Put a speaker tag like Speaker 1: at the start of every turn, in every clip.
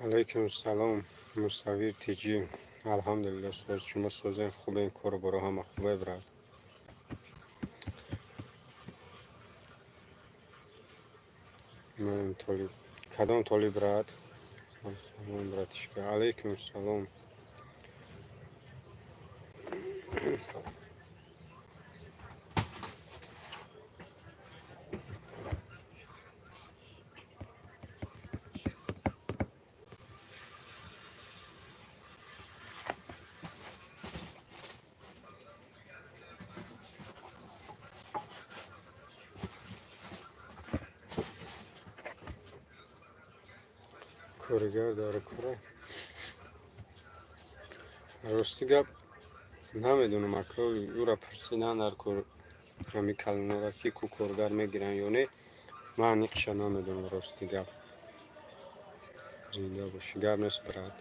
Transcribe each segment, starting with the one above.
Speaker 1: Алайкум салом, Мусаввир Тиҷӣ. Алҳамдулилло, соз, шумо созем, хубем, кору боро ҳама хубе, брат. Манам Толиб. Кадом Толиб, брат? Салом, братишка. Алайкум салом. Коргар дар кора. Рости гап, намедонам, ака, ӯра пурсидан дар кор, ҳами калонора, ки ку коргар мегиранд ё не, ман аниқша намедонам, рости гап. Зинда бошӣ, гап нест, брат.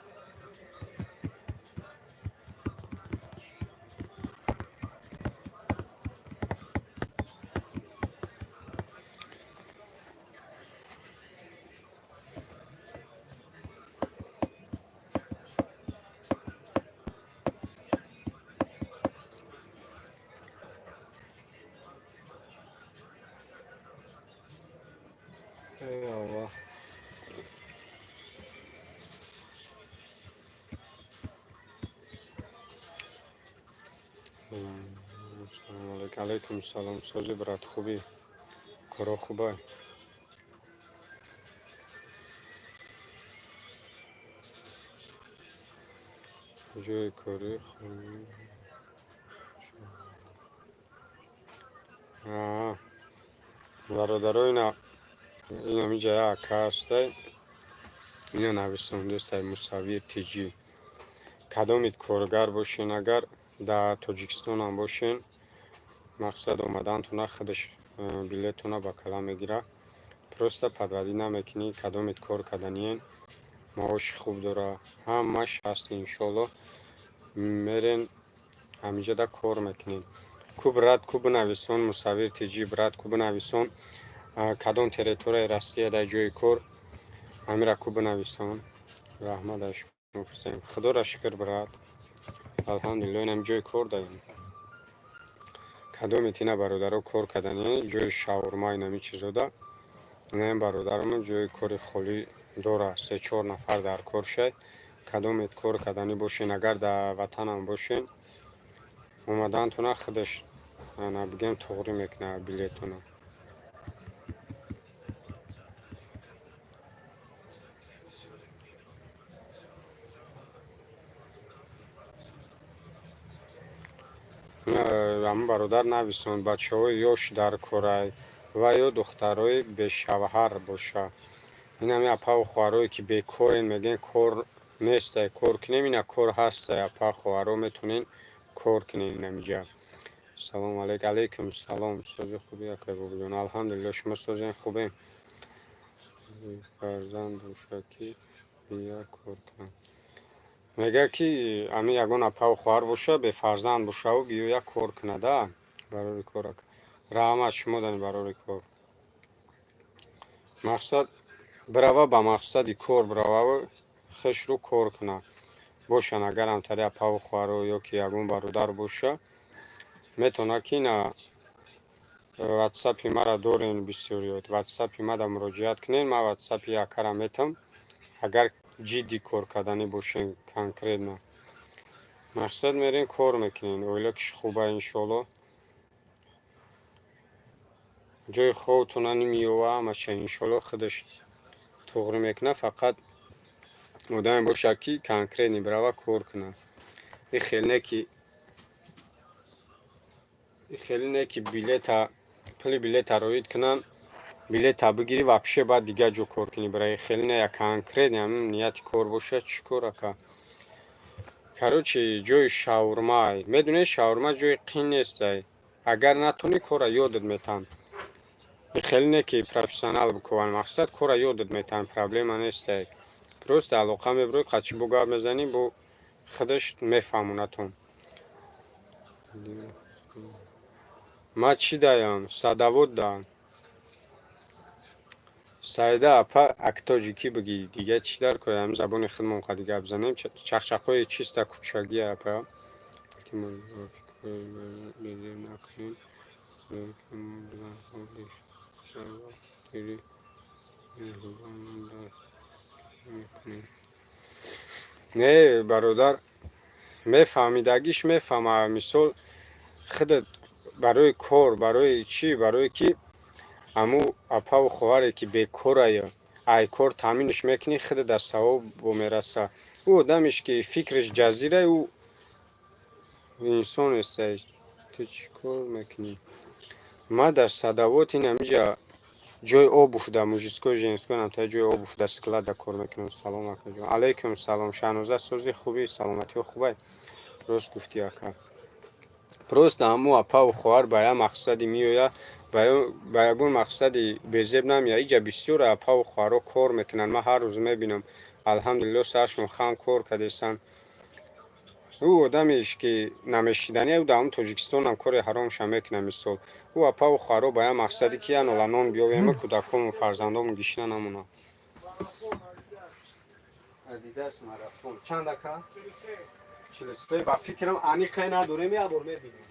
Speaker 1: Эй Аллоҳ. Ассалому алайкум. Алайкум салом. Сози, брат, хубӣ? Коро хубай? Ҷои корӣ. Бародаро, ина инамиҷа як ака ҳастай. Ина нависондестай, Мусаввир Тиҷӣ. Кадомит коргар бошен, агар дар Тоҷикистонам бошен, мақсад омадантона худаш билетона ба кала мегира. Просто подводить намекунӣ, кадомит кор карданиен, маоши хуб дора, ҳамаш ҳаст, иншоалло. Мерен, ҳамиҷода кор мекунем. Ку, брат, ку бинависон, Мусаввир Тиҷӣ, брат, ку бинависон, кадом территорияи Россия дар ҷои кор, ҳамира ку бинависон. Раҳмат аз шумо пурсем. Худоро шукр, брат. Алҳамдулилло, инам ҷои кор даем. Кадомит ина бародаро кор кардани, ҷои шаурма, инами чизода, инаем бародарамон ҷои кори холӣ дора, се чор нафар дар кор шай. Кадомет кор карданӣ бошен, агар дар ватанам бошен, омадантона худаш, ана, бигем, туғрӣ мекунад билетона. Ҳамн бародар нависон, бачаҳои ёш дар корай ва ё духтарои бешавҳар боша. Инами апаву хоҳарое, ки бекорен, мегӯен, кор нестай, кор кунем, ина кор ҳастай, апа, хоҳаро, метонен кор кунен инамиҷа. Салому алайк. Алайкум салом. Сози, хуби, акай Бобоҷон? Алҳамдулилло, шумо созен, хубем? Фарзанд боша, ки бия кор кунам. Мегӯяд, ки ами ягон апаву хоҳар боша, бефарзанд бошаву биёя кор кунада, барори кор. Раҳмат шумо дани, барори кор. Мақсад бирава, ба мақсади кор бирававу хушрӯ кор кунад бошанд. Агар ҳамтари апаву хоҳаро ё ки ягон бародар боша, метавонад, ки ина ватсапи мара дорен бисёриёт, ватсапи мада муроҷиат кунед, ман ватсапи акара метам. Агар ҷиддӣ кор карданӣ бошен, конкретно мақсад мерем, кор мекунем, оила киш хуба, иншоалло, ҷои хобтона меёва, ҳамаша, иншоалло, худаш туғрӣ мекунад. Фақат одаме бошад, ки конкретно бирава, кор кунад. И хел не ки, хеле не ки билета, пули билета роид кунанд, билета бигирӣ, вообще баъд дигар ҷо кор кунӣ, бираи. Хеле не, як конкретно ҳамин нияти кор бошад, чӣ кор, ака? Короче, ҷои шаурмай, медонед, шаурма ҷои қин нестай, агар натонӣ, кора ёдат метаҳанд. Хеле не ки профессионал бикуванд, мақсад кора ёдат метаҳанд, проблема нестай. Просто алоқа мебурӣ, қачи бо гап мезанӣ, бо худаш мефаҳмонатон. Ман чӣ даям? Садовод да. Саида апа, ак тоҷикӣ бигӣ, дига чӣ дар кор, ҳам забони худмон қади гап занем, чақчақҳои чиста кӯчагӣ, апа. Илтимос, фикрҳои безеб накунед, ки мо занҳо бештар вақтдири меҳрубонмон дастгирӣ мекунем. Не, бародар, мефаҳмидагиш мефаҳма. Мисол, худат барои кор, барои чӣ, барое ки ҳаму апаву хоҳаре ки бекорая, ай кор таъминш мекунӣ, худат дар савоб бо мераса. Ӯ одамеш ки фикриш ҷазира, ӯ инсон нестай. Ту чӣ кор мекунӣ? Ман дар садовод, ин ҳамиҷа ҷои обувь да, мужской, женской намта, ҷои обувь да, склад да кор мекунам. Салом, акаҷон. Алайкум салом, Шаҳноза, сози, хубӣ, саломатиҳо хубай? Рост гуфтӣ, ака. Просто ҳаму апаву хоҳар ба як мақсаде меояд, ба ягон мақсади безеб намеяд. Иҷа бисёр апаву хоҳарҳо кор мекунанд, ман ҳар рӯз мебинам, алҳамдулилло, саршон хам, кор кардестанд. Ӯ одамеш ки намешиданӣ, ӯ дар ҳамун Тоҷикистонам кори ҳаромша мекунад. Мисол, ӯ апаву хоҳарҳо ба як мақсаде ки як нола нон биёвему кӯдакому фарзандому гишна намонанд. Адидас марафон чанд, ака? 43, ба фикрам, аниқе надорем, як бор мебинем.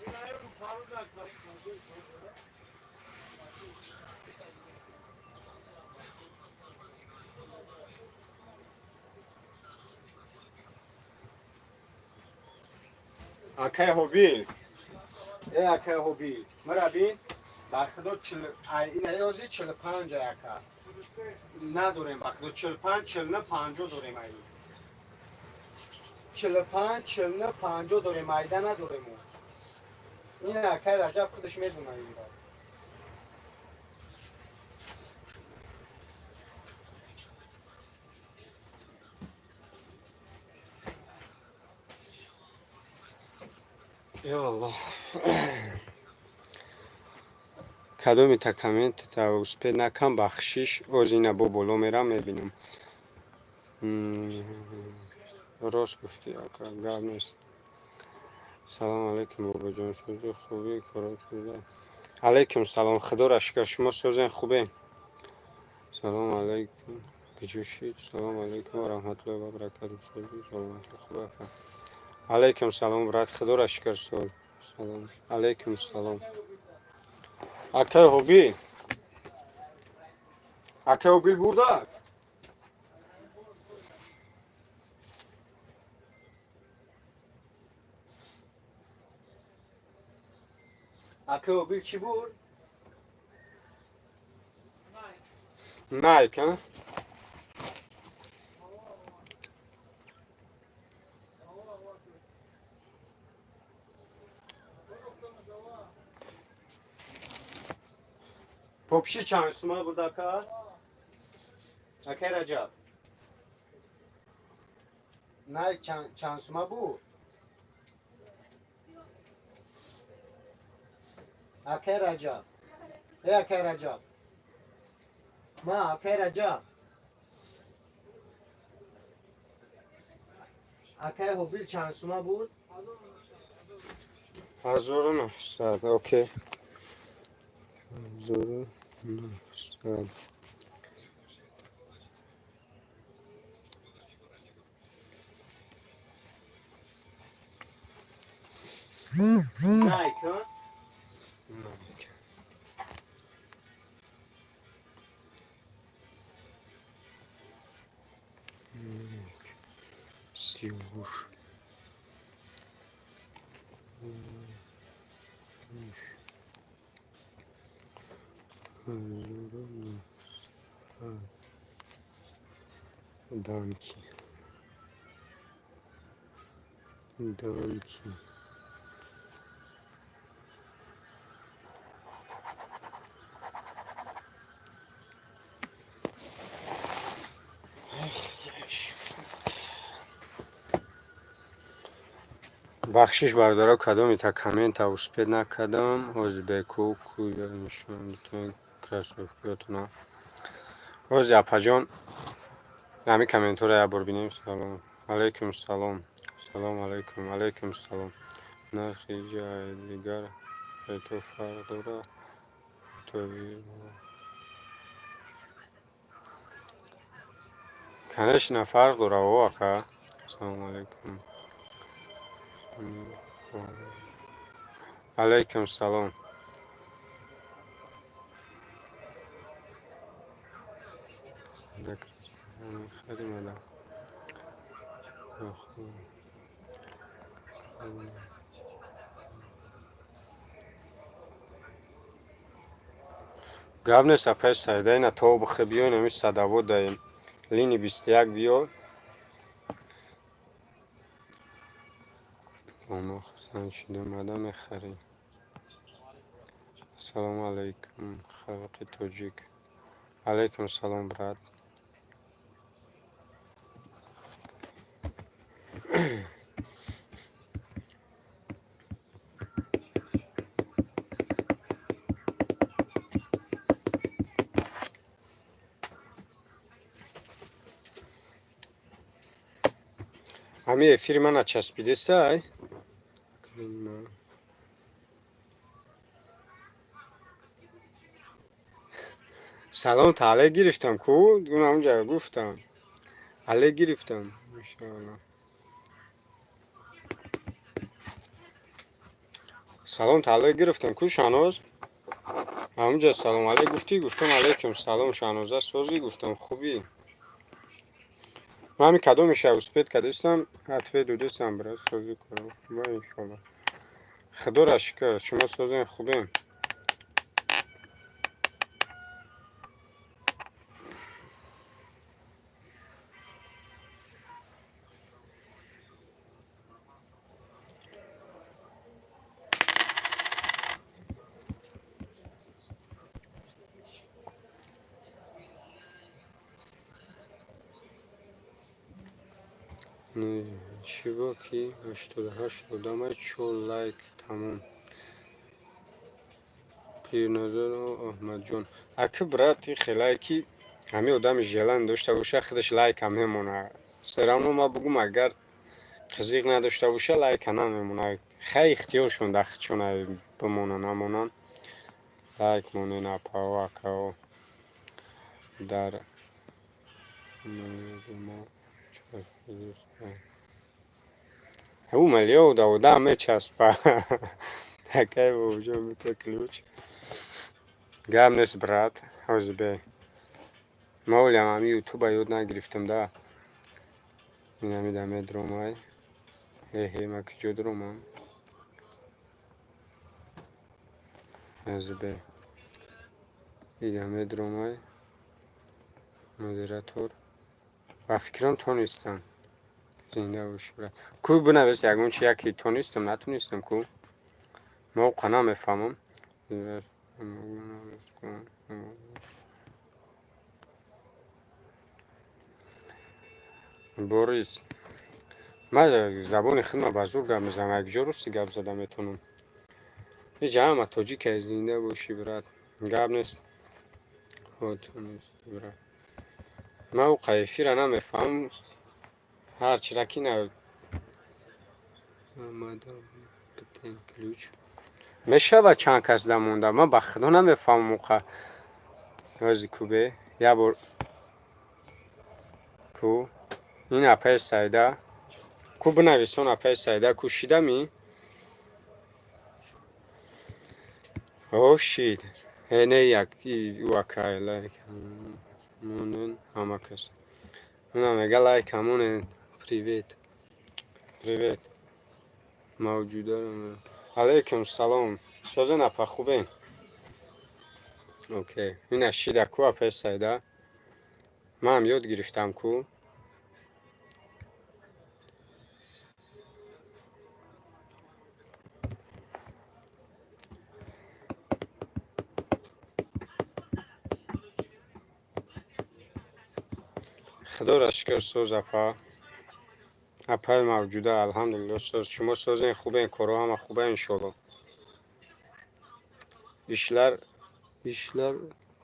Speaker 1: Акай Ҳобил, э, акай Ҳобил, мара бин, ба худо, ина ёзи 45, ака, надорем, ба худо, 45, 49, 50 дорем. Ай 45, 49, 50 дорем, айда надорем. Ин акай Раҷаб худаш медона инро. Ё Аллоҳ, кадоми та комментта успеть накам, бахшиш. Оз ина бо боло мерам, мебинам. Рост гуфтӣ, ака, гап нест. Салом алейкум, бобоҷон, сӯзу, хубӣ, корот? Алейкум салом, худоро шукр, шумо сӯзен, хубе? Салом алейкум, куҷо шид? Салом алейкум ва раҳматуллоҳи ва баракату, сӯзу, саломатӣ, хуб, ака? Алейкум салом, брат, худоро шукр, сол. Салом алейкум, салом, акай Ҳобил. Акай Ҳобил бурда. Акай Ҳобил чӣ бурд? Найк, а? Попши чанд сума бурд, ака? Акай Раҷаб. Найк чанд сума буд? Акай Раҷаб. Э, акай Раҷаб. Ма, акай Раҷаб. Акай Ҳобил чанд сума буд? 1900, окей. 1900. Найк, а? Найк. Найк. Сиюш. 1900. Данки. Данки. Эх, бахшиш, бародаро, кадоми та коммента успеть накардам. Ҳозир беку нишон кроссовкиётона. Ҳозир, апаҷон, ҳамин комментҳоро як бор бинем. Салом алейкум, салом, салом алейкум, алейкум салом. Нархи ҷай дигар то фарқ дорад? Конечно, фарқ дора, о ака. Ассалому алайкум. Алайкум салом. Гап нест, апаи Саида, ина то бихе биё, инами садово даем. Лини 21 биё. Бо мо хурсанд шудем, омада мехарӣ. Ассалому алайкум, халқи тоҷик. Алайкум салом, брат. Ҳамин эфири ман начаспидесай? Салом таале гирифтам ку, ҳамунҷа гуфтам. Але гирифтам. Иншоалло. Салом таале гирифтам ку, Шаҳноз? Ҳамунҷа салом алейк гуфтӣ, гуфтам алейкум салом, Шаҳноза, созӣ, гуфтам, хубӣ. Ман ҳамин кадомиша успеть кардистам, ответ додистам, брат, созӣ кунам. Хуба, иншоалло. Худоро шукр, шумо созем, хубем. Чиго ки 88 одамай, чор лайк тамом. Пирназаров Аҳмадҷон. Аки, брат, и хелае ки ҳамин одами желание дошта боша, худаш лайка мемона. Всё равно ма бугум, агар қизиқ надошта боша, лайка намемона. Хай, ихтиёршон дар худшон бимона, намонанд. Лайк монен, апао, акао. Дар мо часпидеста. Ӯ миллион да одам мечаспа. Акай Бобоҷон, мета ключ. Гап нест, брат, ҳозир бе. Ма олиам ҳами ютуба ёд нагирифтам да. Инамида медромай. Эҳе, ма куҷо дромам? Ҳозир бе. Ида медромай. Модератор. Ба фикрам, тонистам. Зинда бошӣ, брат. Ку, бинавис ягон чи, яке тонистам, натонистам ку. Ма оқа намефаҳмам. Борис. Ман забони худма ба зур гап мезанам, якҷо русӣ гап зада метавонам. Ҳеҷ ҳама тоҷикай, зинда бошӣ, брат. Гап нест. Тонисти, брат. Ман оқа эфира намефаҳмам. Ҳарчира ки на битен ключ. Мешавад, чанд кас да монда. Ман ба худо намефаҳмам оқа. Ҳози ку бе. Як бор ку ин апаи Саида. Ку, бинависон, апаи Саида ку, шидами? О, шид. Э, не, як ӯ акай лайк монен ҳама кас. Уна мега лайк монен. Привет. Привет. Мавҷуда. Алейкум салом. Созен, апа, хубем? Окей. Ина шида ку апаи Саида. Манам ёд гирифтам ку. Худоро шукр, соз, апа. Апаи Мавҷуда, алҳамдулилло, соз. Шумо созен, хубен, корҳо ҳама хуба, иншолло. Ишлар, ишлар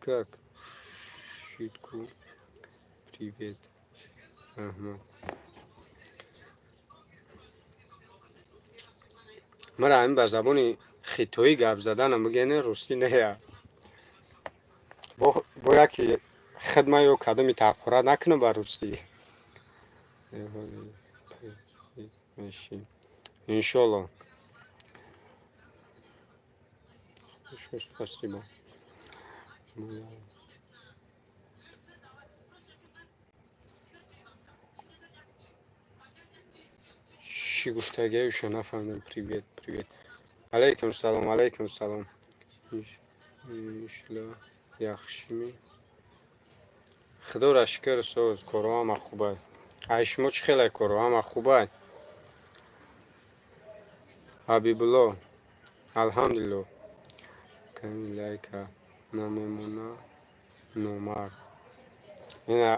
Speaker 1: как? Шид ку. Привет. Аҳмад. Мара ҳамин ба забони хитоӣ гап заданам бигӯяне, русӣ нея. Бо яке хидма ё кадоми таҳқурат накунам ба русӣ. Мешӣ, иншолло. Хорошо, спасибо. Чӣ гуфтагиюша нафаҳмидам. Привет, привет. Алайкум салом, алайкум салом. Ишла яхшими? Худоро шукр, соз, корҳо ҳама хубай. Ай шумо чӣ хелай, корҳо ҳама хубай? Ҳабибулло, алҳамдулилло. Ками лайка намемона, номард. Ина,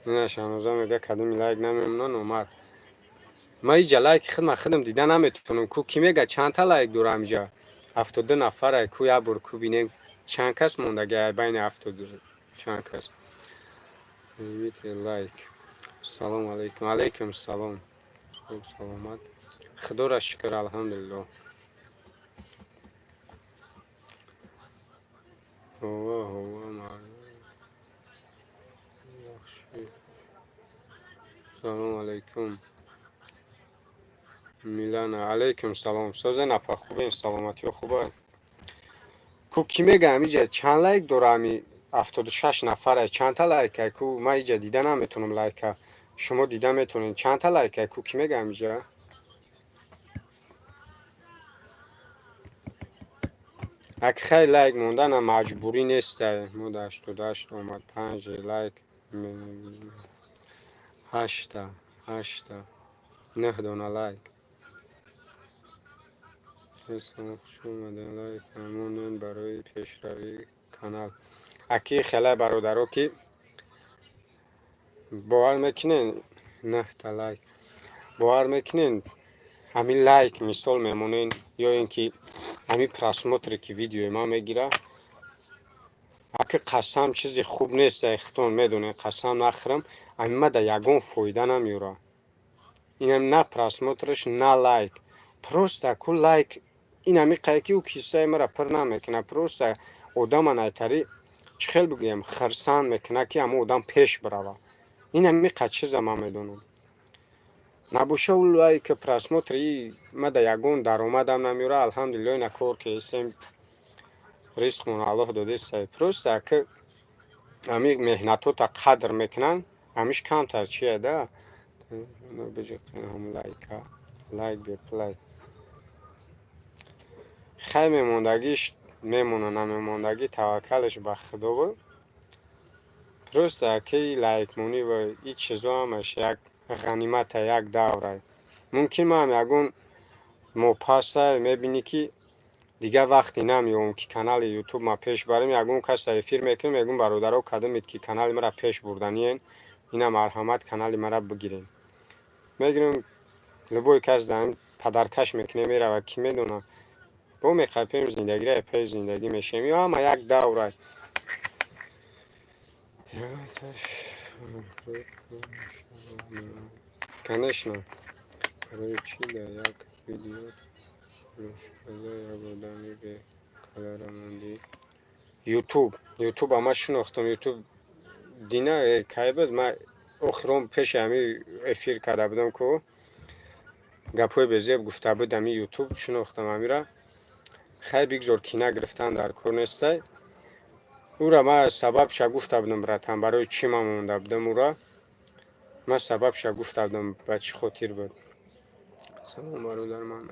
Speaker 1: ина, Шаҳноза мега, кадоми лайк намемона, номард. Ман иҷа лайки худма худам дида наметавонам. Ку, кӣ мега, чандта лайк дорам иҷа? 72 нафарай. Ку, як бор ку бинем, чанд кас мондаги ай байни 72, чанд кас. Лайк. Салому алайкум. Алайкум салом. Хуб, саломат. Худоро шукр, алҳамдулилло. Ҳова, ҳова, яхши. Салому алайкум. Милана, алайкум салом. Созен, апа, хубен, саломатиё хубай? Ку, кӣ мега, ҳамиҷа чанд лайк дора? Ами 76 нафарай, чандта лайкай? Ку, ман иҷа дида наметавонам лайка. Шумо дида метавонед, чандта лайкай? Ку, кӣ мега ҳамиҷа? Аки хай, лайк мондана маҷбурӣ нестай. Мо да 88 омад, панҷ лайк, ҳашта, ҳашта, нӯҳ дона лайк. Хуш омадед, лайк монед барои пешравии канал. Аки хелай бародаро, ки бовар мекунед, нӯҳта лайк, бовар мекунед, ҳамин лайк мисол мемонед ё ин ки ҳамин просмотре ки видеои ман мегира, аки қасам, чизи хуб нест, худтон медонед, қасам нахӯрам, ҳамин ма да ягон фоида намеёра. Инам на просмотраш, на лайк. Просто ку лайк ин ҳамиқае ки ӯ киссаи маро пур намекунад, просто одама найтари, чӣ хел бигӯям, хирсанд мекунад, ки ҳамон одам пеш бирава. Ин ҳамиқа чиза ман медонам. Набоша, ӯ лайк, просмотри ма да ягон даромадам намеёра. Алҳамдулилло, ина кор кесем, ризқмон Аллоҳ додесай. Просто аки ҳами меҳнатота қадр мекунанд, ҳамиш камтар чия да лайка, лайк беплайк. Хай, мемондагиш мемона, намемондагӣ таваккалаш ба Худо буд. Просто аки лайкмонӣ ва ин чизо ҳамаш як ғанимата, як давра. Мумкин ман ягон моҳ мебинӣ, ки дигар вақте намеёбам, ки канали Ютуб ма пеш барем. Ягон каса эфир мекунем, мегӯм: «Бародаро, кадомед ки канали маро пеш бурданиен, ина марҳамат, канали маро бигирем». Мегирем, любой кас падаркаш мекунем, мерава. Кӣ медона, бо меқапем зиндагиро, пеш зиндагӣ мешавем. Ё ҳама як давра. Конечно. Барои чӣ дар як видео як одами бекалара мондӣ? Ютуб, Ютуба ман шинохтам. Ютуб дина кай буд, ман охирон пеши ҳами эфир карда будам, ку гапҳои безеб гуфта буд ҳами Ютуб, шинохтам ҳамира. Хай, бигзор, кина гирифтан дар кор нестай. Ура ман сабабша гуфта будам, братан, барои чӣ ман монда будам. Ура ман сабабша гуфта будам, ба чӣ хотир буд. Салом, бародар, ман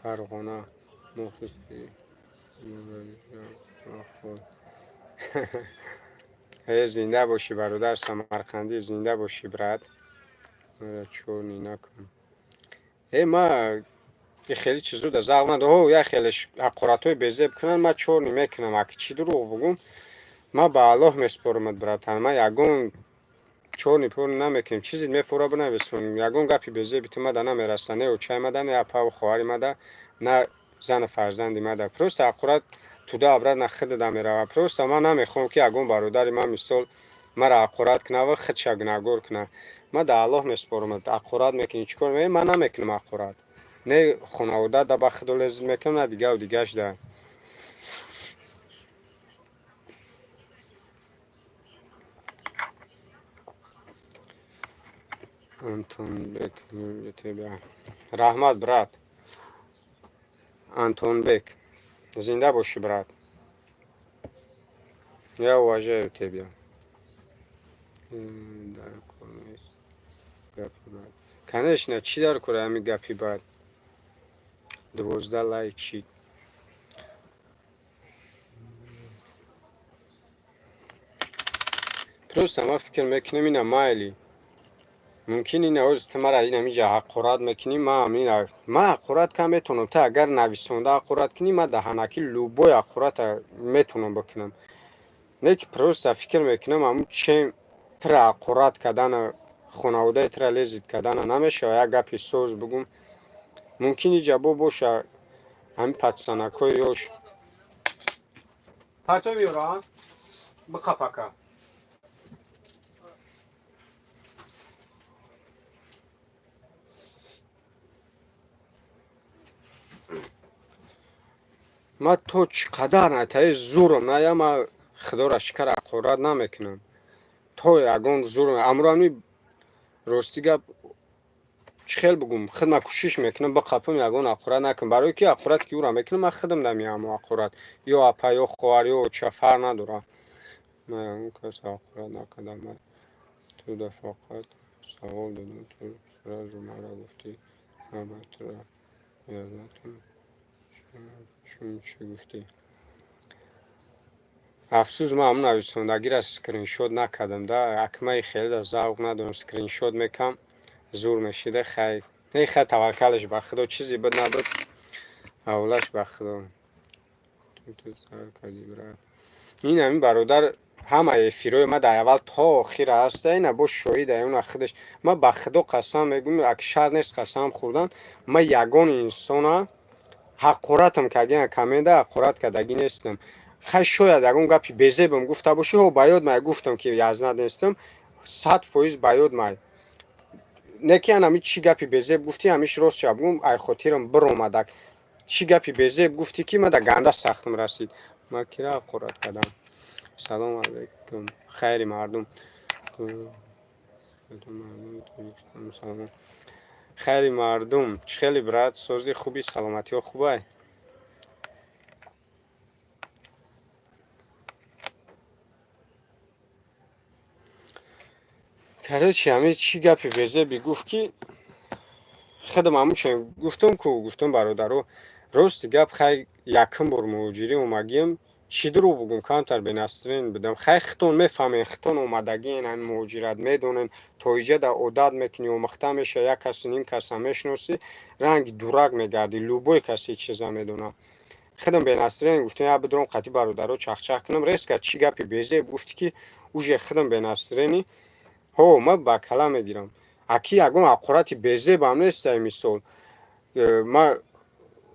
Speaker 1: Фарғона, мухлиси. Э, зинда бошӣ, бародар самарқандӣ, зинда бошӣ, брат. Мара чорни накун. Э, ма хеле чизо да завқ надо. Як хелеш ҳақоратҳои безеб кунанд, ман чорни мекунам. Аки чӣ дурӯғ бугум, ман ба Аллоҳ месупорамад, братан. Ман ягон чорни порни намекунем. Чизе мефора, бинависон. Ягон гапи безеби ту мада намераса, не очаи мада, не апаву хоҳари мада, на зану фарзанди мада. Просто ҳақорат туда обратно худада мерава. Просто ман намехоҳам, ки ягон бародари ман мисол маро ҳақорат кунад ва худша гунаҳгор кунад. Ман да Аллоҳ месупорамад. Ҳақорат мекунӣ, чӣ кор? Ман намекунам ҳақорат, не хонавода да ба худо лезит мекунам, на дигаву дигаш да. Антонбек, раҳмат, брат. Антонбек, зинда бошӣ, брат, я уважаю тебя. Дар кор нест гапи бад, конечно. Чӣ дар кора ҳами гапи бад? 12 лайк шид. Просто ман фикр мекунам, ина майли, мумкин ина ҳозир ту мара инамиҷа ҳақорат мекунӣ, ман ҳақорат кам метавонам. Ту агар нависонда ҳақорат кунӣ, ман даҳанаки любой ҳақората метавонам бикунам. Не ки просто фикр мекунам, ҳамун чем тура ҳақорат кардана, хонаводаи тура лезить кардана намешава, як гапи соз бугум. Мумкин иҷа бо боша ҳамин патсанакҳои ёш партои меёра биқапака. Ман то чӣ қадар натаи зурам ная, ман худоро шукр, ҳақорат намекунам. То ягон зурам амроами, рости гап, чӣ хел бугум, худма кӯшиш мекунам биқапам, ягон ҳақорат накунам, барое ки ҳақорате ки ӯра мекунам, ман худам дамиҳамо ҳақорат, ё апа, ё хоҳар, ё оча, фарқ надорад. Ман ягон кас ҳақорат накардам, ман туда фақат савол додам, ту сразу мара гуфтӣ, ман ба тура язатум чун чӣ гуфтӣ. Афсӯс, ман ҳамун нависондагиро скриншот накардам да. Акмаи хеле завқ надорам, скриншот мекам, зур мешида. Хай, не, хай, таваккалаш ба худо, чизе буд набуд, ҳавлаш ба худо. Ту сар кардӣ, брат. Ин ҳамин бародар ҳама эфирҳои ма дар аввал то охира ҳаста, ина бо шоҳида, уна худаш. Ман ба худо қасам мегӯм, ак шарт нест қасам хӯрдан, ман ягон инсона ҳақоратам кардагиам, коммента ҳақорат кардагӣ нестам. Хай, шояд ягон гапи безебам гуфта бошӣ, ҳо, ба ёд май, гуфтам ки язнат нестам, 100% ба ёд май. Не ки анами чӣ гапи безеб гуфтӣ, ҳамиш рост ча бугум, ай хотирам биромадак, чӣ гапи безеб гуфтӣ, ки ма да ганда сахтам расид. Ман кира ҳақорат кардам? Салому алайкум, хайри мардум. Салом, хайри мардум. Чӣ хели, брат, сози, хуби, саломатиҳо хубай? Короче, ҳами чӣ гапи безеби гуфт, ки худам ҳамуче гуфтам ку, гуфтам, бародаро, рости гап, хай, якум бор муҳоҷирӣ омагиам, чӣ дурӯғ бугум, камтар бенастроение будам. Хай, хитон мефаҳмем, хитон омадагиен ҳами муҳоҷират, медонем, то иҷа одат мекунӣ, омӯхта меша, як каси, ним каса мешиносӣ, ранги дурак мегардӣ, любой каси чиза медонад. Худам бенастроение гуфтам, я бидурам қатъи бародаро чахчах кунам, резко чӣ гапи безеб гуфтӣ, ки уже худам бенастроение. Ҳо, ман ба кала мегирам, аки ягон ҳақорати безебам нестай, мисол, ман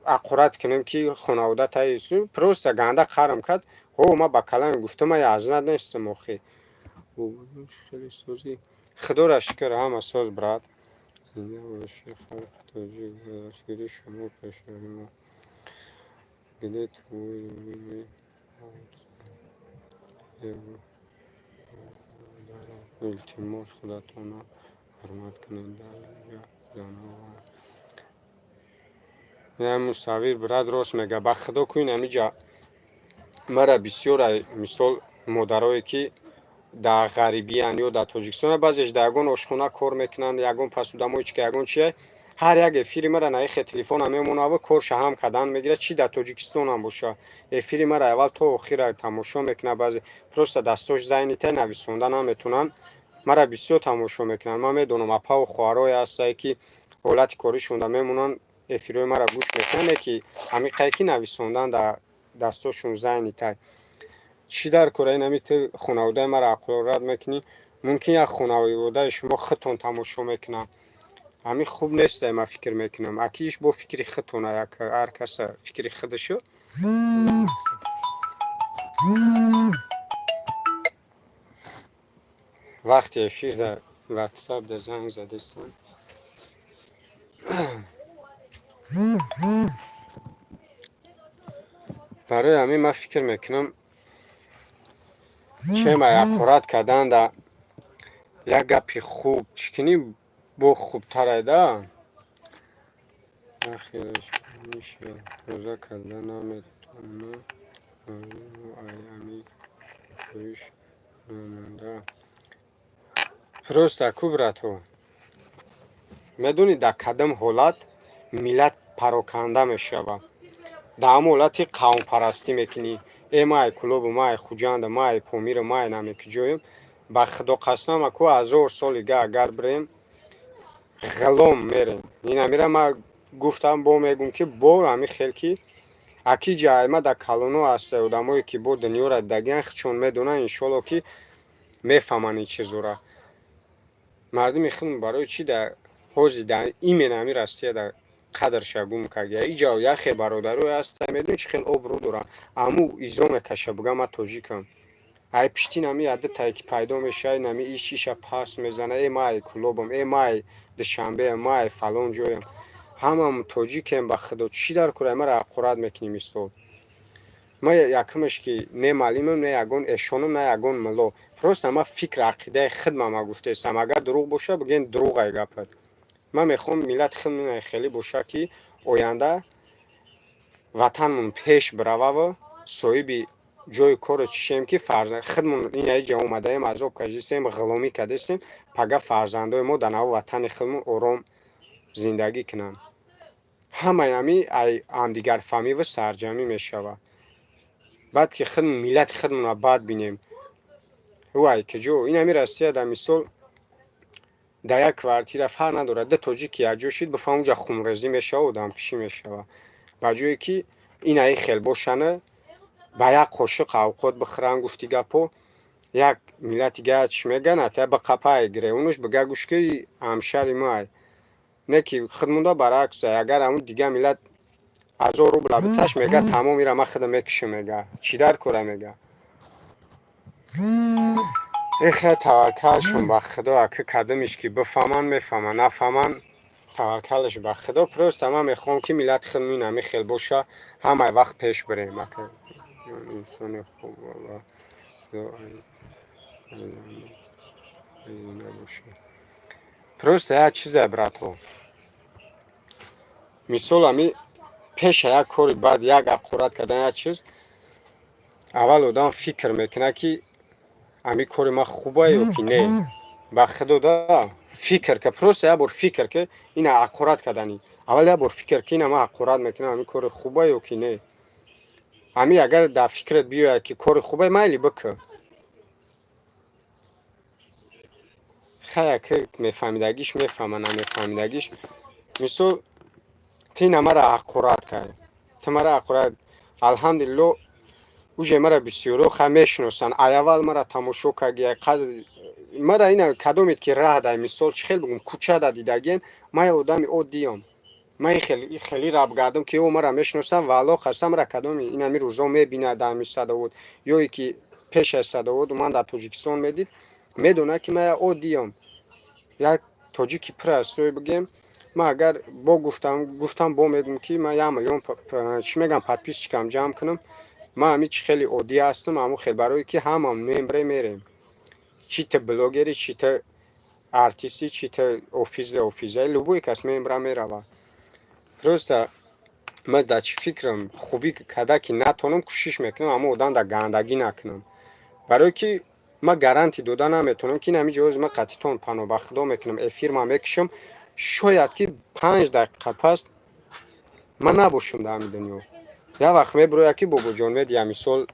Speaker 1: ҳақорат кунем, ки хонавода таи, просто ганда қарм кард. Ҳо, ман ба каламе гуфтам, ман язнат нестам охи. Хеле созӣ, худоро шукр, ҳама соз, брат, зинда бошӣ. Халқи тоҷик ба дастгирии шумо пешравӣ мо. Где твой любимый? Илтимос, худатонро ҳурмат кунед дар заноа. Мусаввир, брат, рост мега, ба худо ку, ин ҳамиҷа мара бисёр, мисол, модарое ки дар ғарибиянд ё дар Тоҷикистон, баъзеш дар ягон ошхона кор мекунанд, ягон посудомоечка, ягон чие, ҳар як эфири мара наихе телефона мемонаву корша ҳам кардан мегирад, чӣ дар Тоҷикистонам боша, эфири мара аввал то охира тамошо мекунад. Баъзе просто дастош занятый, нависонда наметавонанд, мара бисёр тамошо мекунанд. Ман медонам, апаву хоҳарое ҳастае, ки ҳолати коришонда мемонанд, эфирҳои мара гӯш мекунанд, ки ҳамиқае ки нависондан дар дастошон занятый. Чӣ дар кора ин ҳами ту хонаводаи мара ҳақорат мекунӣ? Мумкин як хонаводаи шумо худтон тамошо мекунад. Ҳамин хуб нестай, ман фикр мекунам, аки иш бо фикри худтона, як ҳар каса фикри худашо. Вақти эфир дар Ватсап да занг задистам. Барои ҳамин ман фикр мекунам, чемай ҳақорат кардан да як гапи хуб чӣ кунӣ. Бо хубтарай да. Ахираш миша тоза карда наметавона, ай ами хоҳиш намонда. Просто ку, брато, медонӣ, дар кадом ҳолат миллат пароканда мешавад? Дар ҳамон ҳолати қавмпарастӣ мекунӣ: «Э, ман ай Кӯлобу, ман ай Хуҷанда, ман ай Помиру, ман ай намекуҷоем». Ба худо қасам, аку, 1000 соли га агар бирем, ғулом мерем. Инамира ман гуфтам, бо мегӯм, ки бо ҳами хел ки аки ҷайма дар калоно ҳаста, одамое ки бо дунёра дидагиан, худшон медонанд, иншолло, ки мефаҳманд ин чизора. Мардуми худ барои чӣ дар ҳози дар именно ҳами Россия дар қадрша гум кардия? Иҷа яхе бародарое ҳаста, медонӣ, чӣ хел обрӯ доранд, аму изо мекаша, буга: «Ман тоҷикам». Ай пишти нами яддатае ки пайдо мешавад, нами иш иша пас мезана: «Э, ман ай Кӯлобам, э, ман ай Душанбеам, ман ай фалон ҷоям». Ҳамам тоҷикем, ба худо. Чӣ дар кора маро ҳақорат мекунӣ? Мисол, ман якумеш ки не маълимам, не ягон эшонам, на ягон мулло. Просто ман фикр, ақидаи худмам ма гуфтаистам. Агар дурӯғ боша, бигӯен: «Дурӯғ ай гапат». Ман мехоҳам миллати худмон хеле боша, ки оянда ватанмон пеш бирававу соҳиби ҷои кору чишем, ки фарзанд худмон инаиҷа омадаем, азоб кашидастем, ғуломӣ кардастем, пага фарзандои мо дар нави ватани худмон ором зиндагӣ кунанд. Ҳамаи ҳами ай ҳамдигарфаҳмиву сарҷамӣ мешавад. Баъд ки худ миллати худмонро бад бинем, вай куҷо? Ин ҳами Россия дар мисол, дар як квартира, фарқ надорад, ду тоҷик ки якҷо шид, бифаҳм, унҷа хунрезӣ мешавад, одамкушӣ мешавад. Ба ҷое ки инаи хел бошана, ба як қошиқ авқот бихӯранд, гуфти гапҳо, як миллати га чӣ мегӯянд, ата биқапай гиревунуш, бига: «Гӯш ки, ҳамшари мо ай». Не ки худмонда баръакс, агар ҳамун дигар миллат 1000 рубла биташ, мега: «Тамом, ира ман худам мекушам». Мега: «Чӣ дар кора?» Мега. Эхе, таваккалшон ба худо, аки кадамиш ки бифаҳманд, мефаҳманд, нафаҳманд, таваккалш ба худо. Просто ман мехоҳам, ки миллати худмон ин ҳами хел боша, ҳамаи вақт пеш бирем. Ака, инсони хуб ва набошад. Просто як чизе, брато, мисол, ами пеша як кори бад, як ҳақорат кардан, як чиз, аввал одам фикр мекунад, ки ами кори ман хуба ё ки не. Ба худо да фикр ка, просто як бор фикр ки ина ҳақорат кардани, аввал як бор фикр ки ина ман ҳақорат мекунам, ами кори хуба ё ки не. Ами агар дар фикрат биёяд, ки кори хуба, майли, бикун. Хая, ки мефаҳмидагиш мефаҳма, намефаҳмидагиш, мисол, ту ина мара ҳақорат кард, ту мара ҳақорат, алҳамдулилло, уже мара бисёро ха мешиносанд, ай аввал мара тамошо карди, мара ина кадомед ки раҳ дай, мисол, чӣ хел бигӯм, кӯча да дидагиен, ман як одами оддиём. Ман хеле раб гардам, ки ё мара мешиносам, ваалло қасам, мара кадоми инами рӯзо мебинад дар ҳами Садовод ё ки пеш аз Садовод ман дар Тоҷикистон медид, медонад, ки ман як оддиём, як тоҷики простой бигем. Ман агар бо гуфтам, гуфтам, бо мегӯм, ки ман 1 миллион, чӣ мегӯям, подписчикам ҷамъ кунам, ман ҳами чӣ хеле оддӣ ҳастам, ҳамун хел, барое ки ҳамам мембре мерем, чи ту блогери, чи ту артисти, чи ту офиза, любой кас мембра мерава. Просто ман дар чӣ фикрам, хубӣ када ки натонам, кӯшиш мекунам ҳамон одам дар гандагӣ накунам, барое ки ман гарантӣ дода наметавонам, ки ин ҳами ҷози ман қатитон паноҳ ба худо мекунам, эфир ман мекушам, шояд ки 5 дақиқа пас ман набошам дар ҳами дунё. Як вақт мебирояд, ки бобоҷон медия, мисол,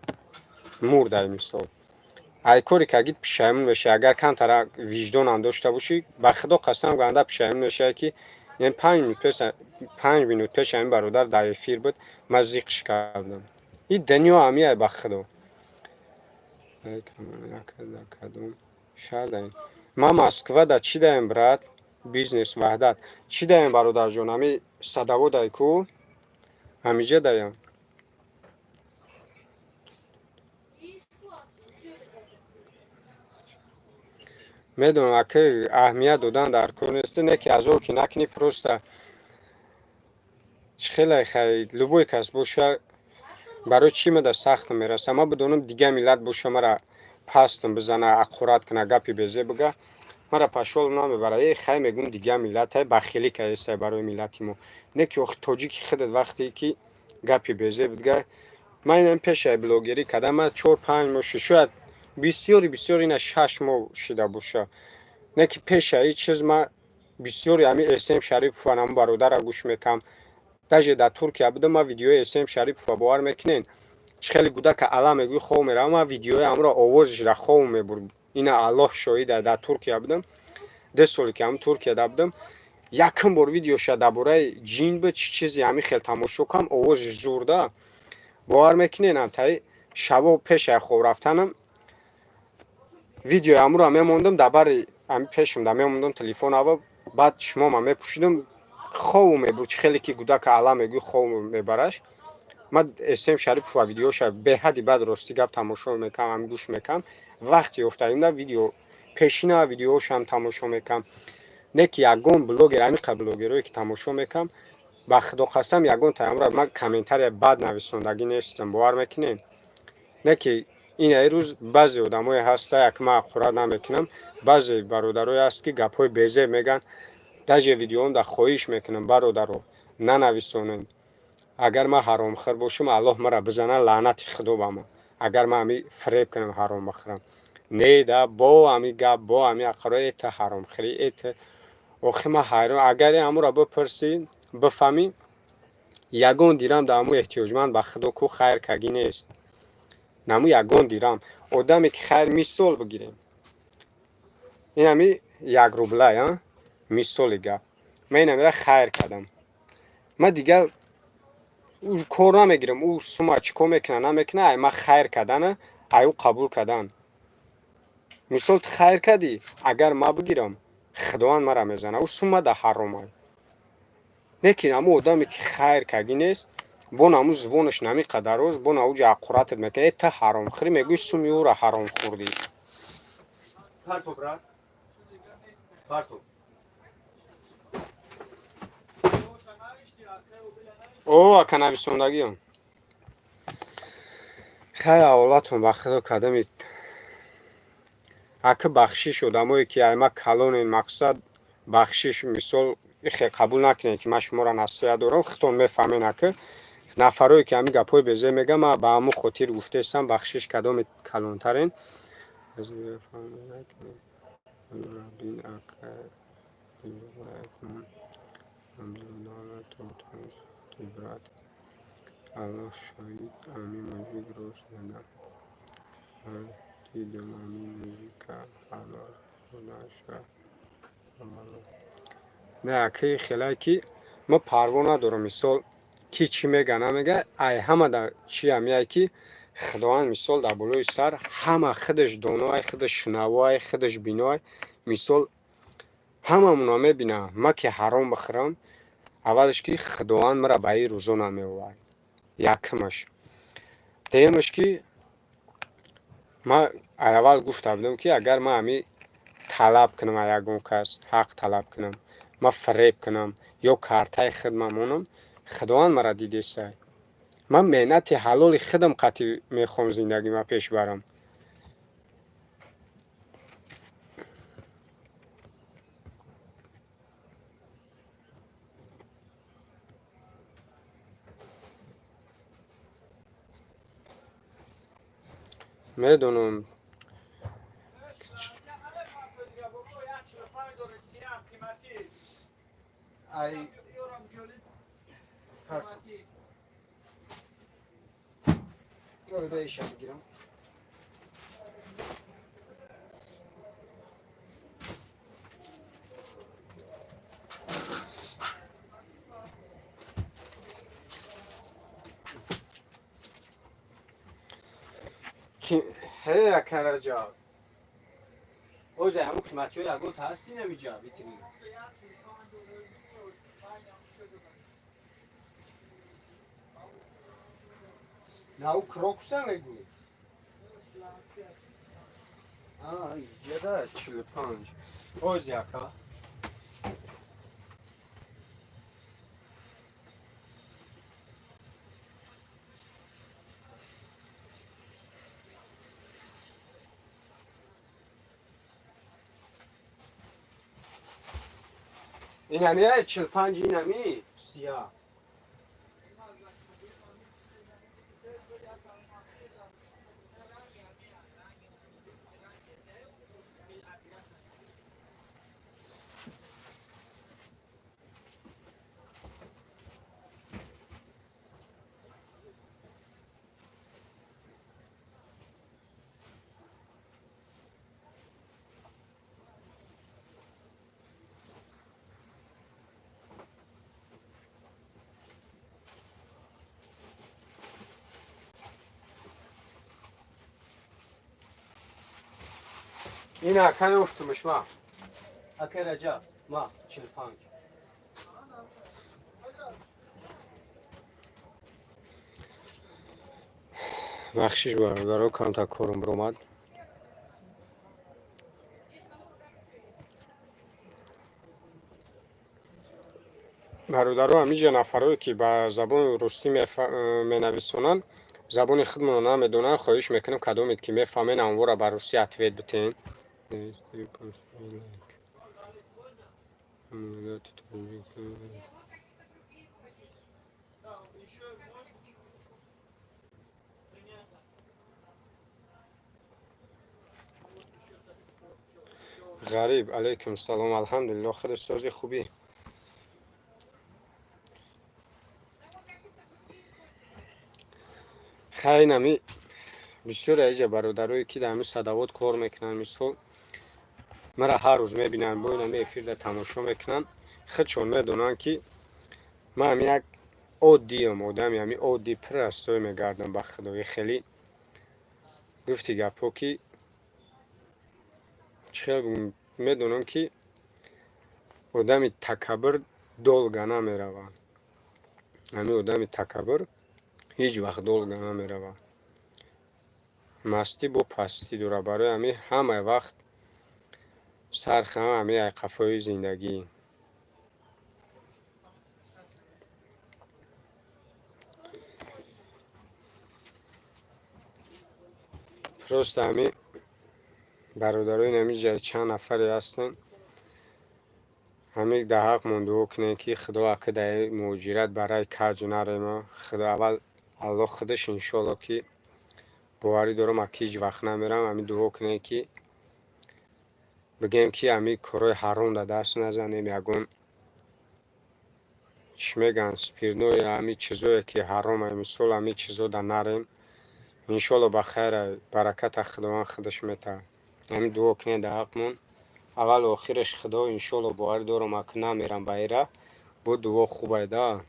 Speaker 1: мурдай, мисол, ай кори кагид пишаймон мешавӣ. Агар камтара виҷдонам дошта бошӣ, ба худо қасам, ганда пишаймон мешавӣ, ки 5 минут пеш ҳамин бародар дар эфир буд, ман зиқш кардам. Ин дунё ҳамияй, ба худо. Кадом шаҳр даем? Ман Москва да. Чӣ даем, брат? Бизнес Ваҳдат чӣ даем, бародарҷон? Ҳами Садоводай ку, ҳамиҷа даям. Медонам, аки, аҳамият додан дар кор нест, не ки азор ки накунӣ. Просто чӣ хеле хай, любой кас боша, барои чӣ мада сахт мераса? Ман бидонам, дигар миллат боша, мара пастам бизана, ҳақорат куна, гапи безе бига, ман Мара пашол намебара. Э, хай, мегум, дига миллатай бахилӣ кардестай барои миллати мо. Не ки охи тоҷики худат вақте ки гапи безеб дига. Ман инам пешаи блогерӣ кардам, ман 4-5 моҳ шуд, шояд бисёри бисёр ина 6 моҳ шида боша. Не ки пешаи чиз ман бисёри ҳами Эсем Шарипова, наму бародара гӯш мекам. Даже дар Туркия будам, ман видеои Эсем Шарипова, бовар мекунен, чӣ хеле гудака ала мегӯй, хов меравам, ман видеои ҳамро овозашра хов мебурд. Ина Аллоҳ шоҳида, дар Туркия будам, 2 соле ки ҳам Туркияда будам, якум бор видеоша дар бораи ҷин бу чӣ чизе ҳами хел тамошо кам, овозиш зурда. Бовар мекунен, ҳамтаи шабо пешаи хов рафтанам видеои ҳамуро мемондам, дар бари ҳами пешам да мемондам телефонава, баъд чишмома мепӯшидам, хову мебурд. Чӣ хеле ки гудака ала мегӯй, хов мебараш. Ман Эсем Шарипова видеоша беҳади баъд, рости гап, тамошо мекам, ҳами гӯш мекам. Вақти ёфтаимда видео пешина видеошам тамошо мекам. Не ки ягон блогер, ҳамиқа блогерое ки тамошо мекам, ба худо қасам, ягон таамра ман комментария бад нависондагӣ нестам, бовар мекунем? Не ки ин рӯз баъзе одамое ҳаста, як ман ҳақорат намекунам, баъзе бародарое ҳаст, ки гапҳои безеб меган. Даже видеоам да хоҳиш мекунам, бародаро, нанависонед. Агар ман ҳаромхӯр бошам, Аллоҳ мара бизана, лаънати худо ба ман, агар ман ҳами фиреб кунам, ҳаром бихӯрам. Не да бо ҳами гап, бо ҳами ақро, эта ҳаромхӯрӣ, эта. Охи ман ҳайрон, агар ҳамуро бипурсӣ, бифаҳмӣ, ягон дирам дар ҳаму эҳтиёҷманд, ба худо ку, хайр кагӣ нест. Наму ягон дирам одаме ки хайр, мисол бигирем, ин ҳами 1 рублай, мисоли гап, ман инамира хайр кардам, ман дигар кор намегирам, ӯ сума чӣ кор мекуна, намекуна, ай ман хайр кардана, ай ӯ қабул кардан. Мисол, ту хайр кардӣ, агар ман бигирам, Худованд мара мезана, ӯ сума да ҳаромай. Лекин ҳамун одаме ки хайр кагӣ нест, бо наму зубонаш намиқа дароз, бо науҷа ҳақоратат мекунад, э, ту ҳаромхӯрӣ, мегӯй, суми ӯро ҳаром хӯрдӣ. Парто, брат, парто. О, ака, нависондагиам. Хай, аволатон ба худо кадами. Ака, бахшиш, одамое ки айма калонен, мақсад, бахшиш, мисол, ихе қабул накунед, ки ман шуморо насиҳат дорам, худтон мефаҳмен. Ака, нафарое ки ҳамин гапҳои безеб мегӯям, ман ба ҳамун хотир гуфтаистам, бахшиш, кадоми калонтарен. Бин, ака. Брат, Аллоҳ шоҳид, ами мужик рост мега. Ман дидам, ами мужика ҳалол худаша. Не, акаи, хелае ки ма парво надорам, мисол, ки чӣ мега, намега, ай ҳамада чи ҳамияе ки Худованд, мисол, дар болои сар ҳама худаш доноай, худаш шунавоай, худаш биноай, мисол, ҳамамонро мебина. Ма ки ҳаром бихӯрам, аввалаш ки Худованд мара ба ин рӯзо намеовард, якумаш. Дуюмаш ки ман аввал гуфта будам, ки агар ман ҳами талаб кунам, аз ягон кас ҳақ талаб кунам, ман фиреб кунам ё картаи худма монам, Худованд мара дидесай. Ман меҳнати ҳалоли худам қатъи мехоҳам зиндагима пеш барам. Медонам. Ай, беша бигирам. Ҳе, акараҷа, озе ҳамун қиматиҳои ягон та ҳасти намиҷа витрин. На, ӯ крокуса мегӯй, иҷада 45, озе, ака. Инами 45, инами сия. Ин ака ёфтумш ма. Ака Раҷаб, ма 45. Бахшиш, бародаро, камтар корум биромад. Бародаро, ҳамиҷа нафарое, ки ба забони русӣ менависонанд, забони худмонро намедонанд, хоҳиш мекунам, кадомед ки мефаҳмед, амвора ба русӣ ответ битеҳед. Ғариб, алайкум салом, алҳамдулилло, худи сози, хубӣ? Хайр, ами бисёре аиҷа бародарое, ки дар ҳами садовод кор мекунанд, мисол, мара ҳар рӯз мебинанд, бо ин ами эфирда тамошо мекунанд, худшон медонанд, ки ман ҳами як оддиам, одами ҳами оддӣ, простой мегардам. Ба худои, хеле гуфти гапҳо, ки чӣ хел медонам, ки одами такаббур долго намеравад. Ҳами одами такаббур ҳеҷ вақт долго намеравад. Мастӣ бо пастӣ дорад. Барои ҳамин ҳама вақт сархам ҳами айқафои зиндагӣ. Просто ҳами бародарои ҳамиҷа чанд нафаре ҳастем, ҳами дар ҳаққмон дуо кунем, ки Худо ака дар муҳоҷират барои каҷ нарема. Худо, аввал Аллоҳ худаш, иншоалло, ки боварӣ дорам, ака ҳеҷ вақт намерам. Ҳами дуо кунем, ки бигӯем, ки ҳами корҳои ҳаром дар даст назанем, ягон чӣ мегӯянд, спиртное, ҳами чизое, ки ҳароме, мисол, ҳами чизо дар нарем. Иншоалло, ба хайра, бараката Худованд худаш метаҳад. Ҳами дуо кунед дар ҳаққмон. Аввалу охираш Худо, иншоалло, боварӣ дорам, ака намерам ба ира. Бо дуо хубай да.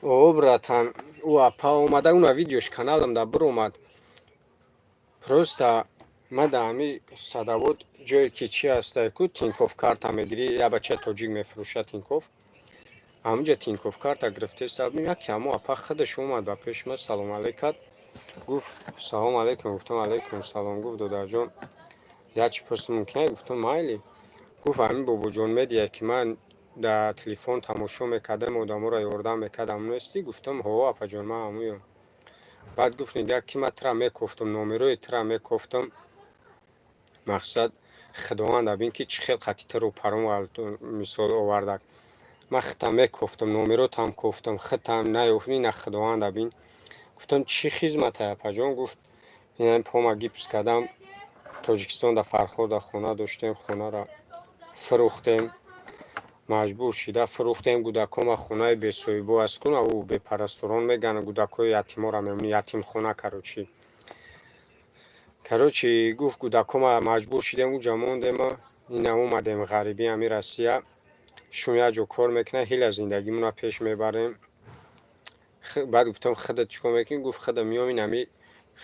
Speaker 1: О, братан, ӯ апа омада, уна видеош каналам да биромад. Просто ман дар ҳами садовод, ҷое ки чи ҳастай ку, Тинькофф карта мегирӣ, як бачаи тоҷик мефурӯшад Тинькофф, ҳамунҷа Тинькофф карта гирифтеста будем. Яке ҳамо апа худаш омад ба пеши ман, салом алейк кард, гуфт: «Салом алейкум». Гуфтам: «Алейкум салом». Гуфт: «Додарҷон, як чи пурсим мумкин?» Гуфтам: «Майли». Гуфт: «Ҳамин бобоҷон медия, ки ман дар телефон тамошо мекардам, одаморо ёрдам мекардам, нестӣ?» Гуфтам: «Ҳо, апаҷон, ман ҳамуём». Баъд гуфт: «Нигаҳ, ки ман тура мекофтам, номерои тура мекофтам, мақсад, Худованд бин, ки чӣ хел қатъи ту рӯпаром мисол овардак. Ман худтам мекофтам, номеротам кофтам, худтам наёфт, ина Худованда бин». Гуфтам: «Чӣ хизмате, апаҷон?» Гуфт: «Ина пома гипс кардам, Тоҷикистон дар Фархор хона доштем, хонаро фурӯхтем, маҷбур шида фурӯхтем. Гудакома хонаи бесоҳибо аст кун, ав бепарасторон мегӯянд, гудакҳои ятиморо мемонӣ, ятимхона, короче». Гуфт: «Гудакома маҷбур шидем, уҷа мондема, ина омадем ғарибӣ, ҳами Россия, шум як ҷо кор мекунад, ҳила зиндагимонро пеш мебарем». Баъд гуфтам: «Худат чӣ кор мекунӣ?» Гуфт: «Худам меом, ин ҳами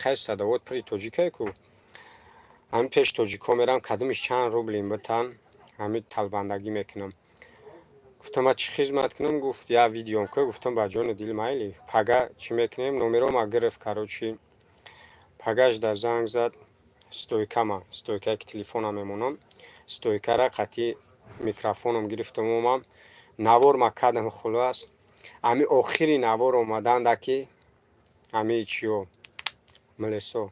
Speaker 1: Хай, Садовод пири тоҷикае ку, ҳамин пеш тоҷикҳо мерам, кадомиш чанд рублим битан, ҳамин талбандагӣ мекунам. Гуфтам, ма чӣ хизмат кунам? Гуфт, я видеом ка. Гуфтам, ба ҷону дил, майли, пага чӣ мекунем? Номерома гирифт. Короче, пагашда занг зад, стойкама, стойкае ки телефонам мемонам, стойкара қатъи микрофоном гирифтам, омам, наворма кардам. Хулос, ами охири навор омаданда ки ами чиё милисо,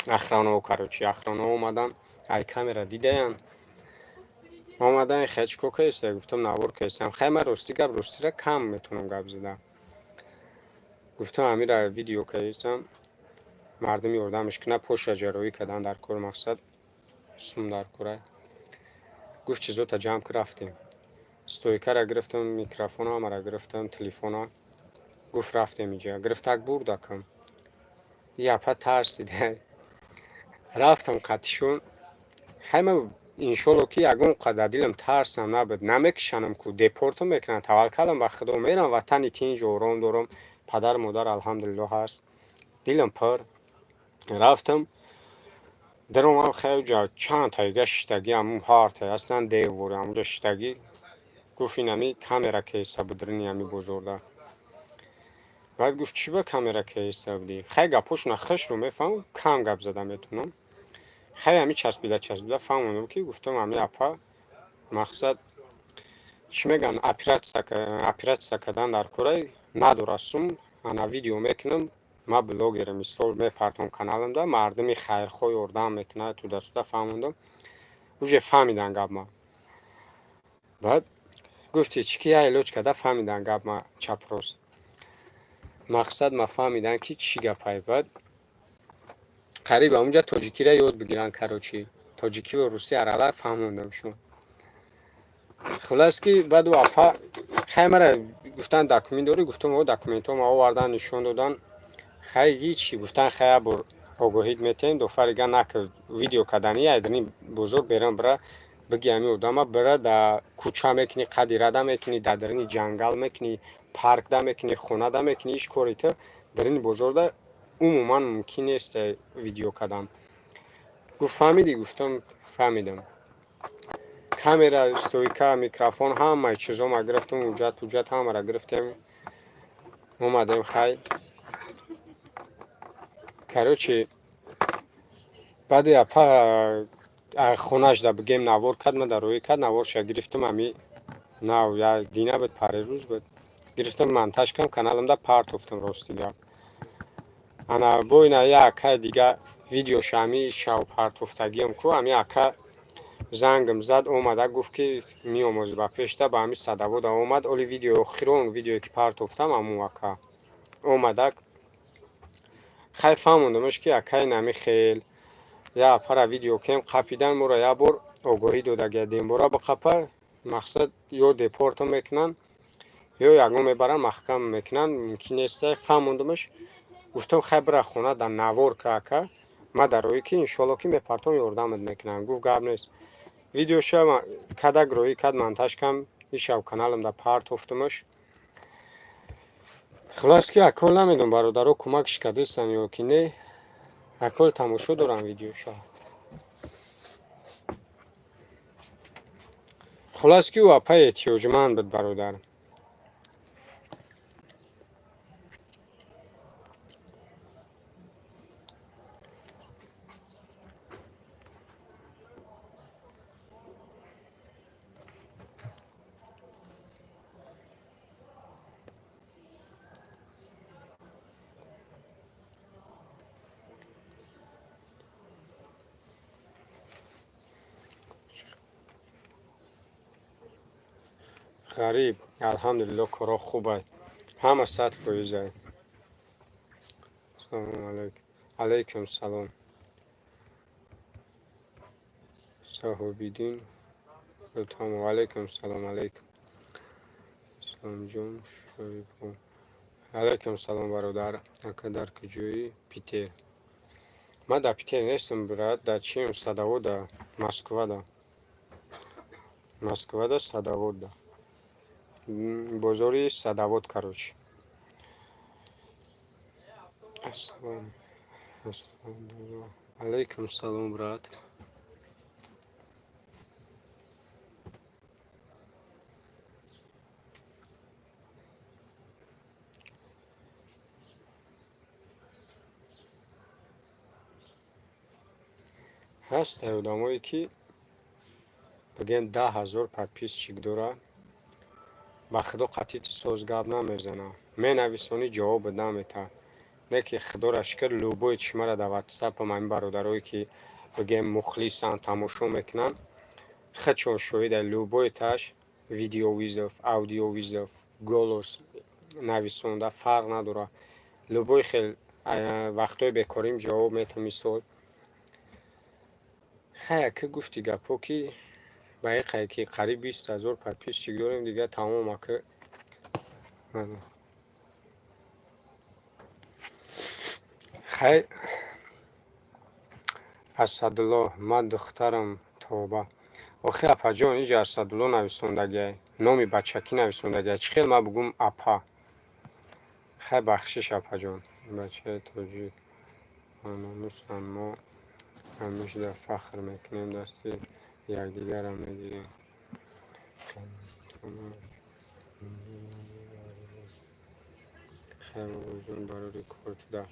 Speaker 1: охранао, короче, охранао омадан, ай камера дидаян, омадан, хай, чӣ кор кардеста? Гуфтам, навор кардестам. Хай, ман рости гап, ростира кам метавонам гап зада. Гуфтам, амира видео кардестам, мардум ёрдамаш кунад, поша ҷарроҳӣ кардан дар кор, мақсад сум дар кора. Гуфт, чизота ҷамъ ки, рафтем. Стойкара гирифтам, микрофона ҳамара гирифтам, телефона. Гуфт, рафтем, иҷа гирифтак бурдакам. Япа тарсида рафтам қатишон. Хай, ман иншолло ки ягон қадар дилам тарсам набуд, намекушанам ку, депортам мекунанд. Таваккалам ба Худо, мерам, ватани тинҷу ором дорам, падару модар алҳамдулилло ҳаст, дилам пур. Рафтам, даромам, хай, ҷа чанд таига шиштагӣ, ҳамун ҳартай ҳастанд, девори ҳамунҷа шиштагӣ. Гуфт, инами камера кеса будрини ҳами бозорда. Баъд гуфт, чӣ ба камера кеса будӣ? Хай, гапҳошона хушрӯ мефаҳмам, кам гап зада метавонам. Хай, ҳами часпида часпида фаҳмондам, ки гуфтам, ҳами апа, мақсад, чӣ мегӯянд, оператсия кардан дар кора надорад сум. Ана видео мекунам, ман блогерам, мисол, мепартом каналамда, мардуми хайрхоҳ ёрдам мекунад, туда-сюда фаҳмондам. Уже фаҳмидан гапма. Баъд гуфти чӣ ки я илоҷ карда фаҳмидан гапма чапрост. Мақсад, ма фаҳмидан, ки чӣ гапай. Баъд қариб ҳамунҷа тоҷикиро ёд бигиранд, короче, тоҷикиву русӣ арала фаҳмондам шумо. Хулас ки баъду апа хай мара гуфтан, документ дорӣ? Гуфтам, о, документҳома овардан, нишон додан. Хай, ҳичи гуфтан, хай, як бор огоҳид метаҳем, дофарига накард видео кардани, айдани бозор берам, бира биги, ҳами одама бира да кӯча мекунӣ, қади рада мекунӣ, дар дарини ҷангал мекунӣ, паркда мекунӣ, хонада мекунӣ, ҳеҷ кори ту дарини бозорда умуман мумкин нест видео кардан. Гуфт, фаҳмидӣ? Гуфтам, фаҳмидам. Камера, стойка, микрофон, ҳамаи чизома гирифтам, ҳуҷҷат ҳуҷҷат ҳамаро гирифтем, омадем. Хай, короче, баъди апа хонашда бигем навор кард, ма дар роҳӣ кард, наворша гирифтам, ами нав як дина буд, парерӯз буд, гирифтам, монтаж кардам, каналамда партофтам. Рости гап, ана бо ина як акаи дига видеоша ами шав партофтагиам ку, ами ака зангм зад, омада, гуфт ки меомӯзи ба пешта, ба ҳами Садовода омад. Оли видеои охирон, видеое ки партофтам, ҳамун ака омада. Хай, фаҳмондамаш, ки акаи нами хел я апара видео кем қапидан, моро як бор огоҳӣ додагия, дембора биқапа, мақсад, ё депорто мекунанд, ё ягон мебаранд, маҳкам мекунанд, мумкин нест. Фаҳмондамаш, гуфтам, хай, бира хона, дар навор ка, ака, ма дар роҳӣ ки иншоалло ки мепартом, ёрдамат мекунам. Гуфт, гап нест. Видеоша кадак роҳӣ кард, монтаж кам, ишав каналамда партофтамаш. Хулос ки акол намедонам, бародаро кӯмакш кардастанд ё ки не, акол тамошо дорам видеоша. Хулос ки ӯ апаи эҳтиёҷманд буд, бародар. Ғариб, алҳамдулилло, коро хубай, ҳама 100%-ай. Салому алайкум. Алайкум салом. Саҳобиддин. Алайкум салом, алайкум. Исломҷон Шарипов. Алайкум салом, бародар. Ака, дар куҷои Питер? Ман дар Питер нестам, брат, дар чием, Садовода, Москвада. Москвада, Садовода. Бозори Садовод, короче. Ассалом. Асалому алайкум, салом, брат. Ҳастае одамое, ки бигӯем, 10 000 подписчик дора, ба худо, қатъи соз гап намезана, менависонӣ, ҷавобат наметаҳад. Не ки, худоро шукр, любой чишмара дар ватсапам ҳамин бародарое, ки бигӯем, мухлисанд, тамошо мекунанд, худшон шоҳида, любой таш видеовызов, аудиовызов, голос нависонда, фарқ надорад, любой хел вақтҳои бекорим ҷавоб метам. Мисол, хая, ки гуфти гапҳо, ки ба иқае ки қариб 20 000 подписчик дорем, дига тамом ака. Хай, Асадулло, ман духтарам Тоба. Охи, апаҷон, иҷа Асадулло нависондагиай, номи бачакӣ нависондагиай, чӣ хел ман бугум апа? Хай, бахшиш, апаҷон. Бачаи тоҷик номусанд, мо ҳамеша фахр мекунем, дасти якдигарро мегирем. Хай, бобоҷон, барори кор туда.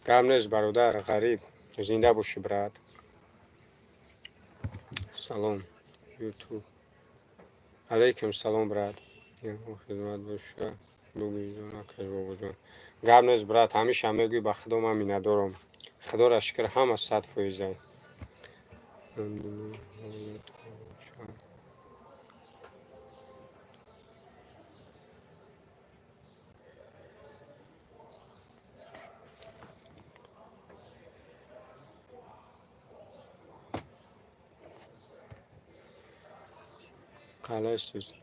Speaker 1: Гап нест, бародар Ғариб, зинда бошӣ, брат. Салом, ютуб. Алайкум салом, брат, хидмат боша, бугӯйдон, акай бобоҷон. Гап нест, брат, ҳамеша мегӯй, ба худо, ман миннатдорам, худоро шукр, ҳама 100%-ай. Qalaysiz?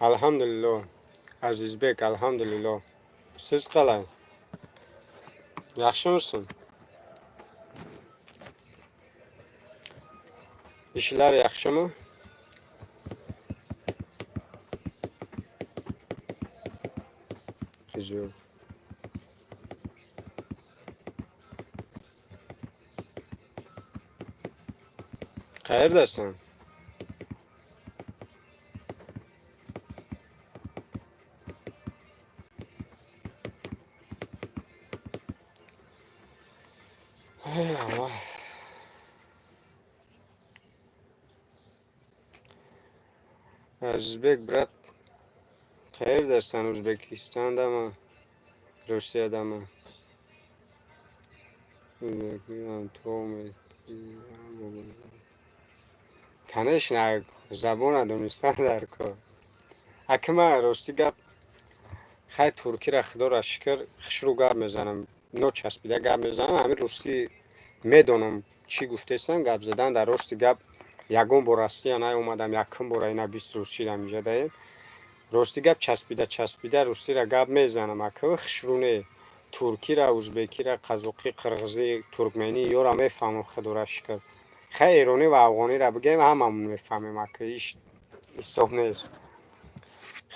Speaker 1: Alhamdulillo, Azizbek, alhamdulillo. Siz qalay? Yaxshimisiz? Ishlar yaxshimi? Qiz yo'q. Qayerdasan? Ey Alloh. Azizbek, брат, qayerdasan? O'zbekistondami? Rossiyadami? O'zbekiston. Конечно, забона донистан дар кор. Ака, ман, рости гап, хай, туркиро, худоро шукр, хушрӯ гап мезанам, ночаспида гап мезанам, ҳамин русӣ медонам, чӣ гуфтесам. Гап задан дар, рости гап, ягон бор Россия наомадам, якум бора ина 20 рӯз шидам инҷа даем. Рости гап, часпида часпида русиро гап мезанам, ака, хушрӯ не. Туркира, узбекира, қазоқӣ, қирғизӣ, туркменӣ ёра мефаҳмам, худоро шукр. Хай, эронӣ ва афғониро бигӯем, ҳамамон мефаҳмем, ака, иш ҳисоб нест.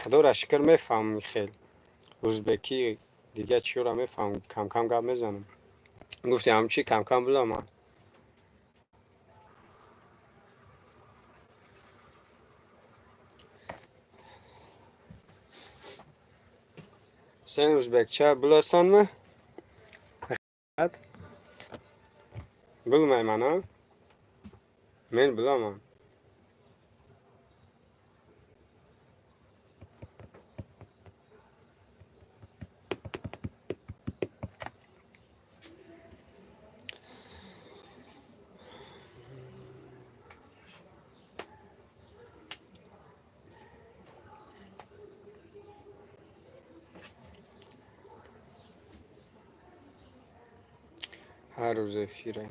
Speaker 1: Худоро шукр, мефаҳмам, хел узбекӣ, дигар чиёро мефаҳмам, камкам гап мезанам. Гуфти, ҳамчи камкам булам ман. Sen o'zbekcha bilasanmi? Bilmayman, a? Men bilaman. Ҳар рӯз эфира?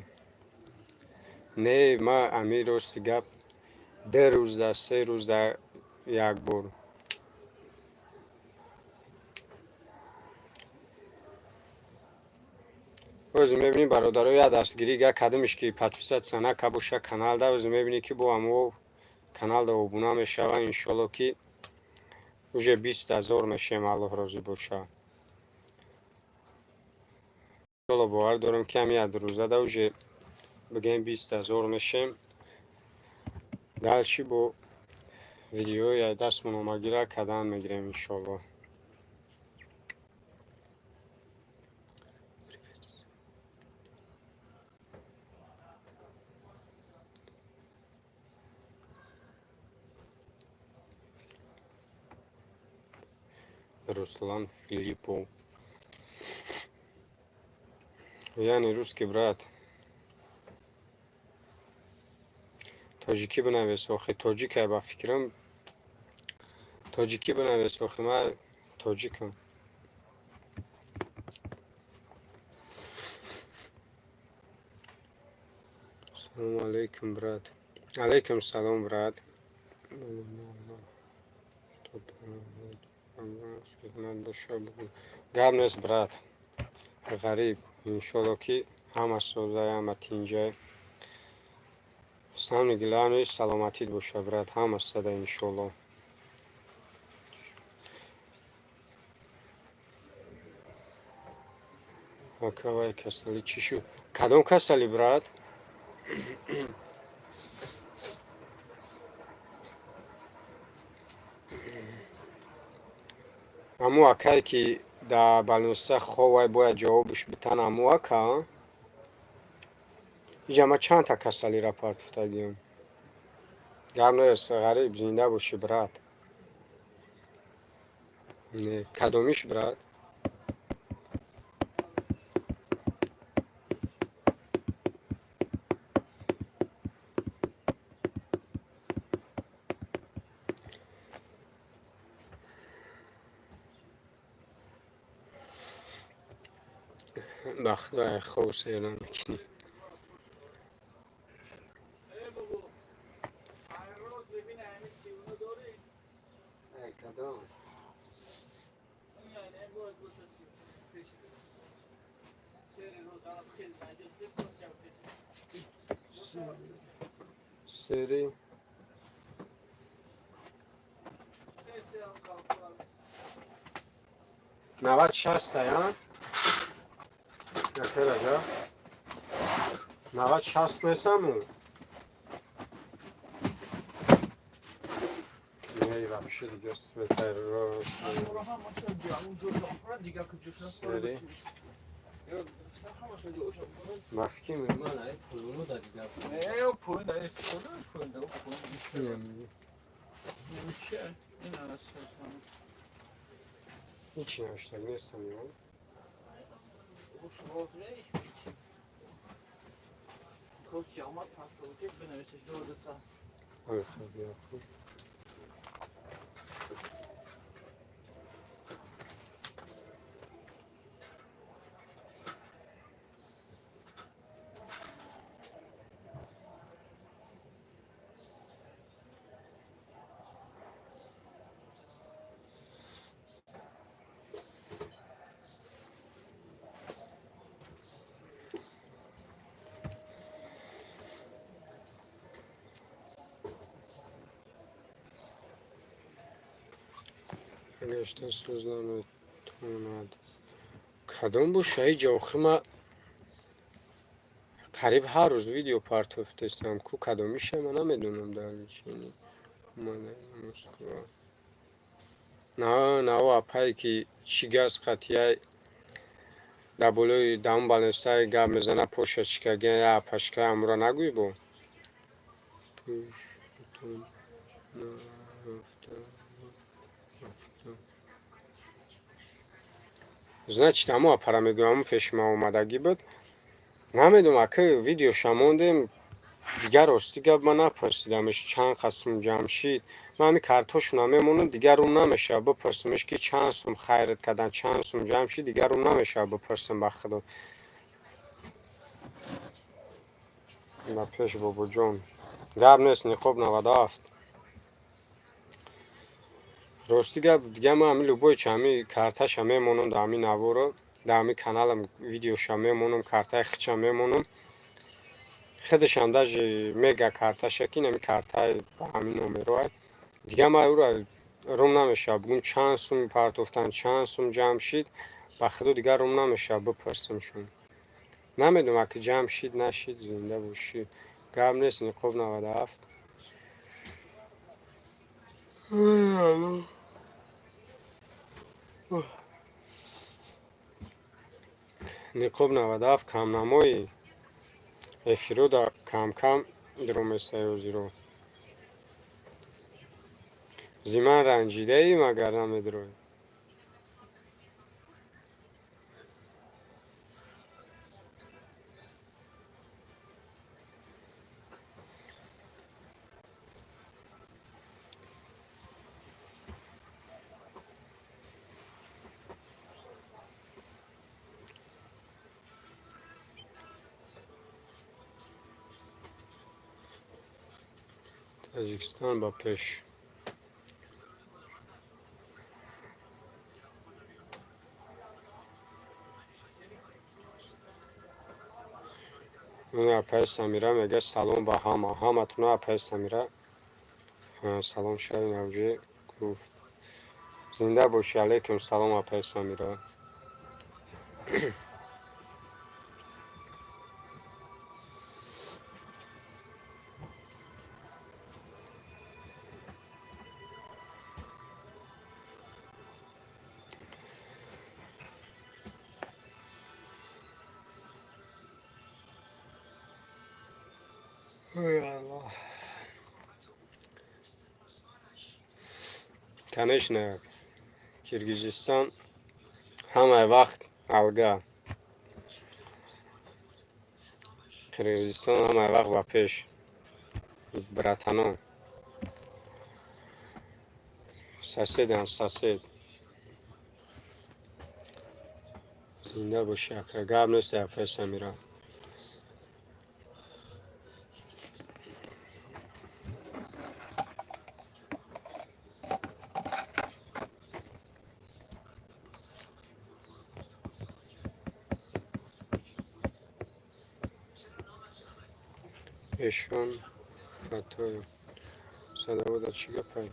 Speaker 1: Не, ма ами, рости гап, 2 рӯзда, 3 рӯзда як бор. Ӯзи мебинӣ, бародаро, як дастгирӣ га кадимиш, ки подписаться нака боша каналда, ӯзи мебинӣ, ки бо ҳамо каналда обуна мешава. Иншолло, ки уже 20 000 мешем, Аллоҳ розӣ боша. Иншолло, бовар дорам, ки ҳами як рӯзада уже бигӯем, 20 000 мешем. Дальше бо видеои дастмон омагира кардан мегирем, иншолло. Руслан Филиппов. Я не русский, брат. Тоҷикӣ бинавис, охи, тоҷикай, ба фикрам, тоҷикӣ бинавис, охи, ман тоҷикам. Салому алейкум, брат. Алейкум салом, брат. Хидмат боша. Гап нест, брат Ғариб, иншолло, ки ҳама созай, ҳама тинҷай. Самое главное, саломатит боша, брат, ҳама сада, иншолло. Ака, вай касалӣ чӣ шуд? Кадом касалӣ, брат? Ҳамун акае, ки дар больница ховай, бояд ҷавобш битан, ҳамун ака? Иҷа ман чандта касалиро партофтагиам. Гап нест, Ғариб, зинда бошӣ, брат. Не, кадомиш, брат? Ба худо, хов сер намекунӣ.
Speaker 2: Эй бобо, ҳар рӯз бибин, ҳамин сиюну дорӣ?
Speaker 1: Кадом?
Speaker 2: Яъне бояд боша сиюну пеши сери рӯз ана хел найдет пеши.
Speaker 1: Сери?
Speaker 2: Пеши ам қалқал.
Speaker 1: 90 60-ая акараҷа, 90 60 нестаму? Не, вообще дига светай.
Speaker 2: Ҳамаша дига куҷош.
Speaker 1: Сери.
Speaker 2: Ҳамаша ҷоша.
Speaker 1: Ба фикр меман ай пулуну да дига.
Speaker 2: Не, пул да, пул да, пул. Ин аст.
Speaker 1: Ҳичи навиштаг нестам ё?
Speaker 2: Хуш возлеиш ҳичи. Кости омад, паспорти бинависеш додаса.
Speaker 1: Ой, хел, бия. Гашта сӯз наметавонад. Кадом боша иҷа, охи? Ма қариб ҳар рӯз видео партофтестам ку, кадомиша ма намедонам. Дар чини омадаи Москва нао апае, ки чӣ газ қатияй дар болои даҳум балнесаи гап мезана, поша чикагия я апашка, амура нагӯй бо пештон нарафта рафта. Значит, ҳамо апара мегӯям, ҳамо пеши ман омадагӣ буд. Намедонам, ака, видеоша мондем дигар, рости гап, ман напурсидамш, чанд қа сум ҷамъ шид. Ман ҳами картошуна мемонам, дигар рум намешавад бипурсимш, ки чанд сум хайрат кардан, чанд сум ҷамъ шид, дигар рум намешавад бипурсам, ба худо. Ба пеш, бобоҷон, гап нест. Ниқоб 97. Рости гап, дигар ман ҳами любой чи ҳами карташа мемонам, дар ҳами наворо, дар ҳами каналам видеоша мемонам, картаи хича мемонам. Худашам даже мега карташа, ки ҳами картаи ба ҳамин номероа. Дигар ман ӯро рум намешавад бугум, чанд сум партофтан, чанд сум ҷамъ шид, ба худо, дигар рум намешавад бипурсимшон. Намедонам, аки ҷамъ шид, нашид. Зинда бошӣ, гап нест. Ниқоб 97. Ниқоб 97, камнамои эфирода камкам дуроместаи ҳозиро. Зиман ранҷидаӣ, магар намедурой? Тоҷикистон ба пеш! Апаи Самира мега: «Салом ба ҳама». Ҳаматуна, апаи Самира, салом. Шаҳри Навҷӣ гуфт. Зинда бошӣ. Алайкум салом, апаи Самира. Ой, Аллоҳ. Конечно, Киргизистон ҳамаи вақт алга. Қирғизистон ҳамаи вақт ба пеш, братано. Соседам, сосед. Зинда бошӣ, ака, гап нест, апаи Самира. Эшон Фаттоев, Садовода чӣ гапай?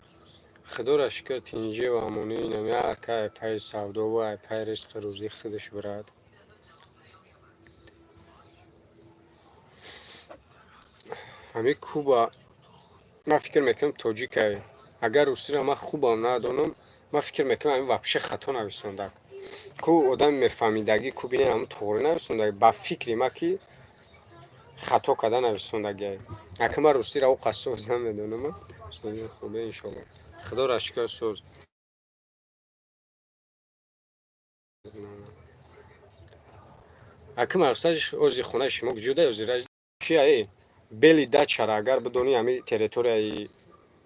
Speaker 1: Худоро шукр, тинҷӣ ва амонӣ. Инам ака пайи савдову пайи ризқи рӯзии худаш бирад. Ҳамин Куба, ман фикр мекунам, тоҷикай. Агар русиро ман хубам надонам, ман фикр мекунам, ҳамин вообще хато нависондак. Ку одами мефаҳмидагӣ ку бинем, ҳамин туғрӣ нависондаг. Ба фикри ман, ки хато карда нависондагиай. Ака, ман русиро о қад соз намедонам. Хубе, иншолло, худоро шукр, соз. Ака, мақсадш ози хонаи шумо куҷода? Озира чия? Бели дачара агар бидонӣ, ҳами территорияи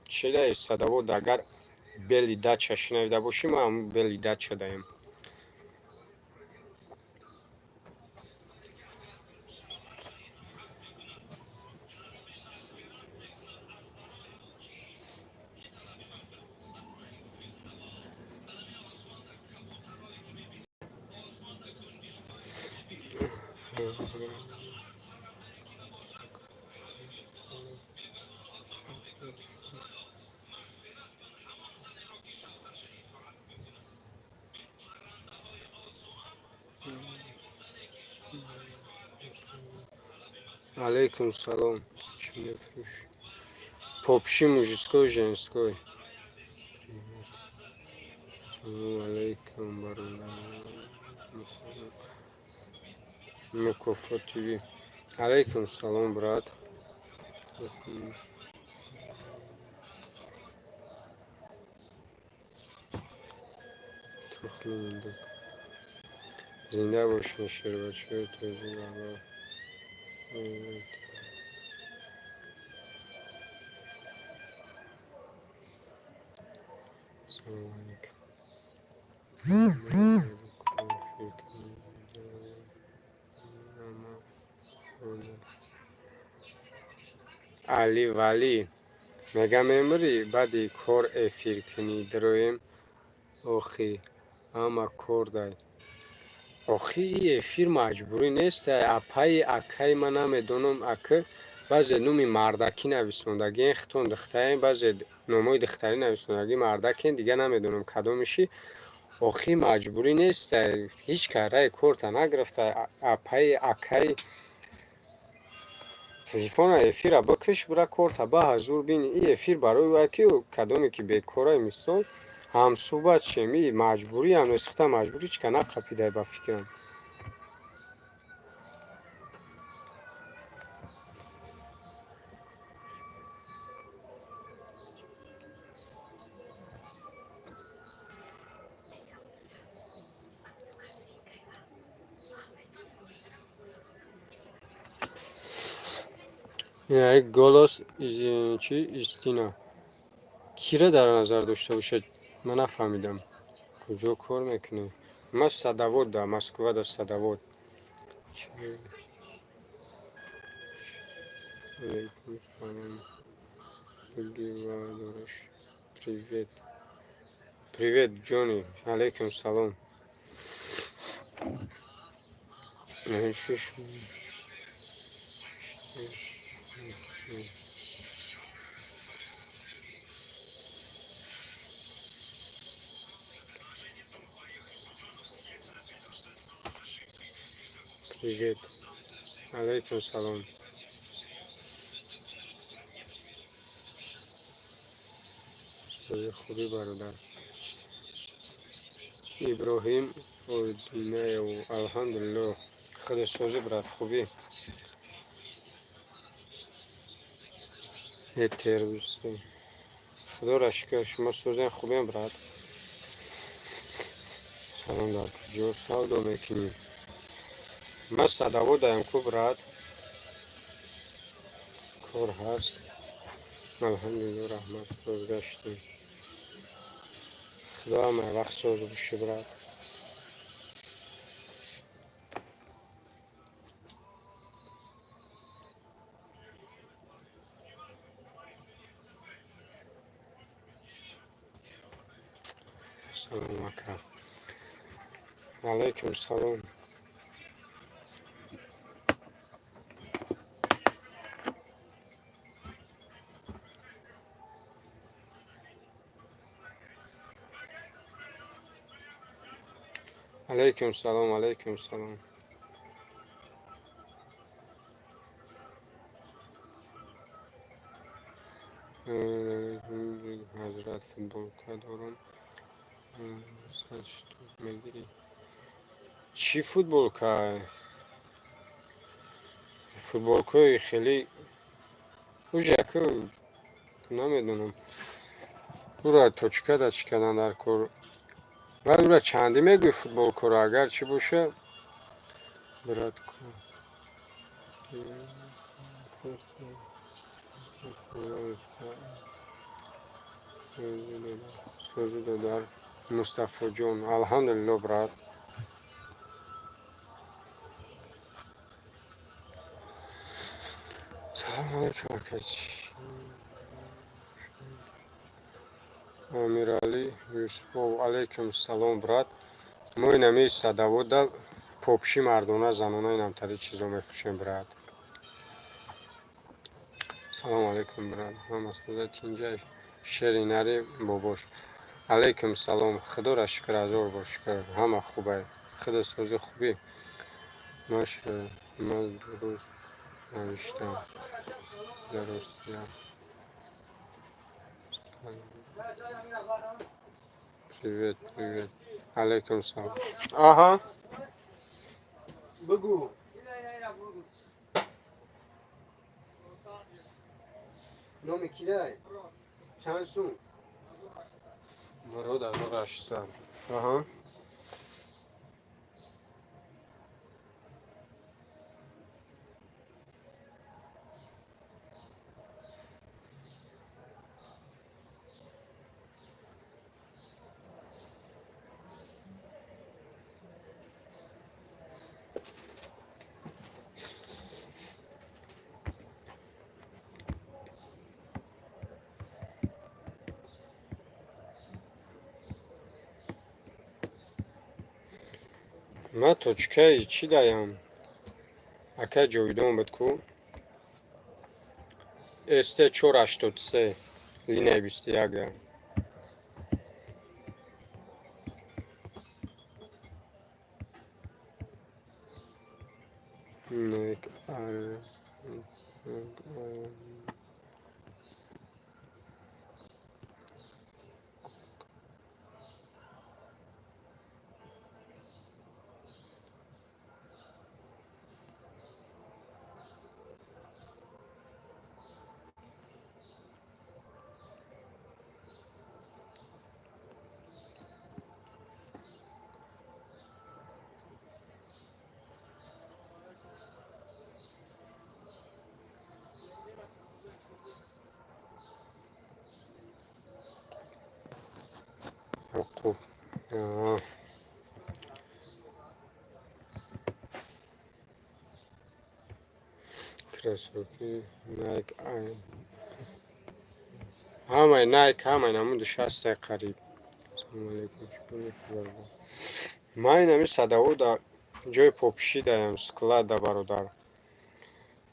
Speaker 1: чида Садовод, агар Бели дача шинавида бошӣ, ма ҳамн Бели дача даем. Алейкум салом. Чӣ мефурӯшӣ? Попши мужской, женской. Салому алейкум, бародар. Мукофот ТВ. Алейкум салом, брат. Тухми индук. Зинда бошед, шербачаҳои тоҷик. Аллоҳ. Салому алейкум. Али Валӣ мега: «Мемурӣ, баъди кор эфир кунӣ, дароем охи, ҳама кор дай». Охи, эфир маҷбурӣ нестай, апаи, акаи, ман намедонам. Ака, баъзе номи мардакӣ нависондагиен, хитон духтаен, баъзе номҳои духтарӣ нависондагӣ, мардакен, дигар намедонам кадомиши. Охи, маҷбурӣ нестай, ҳеҷ караи корта нагирифта. Апаи, акаи, телефона, эфира бикиш, бира корта ба ҳазур бин. И эфир барои вай ки кадоме ки бекорай, мисол, ҳамсӯҳбат шем. И маҷбуриам несихта, маҷбурӣ ҳеҷ ка нақапидай, ба фикрам. Як голос чи истина кира дар назар дошта бошад, ман нафаҳмидам. Куҷо кор мекунӣ? Ман Садовод, да Москва, да Садовод. Алейкум салом. Привет, привет, Ҷони. Алейкум салом. Шиш. Привет. Алейкум салом. Сози, хубӣ, бародар? Иброҳим Одинаев, алҳамдулилло. Худо созӣ, брат, хубӣ? Э, террористи. Худоро шукр, шумо созен, хубем, брат? Салом, дар куҷо савдо мекунӣ? Ман Садоводаям ку, брат. Кор ҳаст, алҳамдулилло, раҳмат, соз гаштем. Худо ҳама вақт соз бошӣ, брат. Салом, ака. Алайкум салом. Алайкум салом, алайкум салом. Ҳазрат, футболка дорам, 100 штук мегирӣ? Чӣ футболка? Футболкаи хеле ужаку намедонам. Ура точка да чӣ кардан дар кор? Баъд ура чандӣ мегӯӣ футболкаро, агар чӣ боша, братку? Созӣ, додар Мустафоҷон. Алҳамдулилло, брат. Салому алайкум, ака. Амиралӣ Юсупов, алайкум салом, брат. Мо инами Садовода попши мардона, занона, инамтари чизо мефурӯшем, брат. Салому алайкум, брат. Ҳама сӯза, тинҷай, шери нари бобош. Алайкум салом. Худоро шукр, ҳазор бор шукр, ҳама хубай. Худо сӯзи, хубӣ? Ман дуруст навиштам, дар Русия. Привет, привет. Алейкум салом. Аҳа.
Speaker 2: Бигӯ.
Speaker 1: Номи кидай? Чанд сум? Бародар, 800. Аҳа. Ман точкаи чӣ даям? Ака, ҷовидон буд ку? СТ 483, линияи 21 да. Найк ар. Яқуб. Кроссовки Найк, ҳамаи Найк, ҳамаи намуди шастай қариб. Салому алейкум. Ман инами садовода ҷои попши даям, склада, бародар.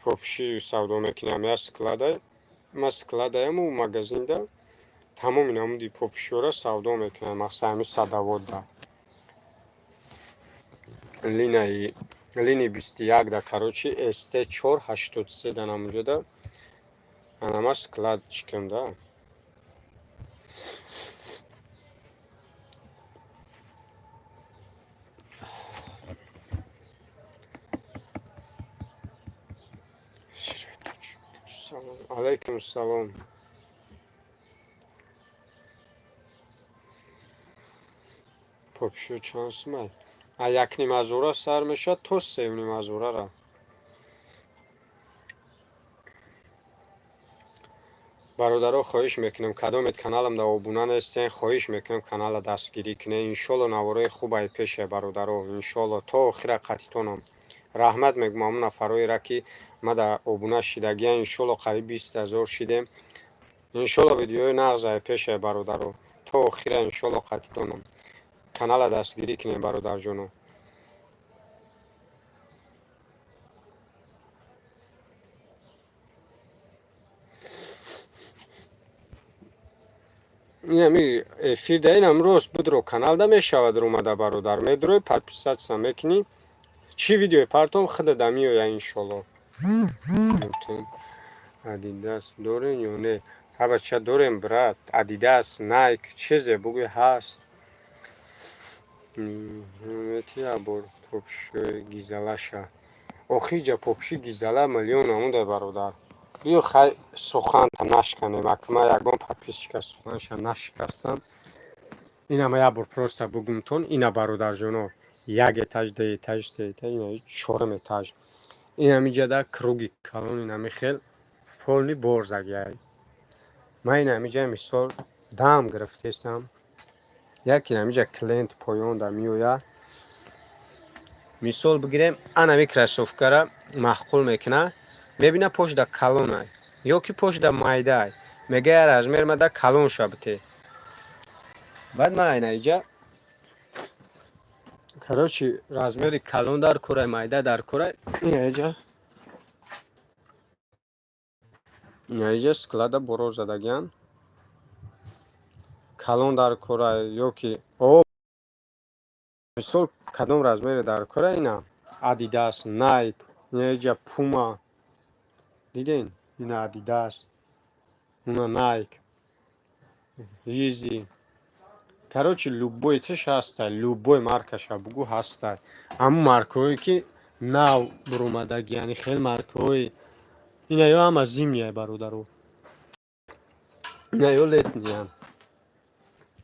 Speaker 1: Попши савдо мекунам, я склада. Ма складаяму магазинда тамоми намуди попшиёра савдо мекунам, махсусан ҳами садоводда. Линаи лини 21 да, короче, СТ 483 да намуҷода. Анама склад чикам да. Алейкум салом. Попшиё чанд сумай? А 1,5 ҳазора сар мешавад то 3,5 ҳазорара. Бародаро, хоҳиш мекунам, кадомет каналамда обуна нестен, хоҳиш мекунам, канала дастгирӣ кунед. Иншолло, навораи хуб ай пеше, бародаро, иншолло, то охира қатитонам. Раҳмат мегӯм ҳамон нафароеро, ки мада обуна шидагиян. Иншолло, қариб 20 000 шидем. Иншолло, видеои нағз ай пеше, бародаро, то охира иншолло қатитонам. Канала дастгирӣ кунед, бародарҷоно. Инами эфир да, инам рост будро, каналда мешавад румада, бародар. Медрои, подписаться мекунӣ, чӣ видеои партом худада меоя, иншолло. Адидас дорем ё не? Ҳа, бача, дорем, брат. Адидас, Найк, чизе бугӯй, ҳаст. Мети ябор попшиёи гизалаша. Охиҷа попши гизала миллион намуда, бародар. Биё, хай, суханта нашканем. Акма ягон подписчика суханша нашикастам. Инама як бор просто бугумтон. Ина, бародарҷоно, як этаж, ду этаж, се этаж, ина чорум этаж. Инамиҷада круги калон, инами хел полный борзагиай. Ман инамиҷа мисол дам гирифтесам. Як инамиҷа клиент поёнда меояд. Мисол бигирем, анами кроссовкара маъқул мекунад, мебина пошда калонай ё ки пошда майдаай, мега я размер мада калон ша бите. Баъд ман айнаиҷа, короче, размери калон дар корай, майда дар корай, инаиҷа склада боро задагиан, калон дар корай ё ки о мисол кадом размере дар кора. Ина Адидас, Найк, инаиҷа Пума, диден, ина Адидас, уна Найк, Изи. Короче, любой тиш ҳаста, любой маркаша бугӯ, ҳаста. Ҳамун маркаҳое ки нав буромадаги, яъне хел маркаҳои ина ё ҳама зимняя, бародаро, ина ё летниян,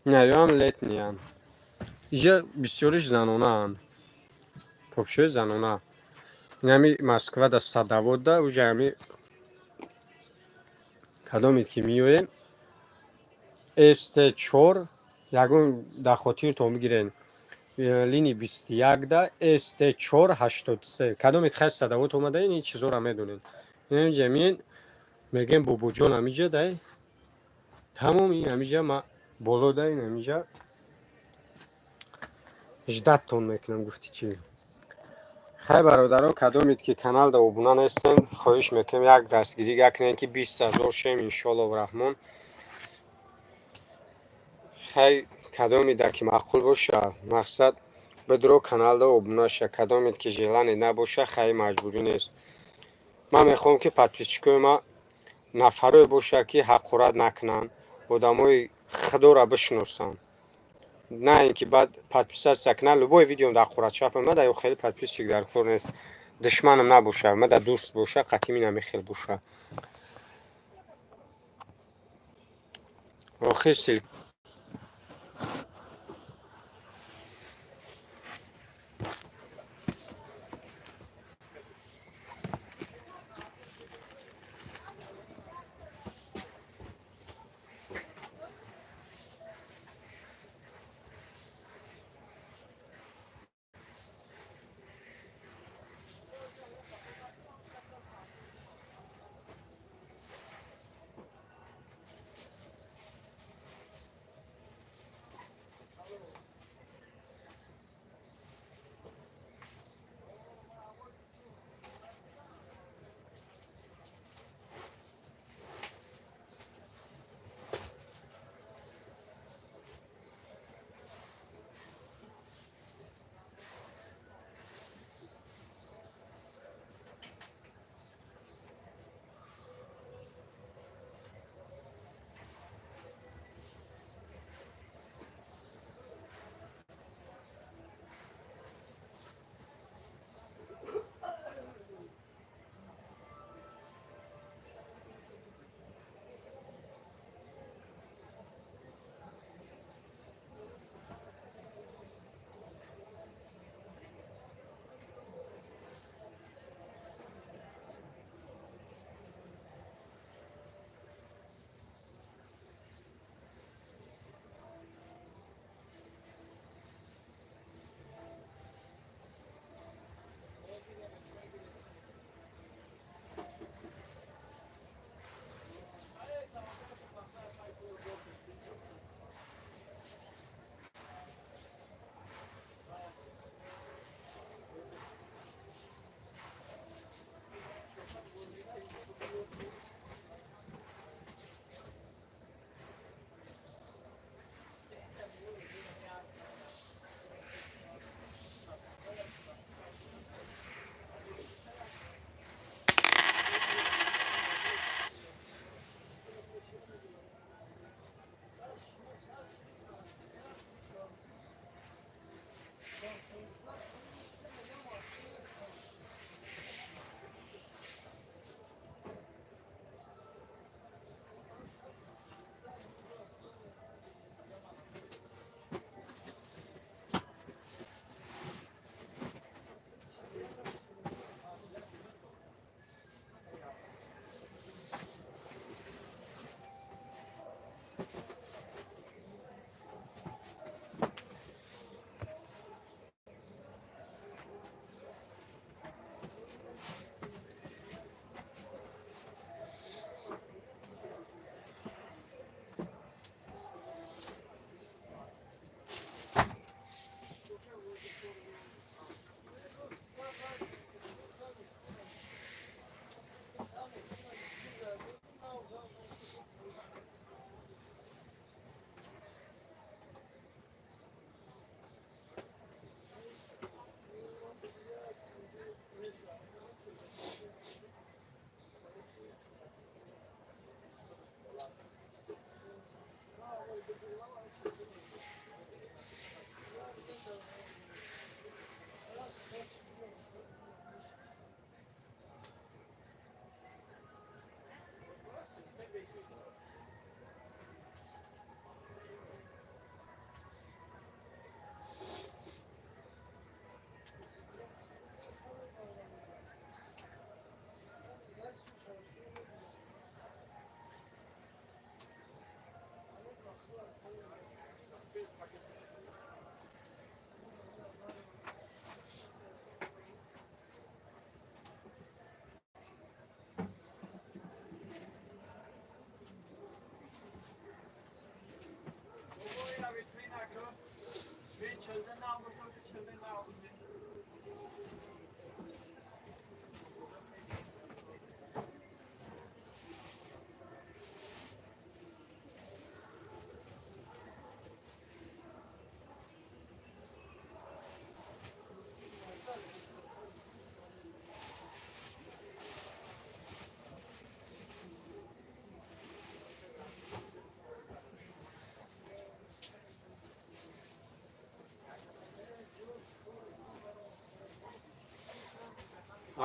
Speaker 1: ина ё ҳам летниян. Иҷа бисёриш занонаанд, попшои занона. Инами Москвада Садоводда уҷа ҳами кадомед ки меоем, СТ 4, ягон дар хотиртон бигирен, лини 21-да СТ 483. Кадомед хай Садовод омадаин, ин чизоро медонед. Инамиҷа миен, мегӯем бобоҷон, ҳамиҷа дай тамом, ин ҳамиҷа ма боло да, ин ҳамиҷа ждатьтон мекунам. Гуфти чӣ? Хай, бародаро, кадомед ки каналда обуна нестен, хоҳиш мекунем, як дастгирӣ гакунем, ки 20 000 шем, иншоалло раҳмон. Хай, кадомеда ки маъқул боша, мақсад Бидро каналда обуна ша. Кадомед ки желание набоша, хай, маҷбурӣ нест. Ман мехоҳам, ки подписчикои ма нафарое бошад, ки ҳақорат накунанд, одамои худоро бишиносанд, на ин ки баъд подписаться кунанд, любой видеом дар ҳақоратчапа. Ма дар хеле подписчик дар кор нест, душманам набоша, ма дар дӯст боша, қатъи намехел боша. Охир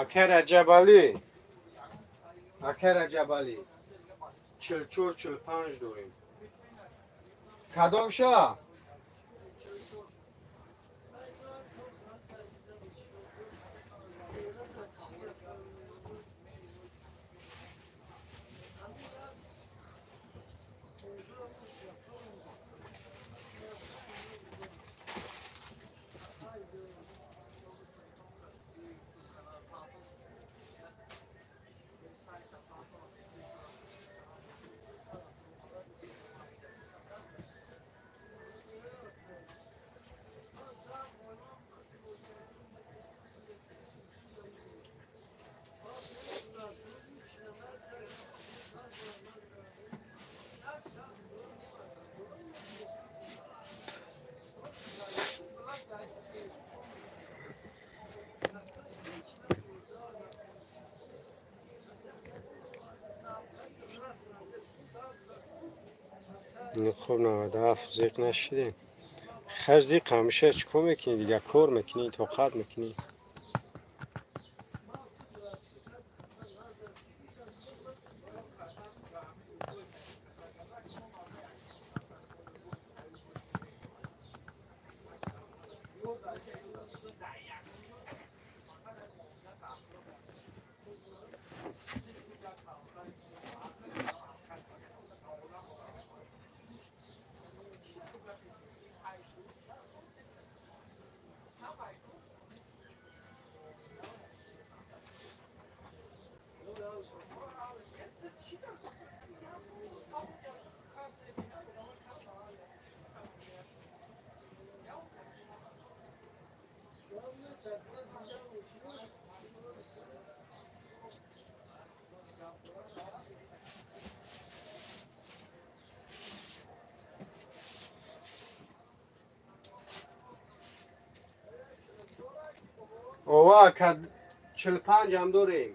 Speaker 1: Ака Раҷабалӣ, ака Раҷабалӣ, 44, 45 дорем. Кадомша? Ниқоб 97, зиқ нашидем. Хай, зиқ ҳамеша чӣ кор мекунӣ дига? Кор мекунӣ, тоқат мекунӣ. Ова, 45 ҳам дорем.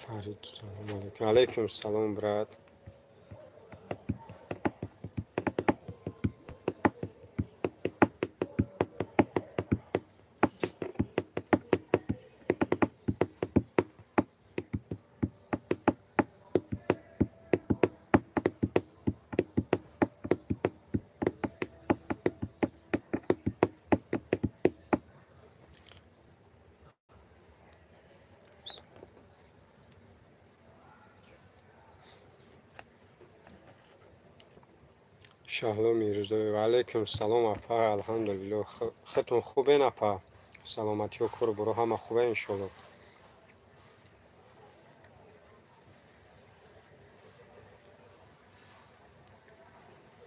Speaker 1: Фарид, салом алейкум. Алейкум салом, брат. Шаҳло Мирзоева, алейкум салом, апа. Алҳамдулилло, худтон хубен, апа? Саломатиҳо, кору боро ҳама хубе, иншолло.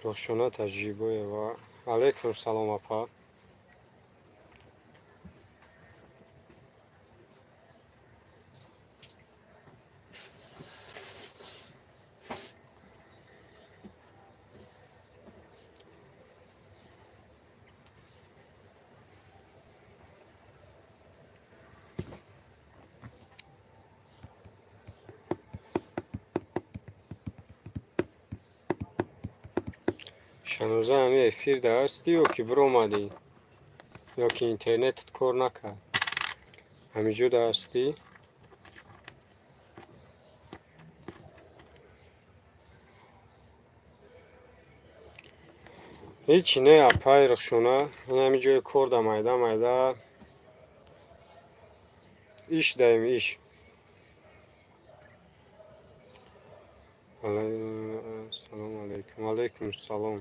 Speaker 1: Рӯхшона Таҷибоева, алейкум салом, апа. Шаноза, ҳами эфирда ҳастӣ ё ки биромадӣ, ё ки интернетат кор накард? Ҳамиҷода ҳастӣ? Ҳечи не, апаи Рухшона, ин ҳами ҷои корда майда майда иш даем, иш. Салому алейкум. Алейкум салом.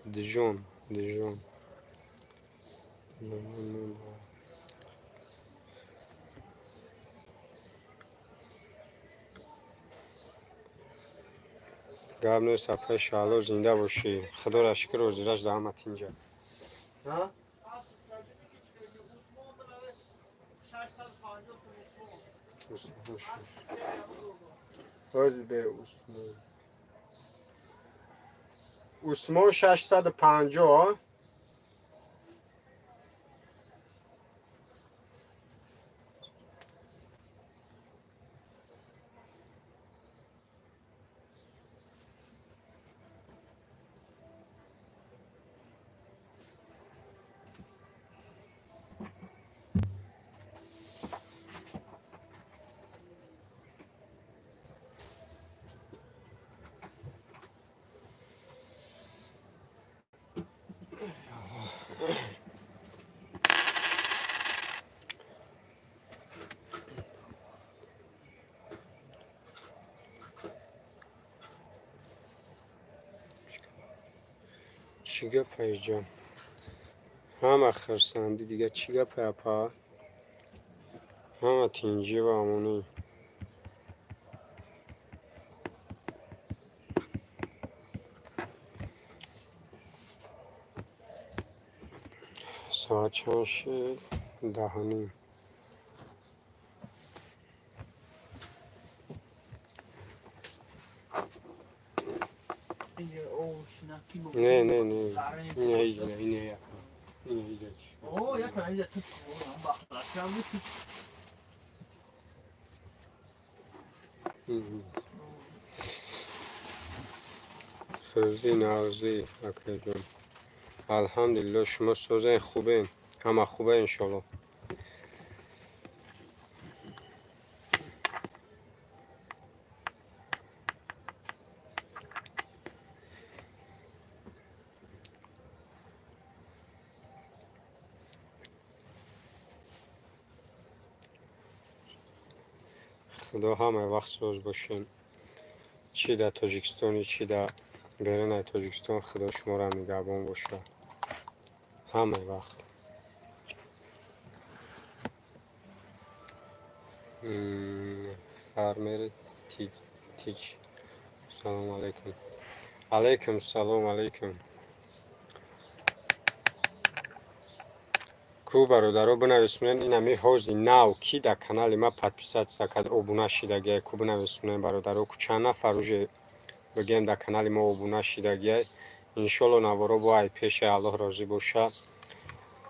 Speaker 1: Дижон, Дижон. Гап нест, апаи Шаҳло, зинда бошӣ. Худоро шукр, ҳозираш да ҳама тинҷа.
Speaker 2: Усмон 650 сум.
Speaker 1: Усмон бе Усмон. Усмон 650. Чӣ гапа иҷо? Ҳама хурсандӣ, дига чӣ гапа, апа? Ҳама тинҷӣ ва амонӣ. Соат чанд шид? 10:30. Не, не, не. Ина иҷа, ина яка. Ина иҷа.
Speaker 2: О, яка иҷа тут бахтар.
Speaker 1: Сӯзи нағзӣ, акаҷон. Алҳамдулилло, шумо созен, хубем. Ҳама хубе, иншолло. Худо ҳама вақт соз бошем. Чӣ дар Тоҷикистони, чӣ дар берунаи Тоҷикистон, Худо шуморо нигаҳбон бошад. Ҳама вақт. Фармери Тич. Салому алайкум. Алайкум салом, алайкум. Ку, бародаро, бинависонед, инами ҳози нав ки дар канали ма подписаться кард, обуна шидагиай, ку бинависонед, бародаро, ку чанд нафар уже, бигем, дар канали мо обуна шидагиай. Иншолло, наворо бо ай пеши Аллоҳ розӣ боша.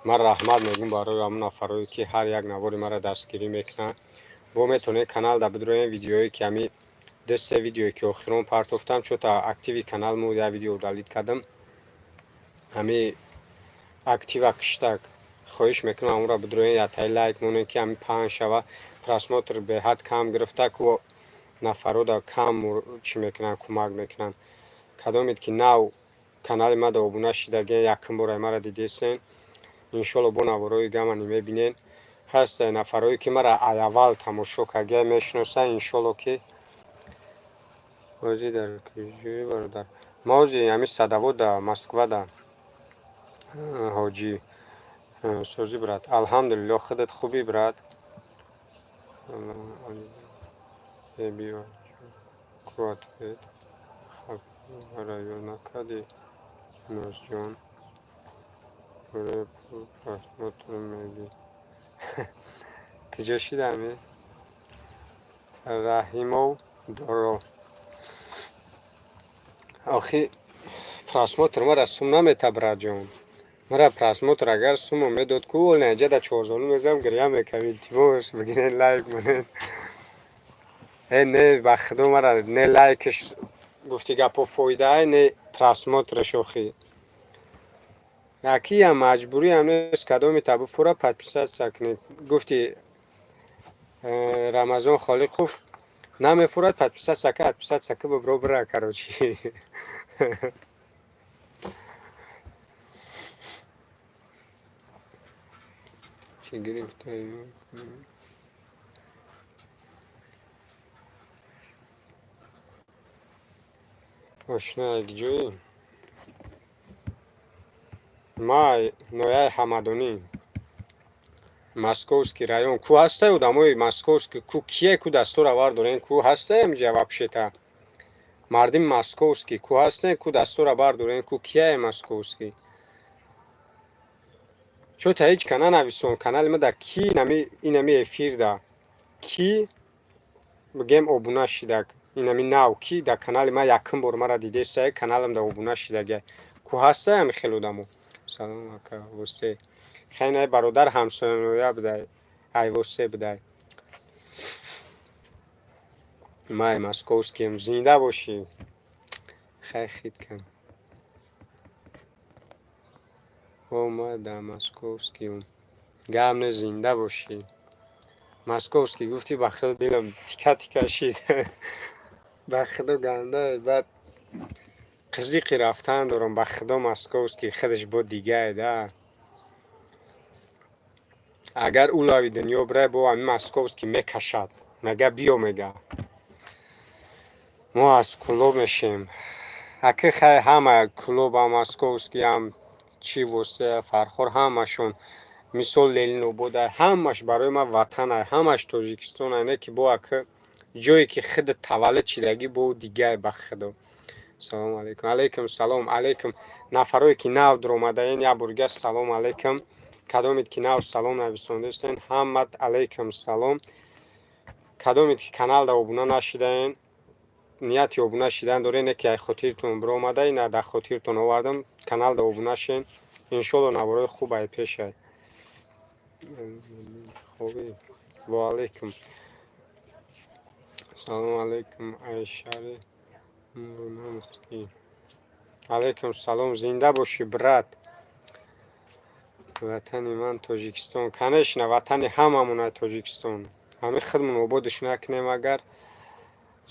Speaker 1: Ман раҳмат мегӯм барои ҳамон нафарое, ки ҳар як навори маро дастгирӣ мекунанд. Бо метавонед каналда бидроен, видеое ки ҳами ду се видеое ки охирон партофтам, чё-то активи канал мо як видео удалить кардам, ҳами актива киштак. Хоҳиш мекунам, ҳамонро бидроен, ятаи лайк монед, ки ҳами паҳн шава. Просмотр беҳад кам гирифта, ку нафарода кам чӣ мекунанд, кӯмак мекунанд. Кадомед ки нав канали мада обуна шидагиен, якум бора маро дидесен, иншолло, бо наворои гамани мебинен. Ҳастае нафарое ки мара аввал тамошо кардия, мешиносанд, иншолло. Ки ҳозир дар куҷои, бародар? Ма ҳозир ҳами Садовода, Москвада. Ҳоҷӣ, созӣ, брат? Алҳамдулилло, худат хубӣ, брат? Э, биё, ку ответ маро ёд накардӣ, Нозҷон? Просмотр мегӣ, куҷо шидами? Раҳимов Доро, охи просмотр мара сум намета, братҷон. Мара просмотр агар сумо медод, ку олнаҷада чорзону мезам, гиря мекам. Илтимос, бигирен, лайк монед. Э, не, ба худо, мара не лайкаш, гуфти гапо, фоидаай, не просмотраш. Охи якиам маҷбуриам нест, кадоми табуфура подписаться кунед. Гуфти Рамазон Холиқов намефурад, подписаться ка, подписаться ка, бибро, бира, короче. Чӣ гирифтаи? Ошно, якҷоӣ? Ма нояи Ҳамадонӣ, Московский район. Ку ҳастай одамои московский? Ку кие? Ку дастура бардорен, ку ҳастай амҷа вообще-то? Мардими московский ку ҳастен? Ку дастура бардорен, ку кияе московский? Чё-то ҳеҷ ка нанависон. Канали ма да ки инами эфирда ки, бигем, обуна шидак, инами нав ки дар канали ма якум бор мара дидесай, каналам да обуна шидагия, ку ҳастай ами хел одамо? Салом, ака, восе хайн, бародар, ҳамсояноя будай, ай восе будай. Май московскием, зинда бошӣ. Хай, хит кан. О, ма да московскием, гап не, зинда бошӣ. Московский гуфтӣ, ба худо, дилам тика тика шид. Ба худо, ганда баъд қизиқи рафтан дорам. Ба худо, московский худаш бо дигае да. Агар улави дунё бирай, бо ҳами московский мекашад, мега биё, мега мо аз Кулоб мешем. Аки хай, ҳама клуба, московскиам, чӣ восе, Фархор, ҳамашон, мисол, Ленинобода, ҳамаш барои ман ватанай, ҳамаш Тоҷикистонай. Не ки бо аки ҷое ки худат таваллуд шидагӣ, бо дигай, ба худо. Салому алайкум. Алайкум салом, алайкум. Нафарое ки нав дуромадаен, як борга салом алайкум. Кадомед ки нав салом нависондастен, ҳамат алайкум салом. Кадомед ки каналда обуна нашидаен, нияти обуна шидан дорен, не ки ай хотиртон биромада, ина дар хотиртон овардам, каналда обуна шен. Иншолло, наворои хуб ай пешай. Хоби, ва алайкум салом. Алайкум, ай шаҳри Мурманский. Алайкум салом, зинда бошӣ, брат. Ватани ман Тоҷикистон, конечно, ватани ҳамамон Тоҷикистон. Ҳамин худмон ободш накунем, агар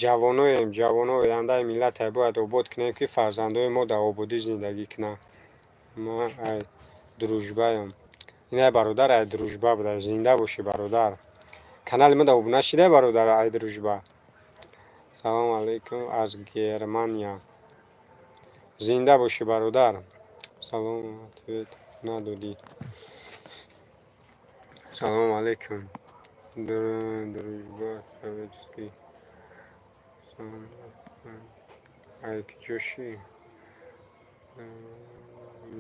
Speaker 1: ҷавоноем, ҷавоно ояндаи миллате, бояд обод кунем, ки фарзандои мо дар ободӣ зиндагӣ кунанд. Ман ай Дружбаям. Инай бародар ай Дружба буда. Зинда бошӣ, бародар. Канали ма да обуна шидай, бародар, ай Дружба. Салому алайкум аз Германия. Зинда бошӣ, бародар. Салом, ответ надодӣ. Салому алайкум. Дружба советский. Ай куҷошӣ?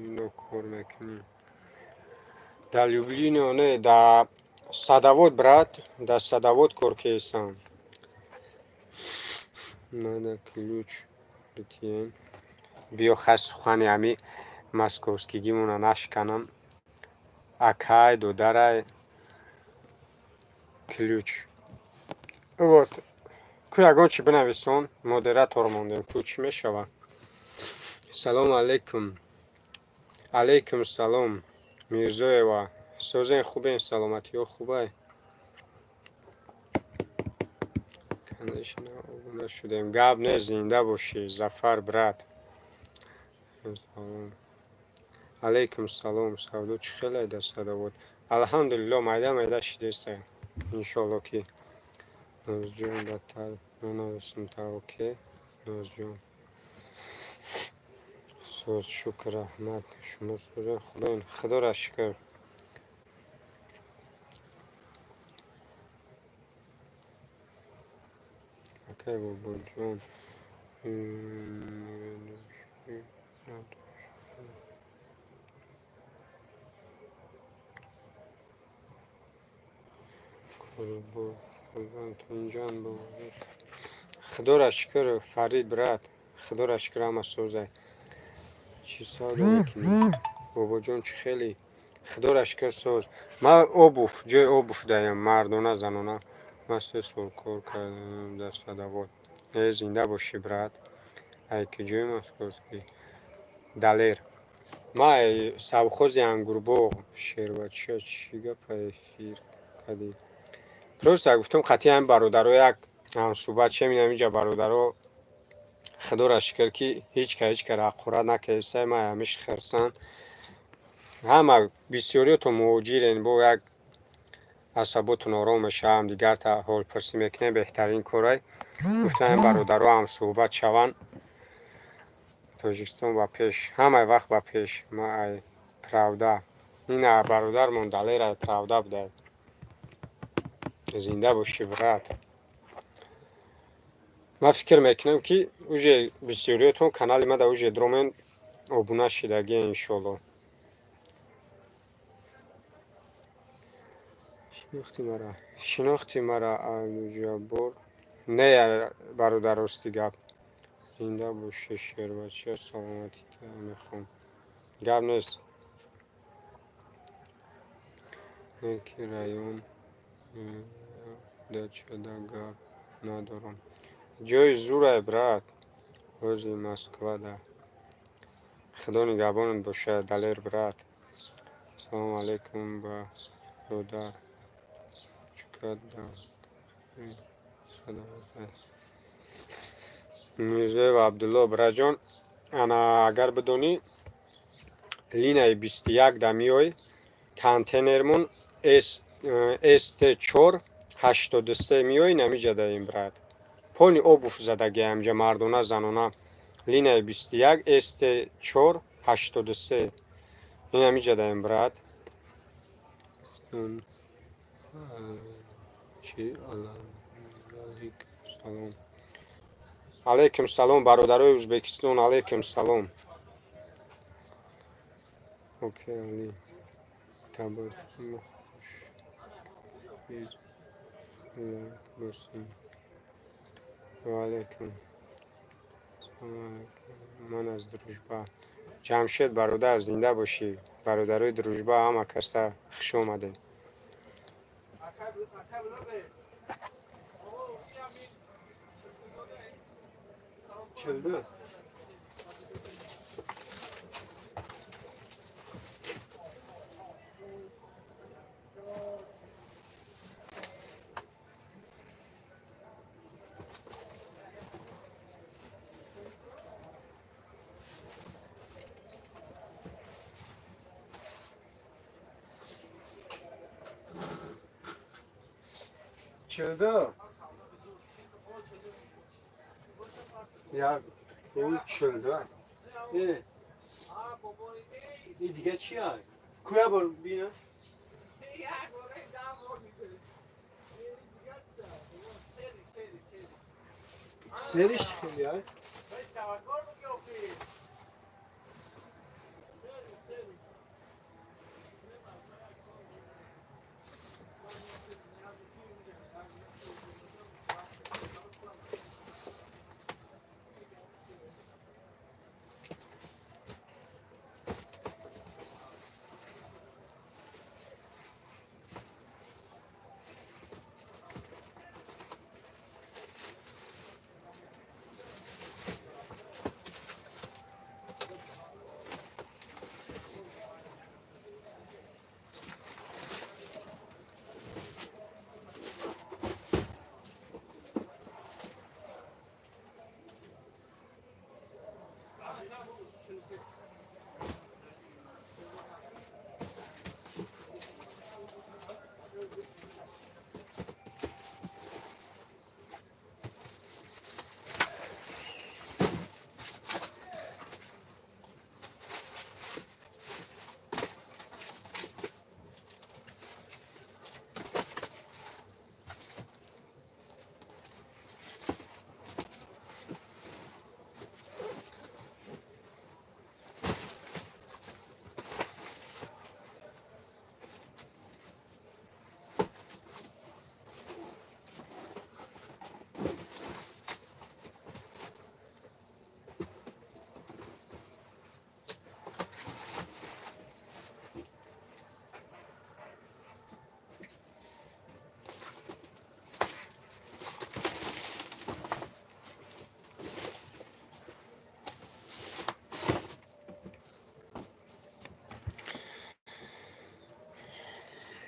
Speaker 1: Ино кор мекунӣ? Дар Люблино не, дар Садовод, брат, дар Садовод кор кесам. Надо ключ битием. Биё, хай, сухани ҳами московскигимона нашканам. Акай, додарай, ключ. Вот. Ку ягон чӣ бинависон, модератор мондем, ку чӣ мешавад? Салому алайкум. Алайкум салом. Мирзоева. Созен, хубен, саломатиҳо хубай? Конечно, обуна шудем. Гап нест, зинда бошӣ, Зафар, брат. Салом. Алайкум салом. Савдо чӣ хелай дар Садовод? Алҳамдулилло, майда майда шидеста. Иншолло ки. Нозҷон, бадтар нанависм та, окей? Нозҷон. Соз, шукр, раҳмат. Шумо созен, хубен? Худоро шукр. Акай Бобоҷон. Худоро шукр, Фарид, брат. Худоро шукр, ҳама созай. Чӣ савдо мекунӣ? Бобоҷон, чӣ хеле? Худоро шукр, соз. Ман обувь, ҷои обувь даям, мардона, занона. Ман 3 сол кор кардам дар Садовод. Э, зинда бошӣ, брат. Ай куҷои московский? Далер. Ман ай совхози Ангурбоғ. Шербача, чӣ гапа эфир кардӣ? Просто гуфтам, қатъи ҳамин бародаро як ҳамсӯҳбат шем. Инам инҷа бародаро, худоро шукр, ки ҳеҷ ка ҳеҷ кара ҳақорат накардисай. Ман ҳамиш хирсанд. Ҳама бисёриётон муҳоҷирен, бо як асаботон ором мешавад, ҳамдигарта ҳолпурсӣ мекунем, беҳтарин корай. Гуфтам, ин бародаро ҳамсӯҳбат шаванд. Тоҷикистон ба пеш, ҳамаи вақт ба пеш. Ман ай Правда. Ина бародармон Далер ай Правда буда. Зинда бошӣ, брат. Ман фикр мекунам, ки уже бисёриётон канали мада уже дромен, обуна шидагӣ, иншолло. Шинохти мара? Шинохти мара, Абдуҷаббор? Не, бародар, рости гап. Зинда бошӣ, шербача, саломатита мехоҳам. Гап нест. Не ки район дачада гап надорам. Ҷои зурай, брат. Ҳози Москвада. Худо нигаҳбонат бошад, Далер, брат. Салому алайкум, бародар. Чӣ карда? Мирзоева Абдулло, браҷон, ана агар бидонӣ, линияи 21 да меой, контейнермон СТ 4 83 меои, намиҷа даем, брат. Полный обувь задагиам ҷа, мардона, занона. Линияи 21 СТ 4 83. Ин ҳамиҷа даем, брат. Чи, салом. Алайкум салом, бародарои Ӯзбекистон, алайкум салом. Окей, Али. Табассум хуш лайк босем. Ва алайкум. Ман аз Дружба. Ҷамшед бародар, зинда бошӣ. Бародарои Дружба, ҳама каса хуш омадед. 42. 42. Як 42. И дига чи ай? Куя бор бина? Сериш хели ай?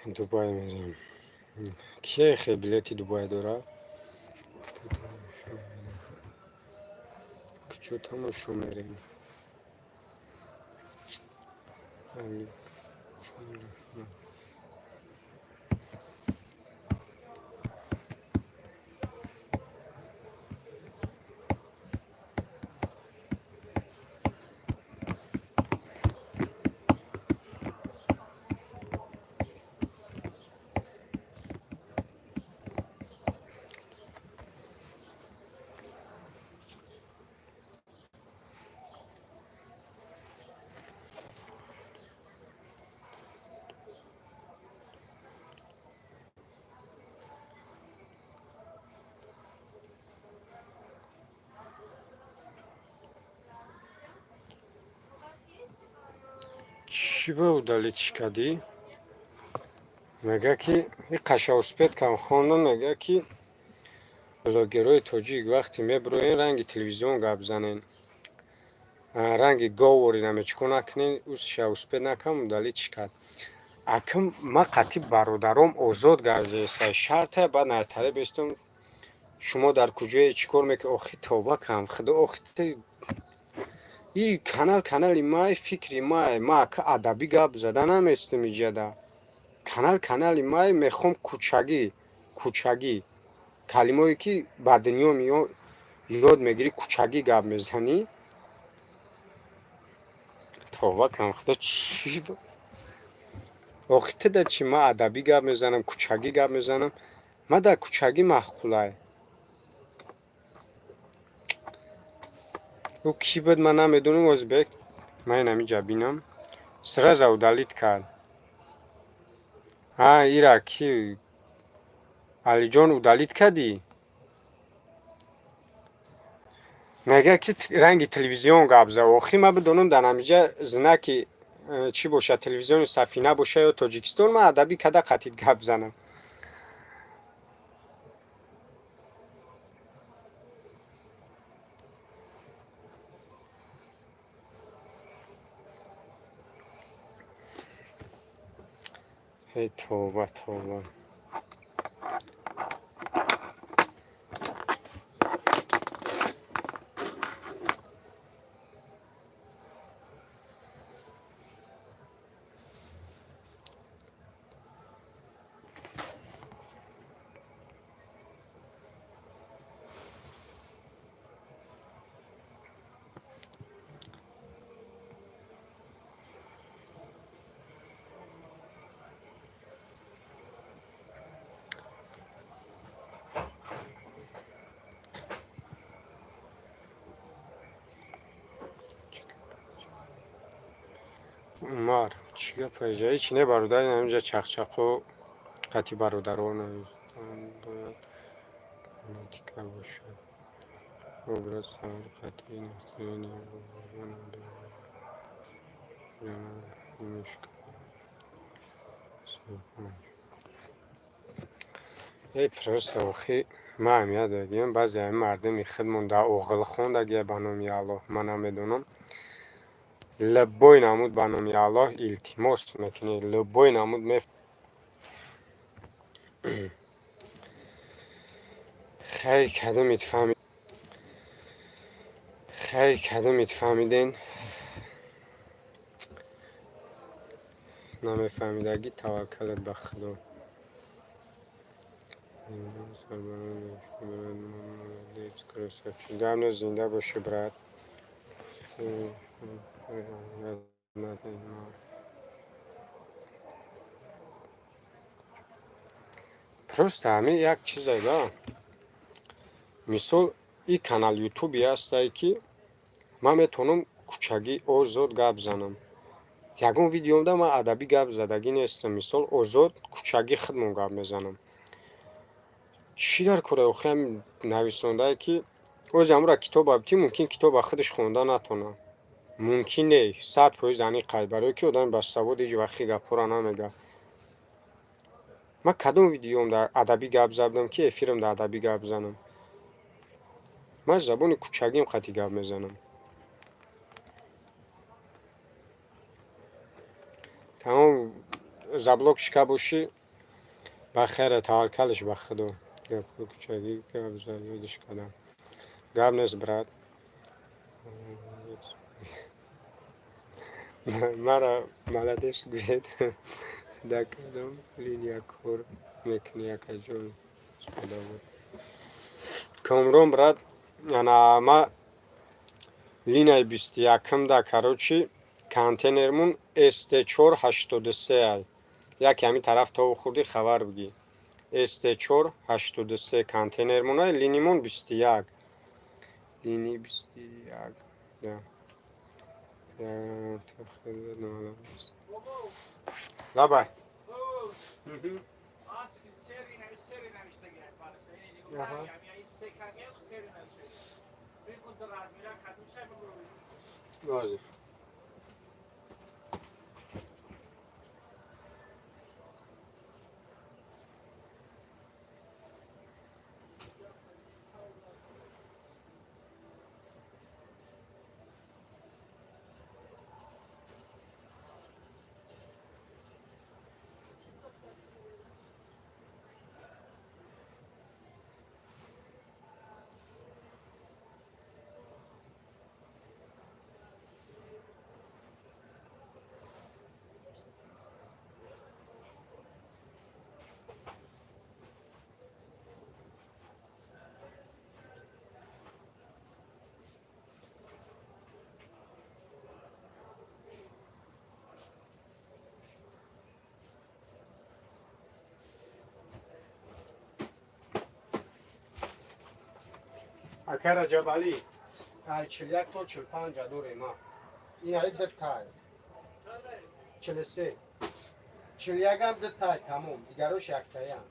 Speaker 1: Дубай мерем. Кие хе билети Дубай дора? Куҷо тамошо мерем? Али. Чӣ ба удалить кардӣ? Мега, ки и қаша успеть кам хондам, мега, ки блогерҳои тоҷик вақте мебироен, ранги телевизион гап занен, ранги говори намечико накунен. Усша успеть накам, удалить кард. Акм ма қатъи бародаром озод гап зеста, шарта баъд найтаре бестум. Шумо дар куҷое, чӣ кор мекунед? Охи, тавба кам, худо, охи, и канал канали май, фикри май. Ма ака адабӣ гап зада наместам иҷада. Канал канали май, мехом кӯчагӣ кӯчагӣ калимое, ки ба дунё ёд мегирӣ, кӯчагӣ гап мезанӣ. Товба кунам, худо, чӣ охи тида чӣ? Ман адабӣ гап мезанам, кӯчагӣ гап мезанам. Ман дар кӯчагӣ маъқулай. Ӯ кӣ буд, ман намедонам, ӯзбек. Ман инамиҷа бинам. Сразу удалить кард. А, ира ки? Алиҷон, удалить кардӣ? Мегӯяд ки ранги телевизион гап зад. Охи ман бидонам, дар ҳамиҷа знаки чӣ бошад, телевизиони Сафина боша ё Тоҷикистон, ман адабӣ када қатид гап занам. Эй тавба, тавба. Умар, чӣ гап ҳеҷ не, бародар, инамиҷа чақчақо қати бародарон бояд грамматика бошад. Образ савол қатъи настроение. Немножко. Эй, просто охи ман аҳамият додагиам, баъзе ҳамин мардуми худмон дар оғил хондагия, ба номи Аллоҳ, ман намедонам. Любой намуд, ба номи Аллоҳ, илтимос мекунӣ, любой намуд ме хай кадомит фаҳми, хай кадомит фаҳмиден, намефаҳмидагӣ, таваккалат ба Худо. Молодец, красавчик. Гап нест, зинда бошӣ, брат. Просто ҳамин як чизе да. Мисол, и канал Ютубе ҳастае, ки ман метавонам кӯчагӣ озод гап занам. Ягон видеомда ман адабӣ гап задагӣ нестам. Мисол, озод кӯчагӣ худмон гап мезанам. Чӣ дар кора охи ҳамин нависондае, ки ози ҳамура китоба битӣ, мумкин китоба худаш хонда натонад. Мумкин не, 100% аниқ қайд, барое ки одами басавод ҳеҷ вақт хи гапҳоро намегӯяд. Ман кадом видеомда адабӣ гап задам, ки эфирамда адабӣ гап занам? Ман забони кӯчагим қатъи гап мезанам. Тамом, заблокшика бошӣ, ба хайра, таваккалаш ба Худо. Гапҳои кӯчагӣ гап зад, ёдиш кардам. Гап нест, брат. Мара молодец гӯед. Дар кадом линия кор мекунӣ, акаҷон? Комрон, брат, ана ма линияи 21-да, короче, контейнермун СТ 4 83 ай. Яке ҳамин тараф то хурдӣ хабар бигӣ. СТ 4 83 контейнермон ай, линимон 21. Линии 21. Да. Молодец. Лабай. Аҳа. Ҳозир. Ака Раҷабалӣ, ай 41 то 45 дорем. А ин ай дитай 43, 41-ам дитай, тамом, дигарош яктаям.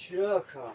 Speaker 1: Чиро, ака?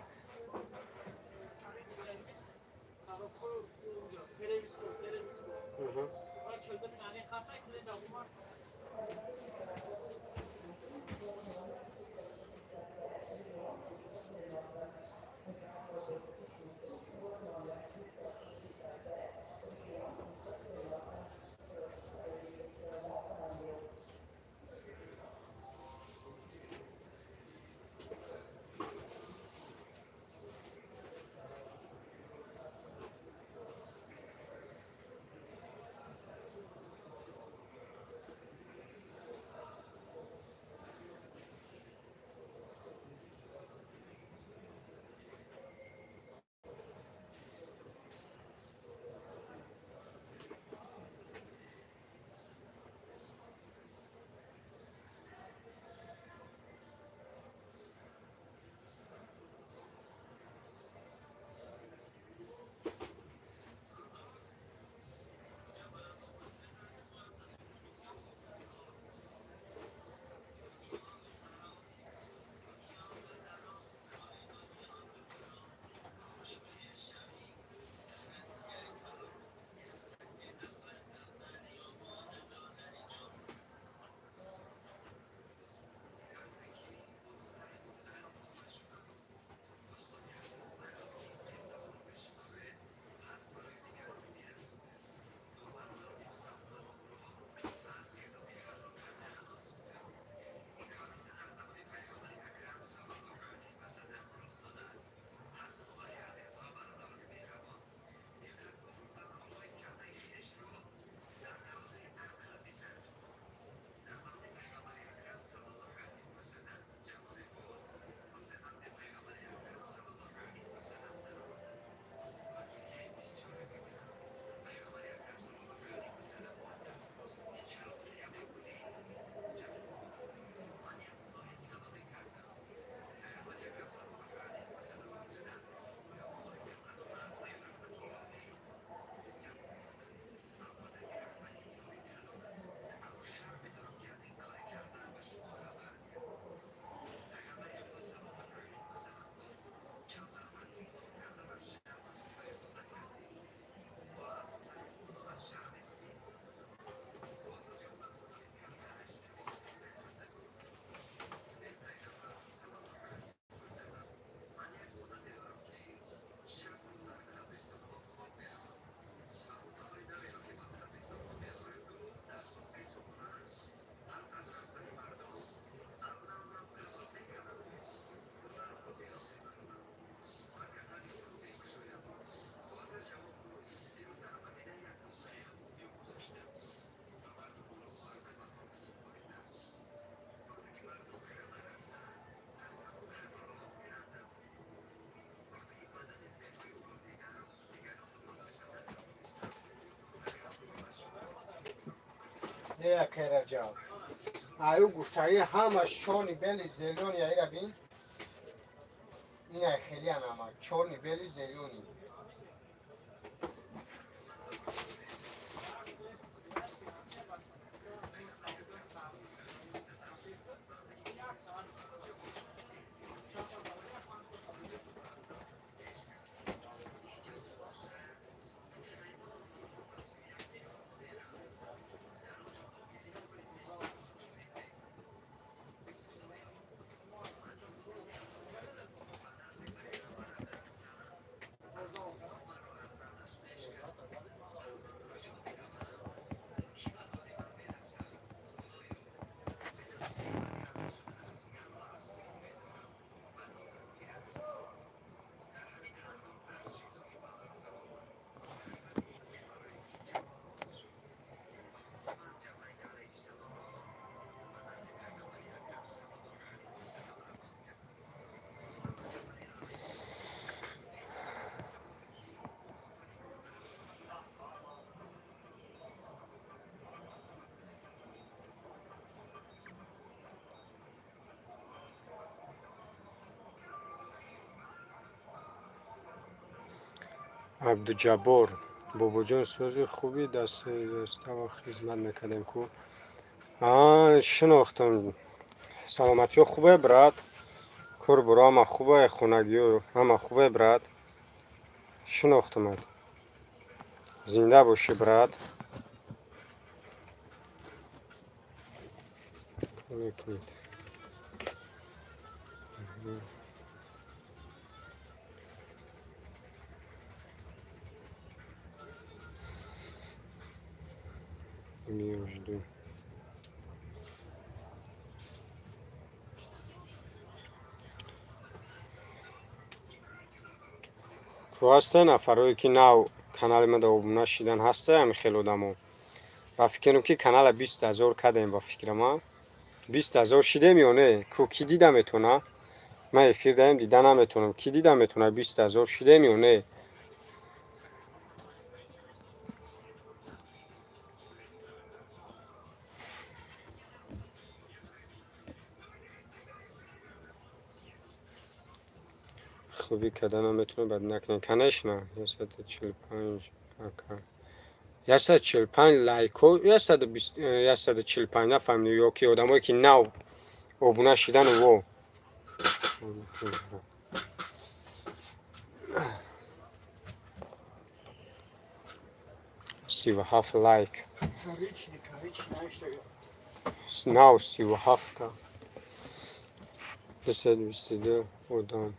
Speaker 1: Не, акай Раҷаб, аю гуфтаи ҳамаш чёрный, белый, зелёный. Айра бин, ин ай хелиан ҳама чёрный, белый, зелёный. Абдуҷаббор: бобоҷон, сӯзи хуби дастава хизмат мекардем ку? Шинохтам. Саломатиҳо хубе, брат? Кор-боро ҳама хубе, хонагиҳо ҳама хубе, брат? Шинохтамад. Зинда бошӣ, брат. Мекунед. Между. Ку ҳаста нафарое, ки нав канали мада обуна шидан? Ҳаста ҳами хел одамо? Ба фикрам, ки канала 20 000 кардем. Ба фикрам, а, 20 000 шидем ё не? Ку, кӣ дида метавона? Ман эфир даем, дида наметавонам. Кӣ дида метавона, 20 000 шидем ё не? Хубӣ карда наметавонем, бад накунем, конечно. 145, ака, 145 лайко, 145. Нафаҳмидем, ё ки одамое, ки нав обуна шидану во. 37 лайк.
Speaker 2: Коричневый, коричневый, навиштага.
Speaker 1: Нав 37-та, 222 одам.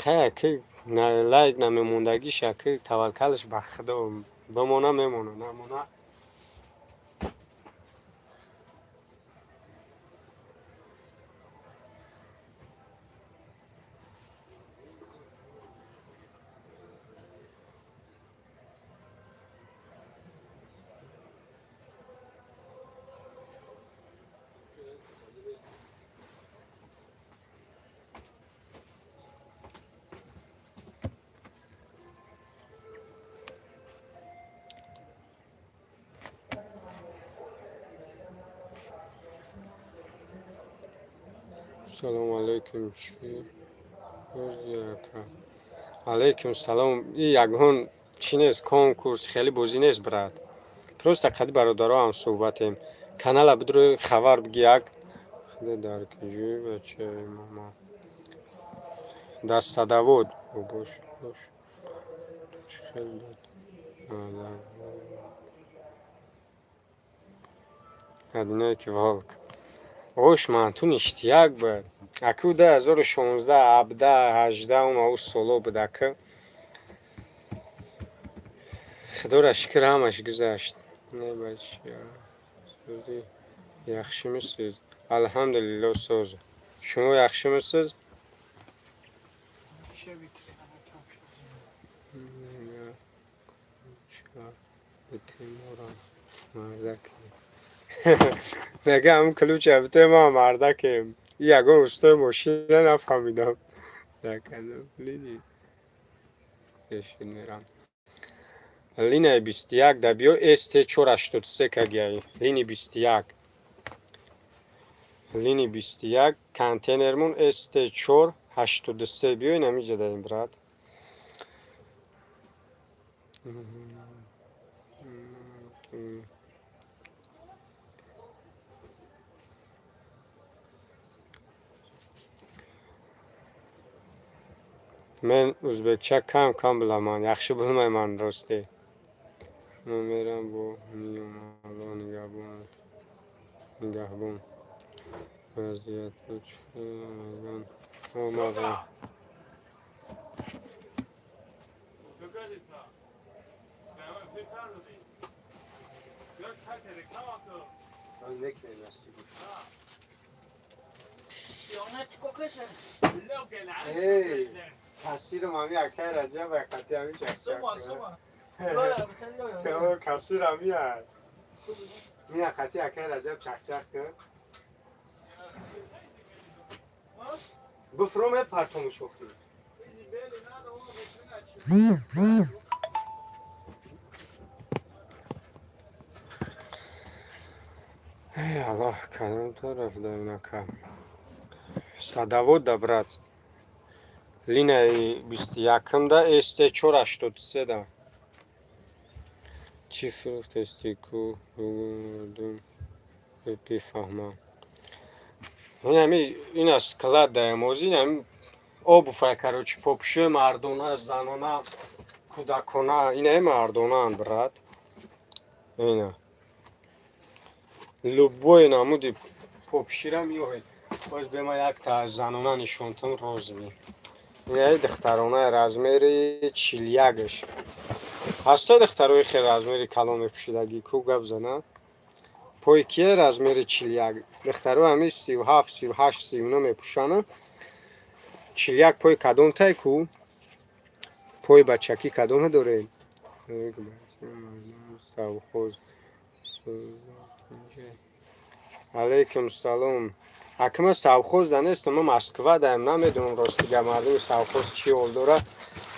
Speaker 1: Хе, ки лайк намемондагиша, ки таваккалш ба Худо, бимона, мемона, намона. Салому алайкум, чӣ ака? Алайкум салом. И ягон чӣ нест, конкурс, хеле бозӣ нест, брат, просто қади бародаро ҳам суҳбатем. Канала бидро, хабар биги, як худо. Дар киҷӯи, бачаи мама? Дар Садовод. Бош, бош. Чӣ хел буд? Одинокий волк. Ош, манту ништяк буд, аку. 2016, 17, 18, ӯ соло буд, ака. Худоро шукр, ҳамаш гузашт. Не, бача, сӯзи, яхшимисиз? Алҳамдулилло, соз. Шумо яхшимисиз?
Speaker 2: Ше витрина там шуд.
Speaker 1: Битеморам мардакем. Мега, ҳам ключа бите, ма мардакем. Ягон устои мошина нафаҳмидам. Лини пешин мерам. Линияи 21 да биё, ст 483 кагиай. Лини 21, лини 21, контейнермон ст 483. Биёин, ҳамиҷа даем, брат. Мен ӯзбекча кам кам биламан, яхши билмайман, ростӣ. Ман мерам бо миём, Аллоҳ нигаҳбонат, нигаҳбон. Вазъиятро чӣ омадам.
Speaker 3: 몇까지 있어? 내가 괜찮은데.
Speaker 1: Эй, кассирам ҳами акай Раҷаб, қати ҳами чакчак. Кассирам мия. Мия, қати акай Раҷаб чакчак кун. Бифроме партому шохӣ. Эй, Аллоҳ, кадом тараф даинака? Садовод да, брат. Линияи 21-да СТ 483 да. Чӣ фурӯхтести ку бифаҳмам. Ҳами ина склад даем ҳозир, ҳами обувь ай, короче, попшои мардона, занона, кӯдакона. Инаи мардонаанд, брат. Ина любой намуди попшира меоед. Боз бема якта аз занона нишонтон, розовый. Инаи духтаронаи размери 41-ш ҳаста. Духтарои хел размери калон мепӯшидагӣ ку, гап зана, пои кие размери 41? Духтаро ҳами 37, 38, 39 мепӯшана. 41 пои кадом тай ку? Пои бачакӣ кадоме дорем? Совхоз. Алейкум салом. Акма, совхоз да нестам, ма Москва даем. Намедонам, ростига, мардуми совхоз чӣ ҳол дора.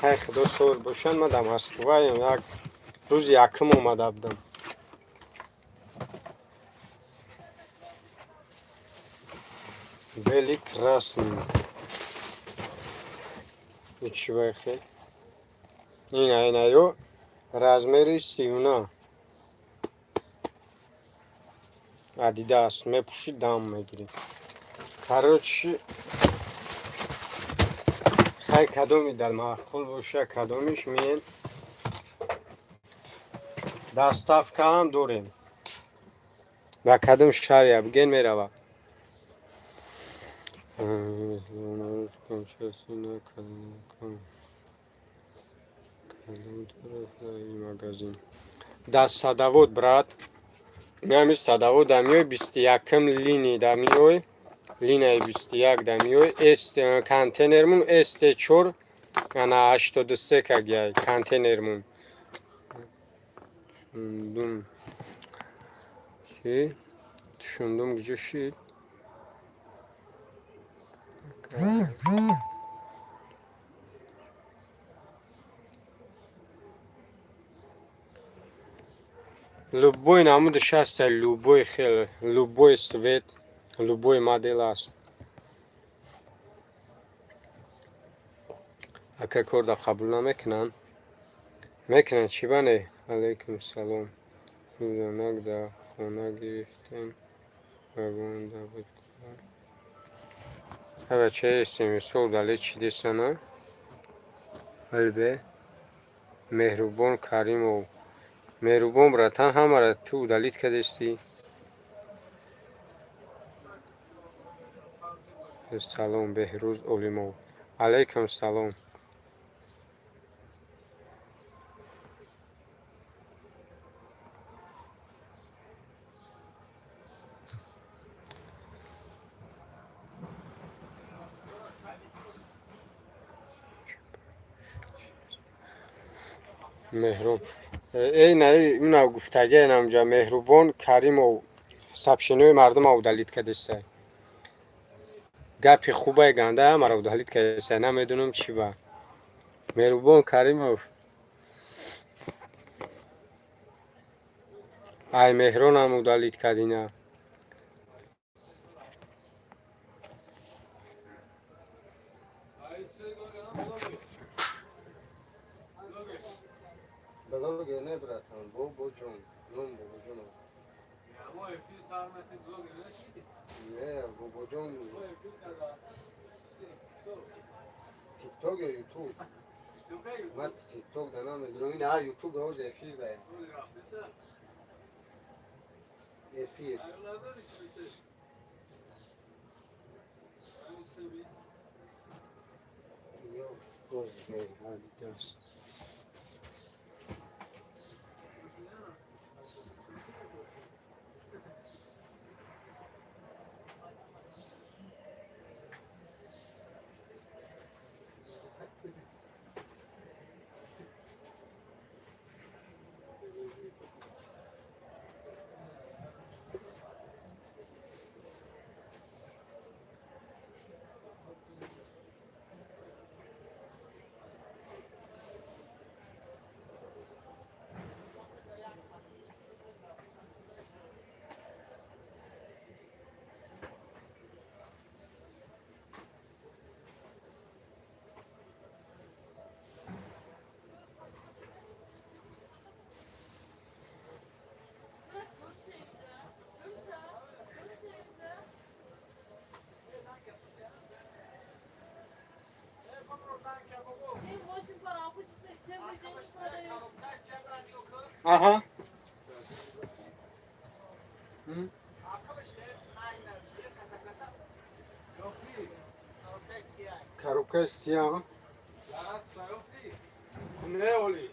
Speaker 1: Ҳай, худо соз бошанд. Ма дар Москваем, як рӯзи якум омада будам. Белый, красный, ичивай хел. Ина, инаё размери 39 Адидас мепӯшӣ, дам мегирӣ. Короче, хай, кадоми дар маъқул боша, кадомиш миен. Доставкаам дорем, ба кадом шаҳре бигӯен, мерава. Кадом магазин? Дар Садовод, брат. Ҳами Садовод да миёй, 21-м линии да миёй, линияи 21 да миёй. Контейнермун СТ чор ана 83 кагиай контейнермун. Тушундум чи? Тушундум куҷо шид? Любой намудаш ҳаста, любой хел, любой цвет, любой модел аст. Ака, корда қабул намекунанд? Мекунанд, чӣ ба не. Алайкум салом. Занак дар хона гирифтем, вагонда буд. Бачаи смсо удалить шидесана. Албе Меҳрубон Каримов. Меҳрубон, братан, ҳамаро ту удалить кардестӣ. Салом, Беҳрӯз Олимов. Алайкум салом. Меҳруб, эй, на, ина гуфтагиам инамҷа. Меҳрубон Каримов сообщениҳои мардума удалить кардестай. Гапи хубай, ганда, ҳамаро удалить кардестай. Намедонам чӣ ба. Меҳрубон Каримов, ай, Меҳронам удалить кардина.
Speaker 2: Ay, блогер. Блогер.
Speaker 1: Блогер не, братан, бобоҷон, ном бобоҷон.
Speaker 2: Мо эфир сармати блогер нашиди?
Speaker 1: Не, бобоҷон.
Speaker 2: Мо эфир када.
Speaker 1: Тикток ё Ютуб?
Speaker 2: Тикток.
Speaker 1: Ман Тикток да намедонам. Ина Ютуб да ҳозир эфир да.
Speaker 2: Рафтеса.
Speaker 1: Эфир.
Speaker 2: Надори чӣ? Ай,
Speaker 1: Розовый Адидас. Аҳа. Коробкаи сияҳ не, оли.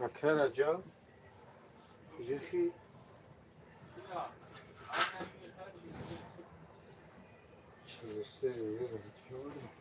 Speaker 1: Ака Раҷаб, ҷоши. 43.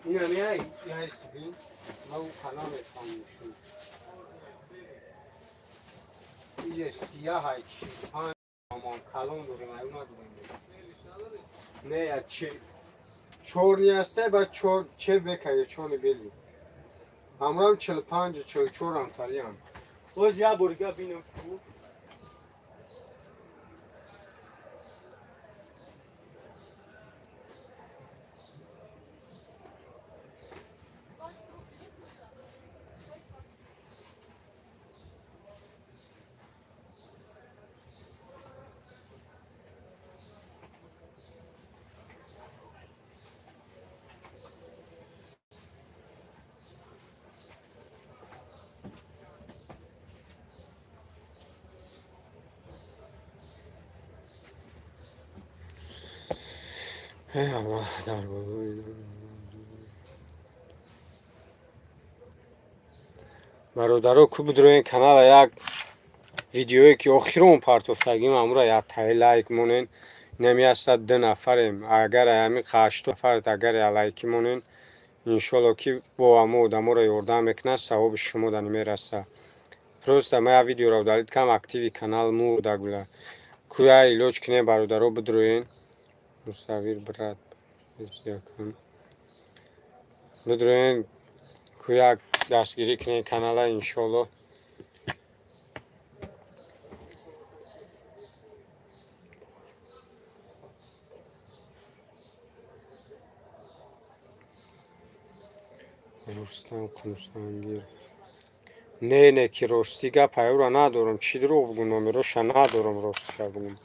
Speaker 1: Инами ай сбин, ма у кала мефаҳмушум. Иже сияҳ ай 45 амон калон дорем, ай надорем. Не, я чи чёрный ҳастай, баъд чор че бекая чёрный белый. Ҳамроҳам 45 44 ам тариам.
Speaker 2: Боз як бор дига бинам ку.
Speaker 1: Эй Аллоҳ, дар болои бародаро ку бидроен канала, як видеое ки охирон партофтагим, амура як таи лайк монен. Инами 102 нафарем. Агар ҳами 80 нафарат агар я лайки монен, иншолло ки бо ҳамо одаморо ёрдам мекунад, савоби шумо да намераса. Просто ма як видеоро удалить кам, активи канал мурда гула. Ку я илоҷ кинем, бародаро, бидроен. Мусаввир брат, бидроен ку як дастгирӣ кунем канала, иншолло. Рустам Қумсангир, не, не, ки ростӣ гап аюра надорам. Чӣ дурӯғ бугум? Номероша надорам, ростиша бугум.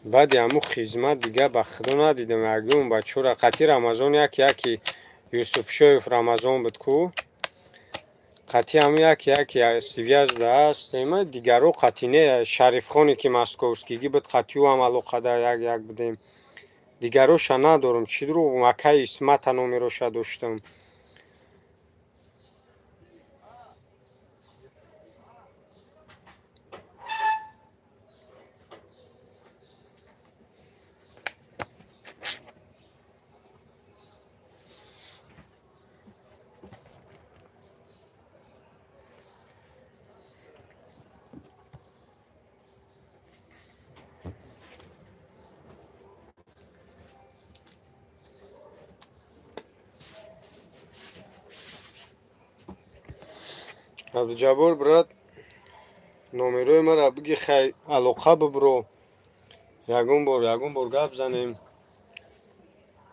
Speaker 1: Баъди ҳамун хизмат дига ба худо надидам ягон бачора. Қатъи Рамазон як яки Юсуфшоев Рамазон буд ку, қатъи ҳамун як яки связь да ҳастем, дигаро қатъи не. Шарифхоне ки московскийгӣ буд, қатъи ӯ ҳам алоқада як як будем, дигароша надорам. Чӣ дурӯғ? Акаи Исмата номероша доштам. Абдуҷаббор брат, номерои маро биги, хай, алоқа бибро, ягон бор гап занем.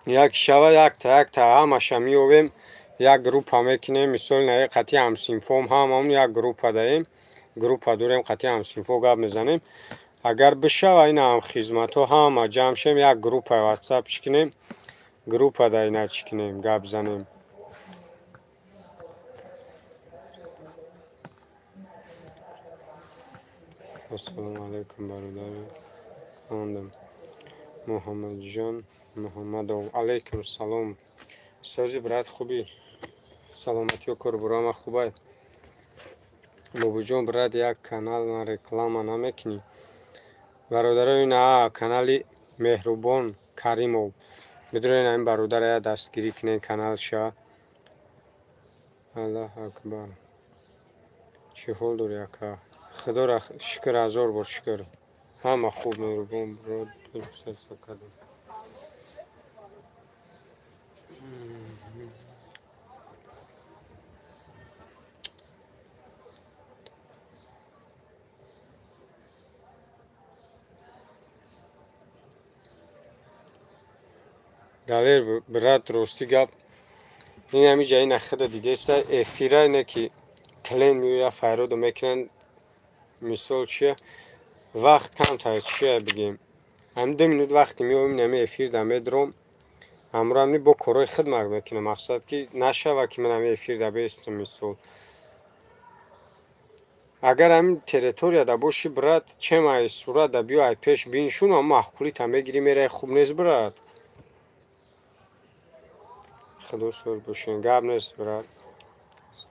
Speaker 1: Як шава якта якта ҳамаша меёвем, як группа мекунем. Мисол, наи қатъи ҳамсинфом ҳамаон як группа даем, группа дорем, қатъи ҳамсинфо гап мезанем. Агар бишава, ина ҳамхизматҳо ҳама ҷамъ шем, як группаи ватсап чӣ кунем, группа да ина чӣ кунем, гап занем. Ассалому алайкум, бародари андам Муҳаммадҷон Муҳаммадов. Алайкум салом, сози, брат, хуби, саломатиё, корбурама хубай. Бобуҷон брат, як канал на реклама намекунӣ? Бародаро, ина канали Меҳрубон Каримов, бидурен, ин бародара я дастгирӣ кунен каналша. Аллоҳ акбар, чӣ ҳол дорӣ, ака? Худоро шукр, ҳазор бор шукр, ҳама хуб. Меҳрубон брат, кардам. Далер брат, ростӣ гап, ин ҳамиҷа ина худа дидеса, эфира ине ки клиент меояд, файроду мекунанд. Мисол, чия, вақт камтар, чия бигем, ҳами 2 минут вақте меоем, ҳами эфир да медром, ҳамроҳам бо корҳои худ мекунам. Мақсад ки нашава ки ман ҳами эфир да бестам. Мисол, агар ҳамин территорияда бошӣ, брат, чем ай сурат да биё, ай пеш биншун, ҳам маъқулита мегирӣ, мераи. Хуб нест, брат. Худо соз бошен. Гап нест, брат.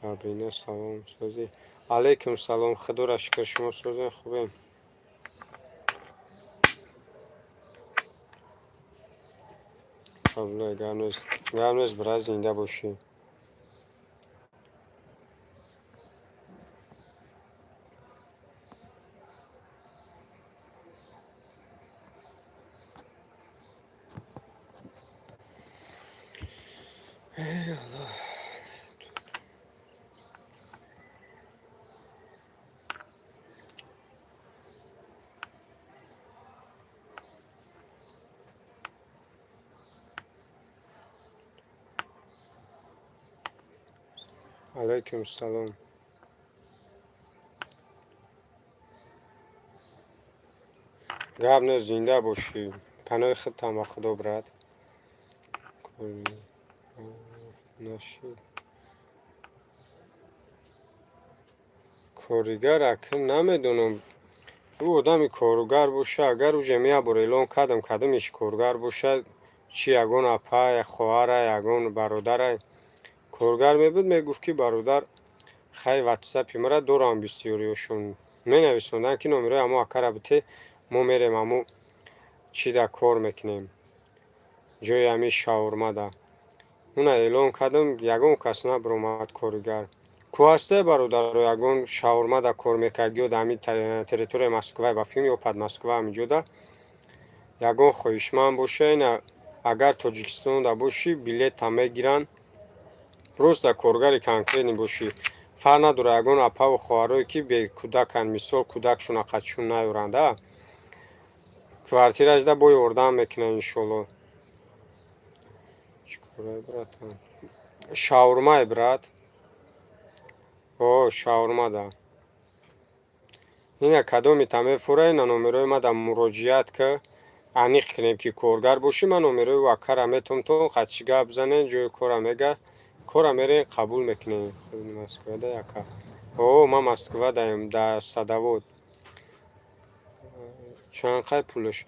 Speaker 1: Сабрина, салом, созӣ? Алайкум салом, худоро шукр, шумо созен, хубем. Гап нест, гап нест, брат, зинда бошӣ. Эй Аллоҳ. Алайкум салом. Гап нест, зинда бошӣ. Паноҳи худтам ба Худо, брат. Нашид. Коригар акн намедонам. Ӯ одами коргар боша, агар уже меябор эълон кардам, кадомиш коргар боша, чи ягон апа, хоҳара, ягон бародарай коргар мебуд, мегуфт, ки бародар, хай, ватсапи мара дорам. Бисёриёшон менависонданд, ки номерои ҳамо акара бите, мо мерем, ҳамо чида кор мекунем, ҷои ҳамин шаурмада. Уна эълон кардам, ягон кас набиромад. Коргар ку ҳасте, бародаро, ягон шаурмада кор мекард ё дар ҳамин территорияи Москва, ба филм ё под Москва, ҳаминҷода ягон хоҳишманд боша, ина агар Тоҷикистонда бошӣ, билета мегиранд. Просто коргари конкретный бошӣ, фарқ надорад, ягон апаву хоҳарое, ки бекӯдаканд, мисол, кӯдакшон ақадшон наёранд, а квартирашда бо ёрдам мекунанд, иншолло. Чӣ корай, братан? Шаурмай, брат, о шаурмада. Ина кадомита мефура, ина номерои мада муроҷиат ка, аниқ кунем, ки коргар бошӣ. Ман номерои акара метавонам, то қадши гап занем, ҷои кора мега, кора мерем, қабул мекунем. Москвада яка? О, ман Москвадаем, дар Садовод. Чанд қай пулаш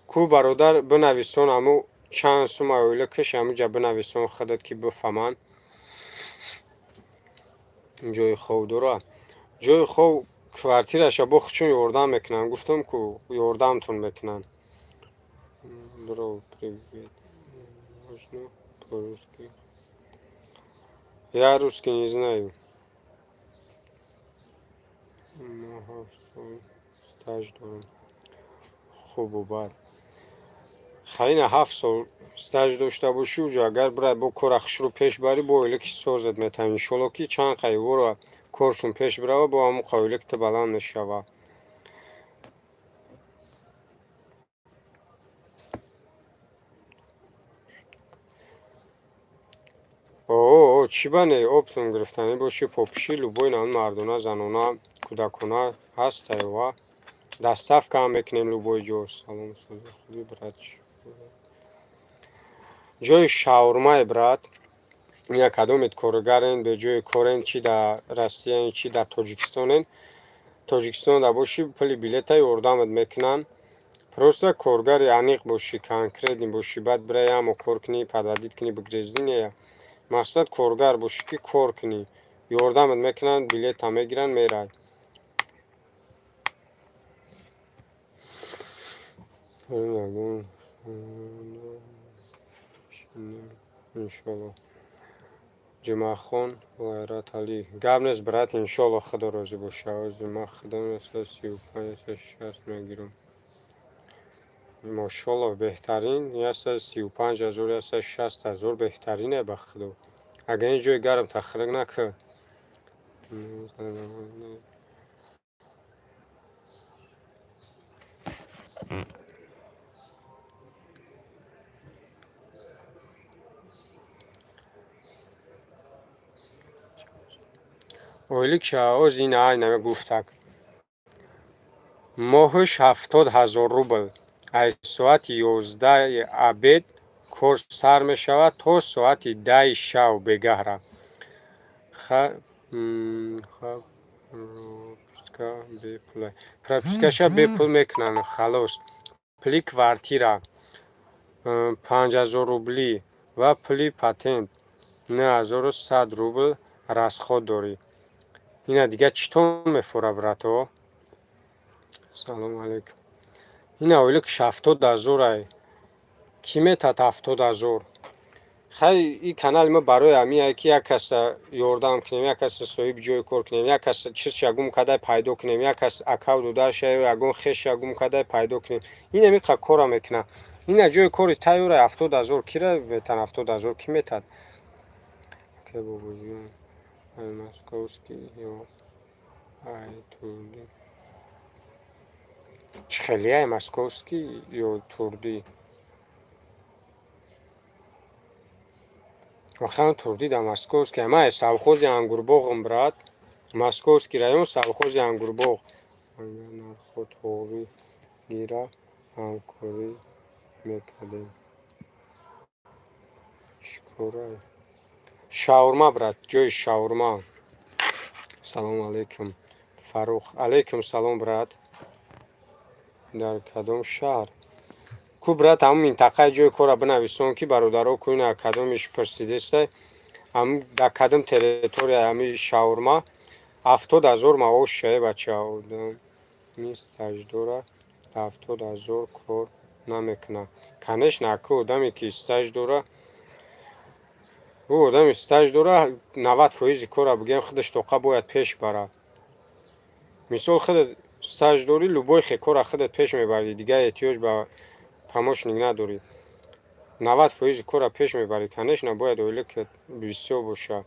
Speaker 1: ку, бародар, бинависон. Ҳаму чанд сума оила киш, ҳамуҷа бинависон худат, ки бифаҳманд. Ҷои хов дора? Ҷои хов, квартираша бо хучун ёрдам мекунанд, гуфтам ку, ёрдамтон мекунанд. Бро, привет, можно по-русски? Я русский не знаю. Ма 7 сол стаж дорам. Хубу бад. Хайна, 7 сол стаж дошта бошӣ, уҷо агар бирай, бо кора хушрӯ пеш барӣ, бо оила ки созад метавон, иншолло, ки чанд қайворо коршон пеш бирава, бо ҳамон қоила ки ту баланд мешава. О, чӣ ба не, оптом гирифтанӣ бошӣ, попиши любой нам, мардона, занона, кӯдакона ҳастаю ва доставка ҳам мекунем любой ҷо. Салом, хуби, брат? Ҷои шаурмай, брат. Як кадомед коргарен, беҷои корен, чи дар Россияен, чи дар Тоҷикистонен, Тоҷикистонда бошӣ, пули билета ёрдамат мекунанд. Просто коргари аниқ бошӣ, конкретный бошӣ, баъд бирай ҳамо кор кунӣ, подводить кунӣ, бигрезди, не. Мақсад коргар бошӣ, ки кор кунӣ, ёрдамат мекунанд, билета мегиранд, мерай. Ягон иншолло. Ҷумъахон Ғайраталӣ, гап нест, брат, иншолло, худо розӣ боша. Ози ман худам 135, 160 мегирам. Мошолло, беҳтарин. 135 000, 160 000 беҳтарине, ба худо. Агар ин ҷои гарм тахриқ накӯ. Ойлик оз ин ай гуфтак, моҳш 70 000 рубл. Аз соати 11-и обед кор сар мешавад то соати 10-и шав бегаҳра. Прописка бепул? Пропискаша бепул мекунанд, халос. Пули квартира 5000 рублӣ ва пули патент 9100 рубл расход дорӣ. Ина дига чӣ тон мефора, брато? Салому алайкум. Ина ойликш 70 000-ай. Кӣ метад 70 000? Хай, ин канали мо барои ҳамиае, ки як каса ёрдам кунем, як каса соҳиби ҷои кор кунем, як кас чизша гум кардай пайдо кунем, як кас акаву додарша ё ягон хеша гум кардай пайдо кунем. Ин ҳамиқа кора мекунад. Ина ҷои кори тайёра, 70 000 кира метан? 70 000 кӣ метад? Ака бобоҷон, ай московский ё ай турдӣ? Чӣ хеле ай московский ё турдӣ? Охиран турдӣ дар московский. Ман ай совхози Ангурбоғам, брат, Московский район, совхози Ангурбоғ. Агар нархҳо тоғрӣ гира, ҳамкорӣ мекардем. Чӣ корай? Шаурма, брат, ҷои шаурма. Салому алайкум, Фаррух. Алайкум салом, брат. Дар кадом шаҳр ку, брат? Ҳамун минтақаи ҷои корра бинависон, ки бародаро ку ина кадомиш пурсидестай. Дар кадом территория ҳами шаурма 70 000 маош шае, бача? Одами стаж дора, дар 70 000 кор намекунад, конечно. Аку одаме ки стаж дора, ӯ одами стаж дора, 90 фоизи корра, бигӯем, худаш тоқа бояд пеш барад. Мисол, худат стаж дорӣ, любой хе корра худат пеш мебарӣ, дигар эҳтиёҷ ба помощник надорӣ. 90 фоизи корра пеш мебарӣ, конечно, бояд ойлик бисёр бошад.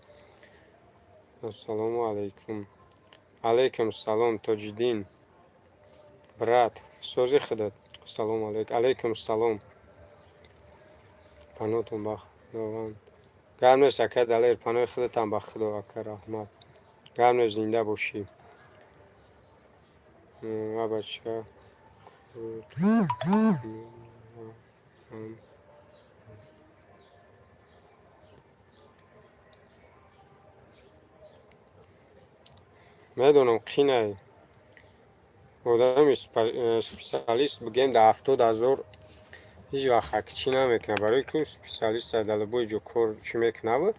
Speaker 1: Ассалому алайкум. Алайкум салом, Тоҷиддин брат, сози худат? Салому алайкум. Алайкум салом. Паноҳтон ба Худованд. Гап нест, ака Далер, паноҳи худатам ба Худо, ака, раҳмат. Гап нест, зинда бошӣ. Ва бача. Медонам, қинай. Одами специалист, бигем, дар 70 000 ҳеҷ вақт ҳакчӣ намекунад, барои ки специалист дар любой ҷо кор чӣ мекунад.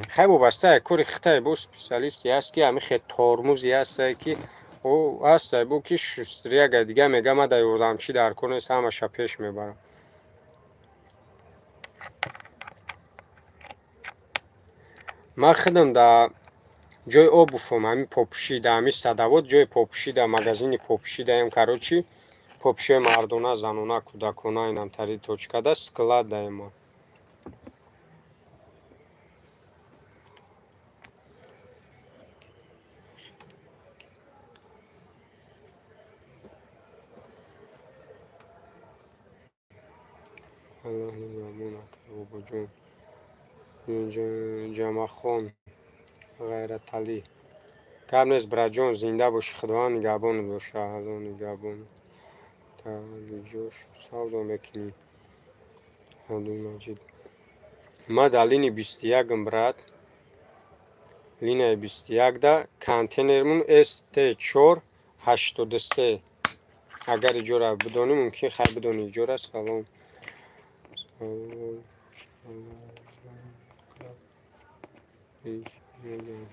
Speaker 1: Хай, вобаста кори хитай, бо специалисте ҳаст, ки ҳами хе тормозе ҳастае, ки ӯ ҳастае, бо ки шустряга дига мега, ма дар ёрдамчӣ дар кор нест, ҳамаша пеш мебарам. Ман худам дар ҷои обувь ом, ҳамин попуши, дар ҳамин Садовод, ҷои попуши, дар магазини попуши даем, короче, попушиҳои мардона, занона, кӯдакона, инамтари точка да склад даем ма. Аллоҳ нигаҳбон, ака Бобоҷон. Ҷамахон Ғайраталӣ. Гап нест, братҷон, зинда бошӣ, Худованд нигаҳбонат бошад. Аллоҳ нигаҳбон. Дар ҷош савдо мекунӣ? Абдулмаҷид. Ма дар линии 21-м, брат. Линияи 21-да контейнермун ст 483. Агар иҷора бидонӣ, мумкин, хай, бидонӣ иҷора. Салом. Салом. Мегӯям.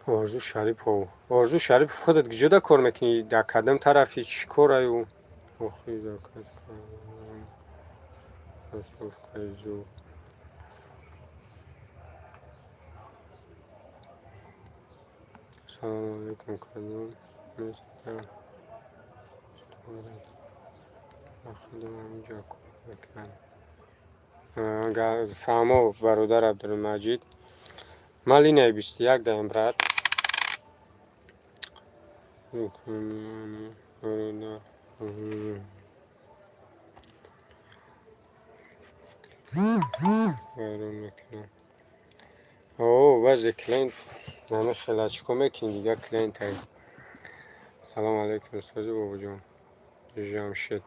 Speaker 1: Орзу Шарипов. Орзу Шарипов, худат куҷода кор мекунӣ? Дар кадом тарафи, чӣ кораю? Охи, заказ кардам. Кроссовкаи зур. Салому алайкум, кадом место доред? Ба худам ҳаминҷо кор мекунам. Фаҳмо, бародар Абдулмаҷид. Ман линияи 21 даем, брат. Бародар. Вайрон мекунам. О, баъзе клиент ҳамин хела чӣ кор мекунӣ, дигар клиентай. Салому алайкум, сози, бобоҷон. Ҷамшед.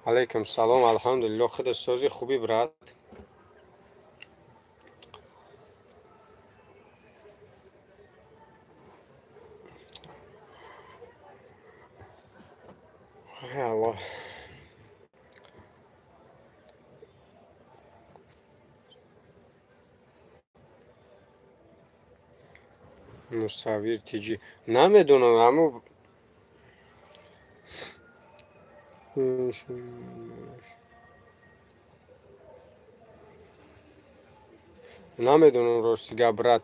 Speaker 1: Алайкум салом, алҳамдулилло, худат сози, хубӣ, брат? Аллоҳ. Мусаввир тиҷи. Намедонам, ҳамо намедонам, рости гап, брат.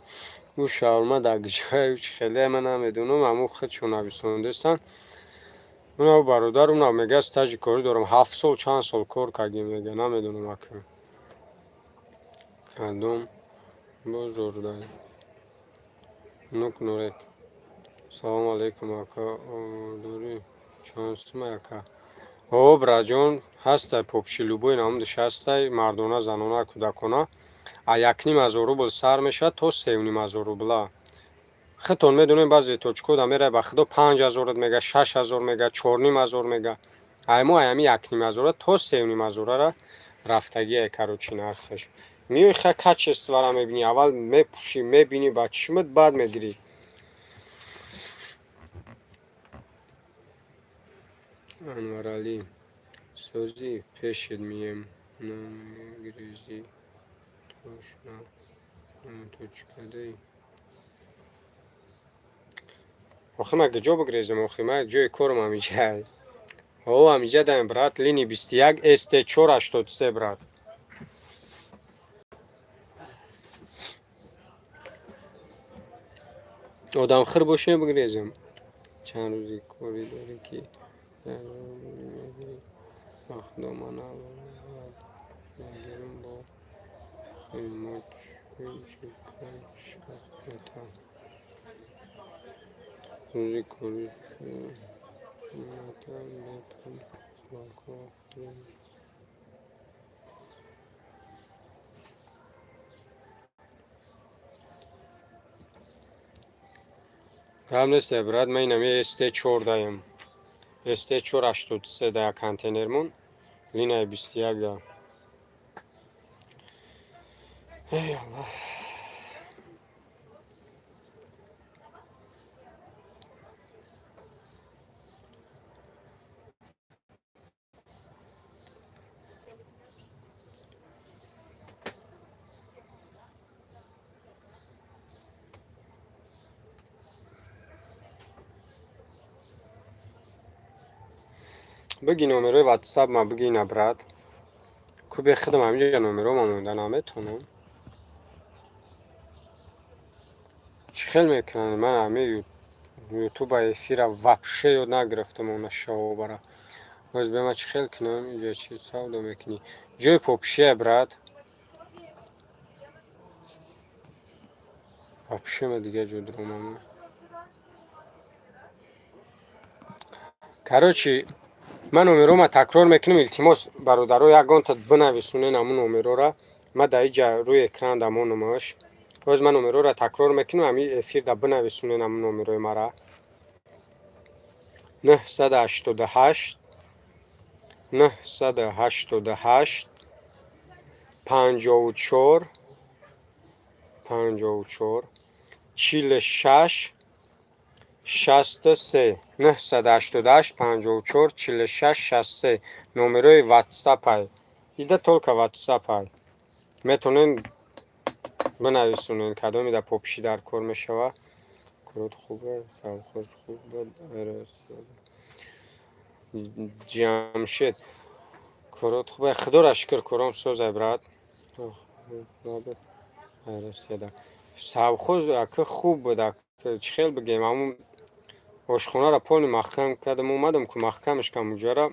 Speaker 1: Ӯ шаурма дар куҷое, чӣ хеле, ман намедонам, ҳамо худшон нависондестанд. Унав бародар, унав мега, стажи корӣ дорам, 7 сол, чанд сол кор кардем, мега, намедонам ака. Кадом бозордай? Нук Нурек. Салому алайкум, ака, дорӣ? Чанд сумай, ака? О, браҷон, ҳастай попши, любой намудаш ҳастай, мардона, занона, кӯдакона. А 1500 рубл сар мешавад то 3500 рубла. Худтон медонем, баъзе точкода мерай, ба худо, 5000-ат мега, 6000 мега, 4500 мега. Ай мо аями 1500-ра то 3500-ара рафтагие, короче, нархаш. Миёй, ха, качествора мебинӣ, аввал мепӯшӣ, мебинӣ ба чишмат, баъд мегирӣ. Анваралӣ, созӣ, пешет мием, намегирезӣ, тошна точкадаи. Охи, ман куҷо бигрезам, охи, ман ҷои корам ҳамиҷай. О, ҳамиҷа даем, брат, линии 21, СТ 483, брат. Одамхӯр бошем, бигрезем. Чанд рӯзи корӣ дорӣ, ки мегирӣ? Ба худо, ман мегирам бо шикаст метавон. Рӯзи корӣ бепул хӯрокҳо хӯрем. Гап несте, брат, ман инами СТ чор даем. СТ 483 да контейнермон. Линияи 21 да. Эй, Аллоҳ. Биги номерои ватсап ма биги на, брат. Ку бе худам ҳаминҷа номерома монда наметонам. Чӣ хел мекунанд? Ман ҳами ютуба эфира вообще ёд нагирифтам, она шаобара. Боз бе, ман чӣ хел кунам? Инҷа чӣ савдо мекунӣ? Ҷои попшия, брат. Вообще ма дигар ҷо дуромам. Короче, ман номерома такрор мекунам, илтимос, бародаро, ягонта бинависонен ҳамун номерора. Ма дар иҷа рӯи экран дамонамаш. Боз ман номерора такрор мекунам, ҳами эфирда бинависонен ҳамун номерои мара. 988, 988, 54, 54, 46, 63. 988, 54, 46, 63 номерои ватсапай. Ида только ватсапай. Метонен бинависонен, кадоме да попши дар кор мешава. Корот хубе, совхоз хуб буд. Ҷамшед, корот хубе, худоро шукр, кором созай, брат. Россияда совхоз ака хуб буд, чӣ хел бигем, ҳамун ошхонаро полный маҳкам кардам, омадам ку, маҳкамаш кам уҷара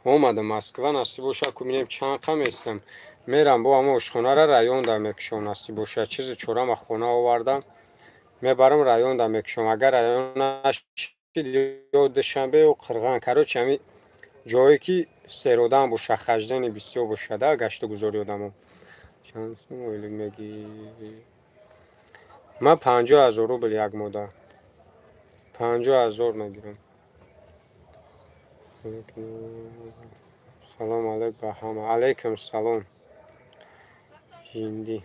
Speaker 1: омадам Москва. Насиб боша, ку бинем чанд қа местам, мерам, бо ҳамон ошхонара районда мекушом, насиб боша. Чизи чорама хона овардам, мебарам, районда мекушом. Агар район нашид, ё Душанбе, ё Қирған, короче, ҳами ҷое ки серодам боша, хаждани бисёр бошада, гашту гузори одамо. Чанд сум ойлик мегирӣ? Ман 50 000 рубл, як мода 50 000 мегирам. Салом алейк ба ҳама. Алайкум салом. Ҳиндӣ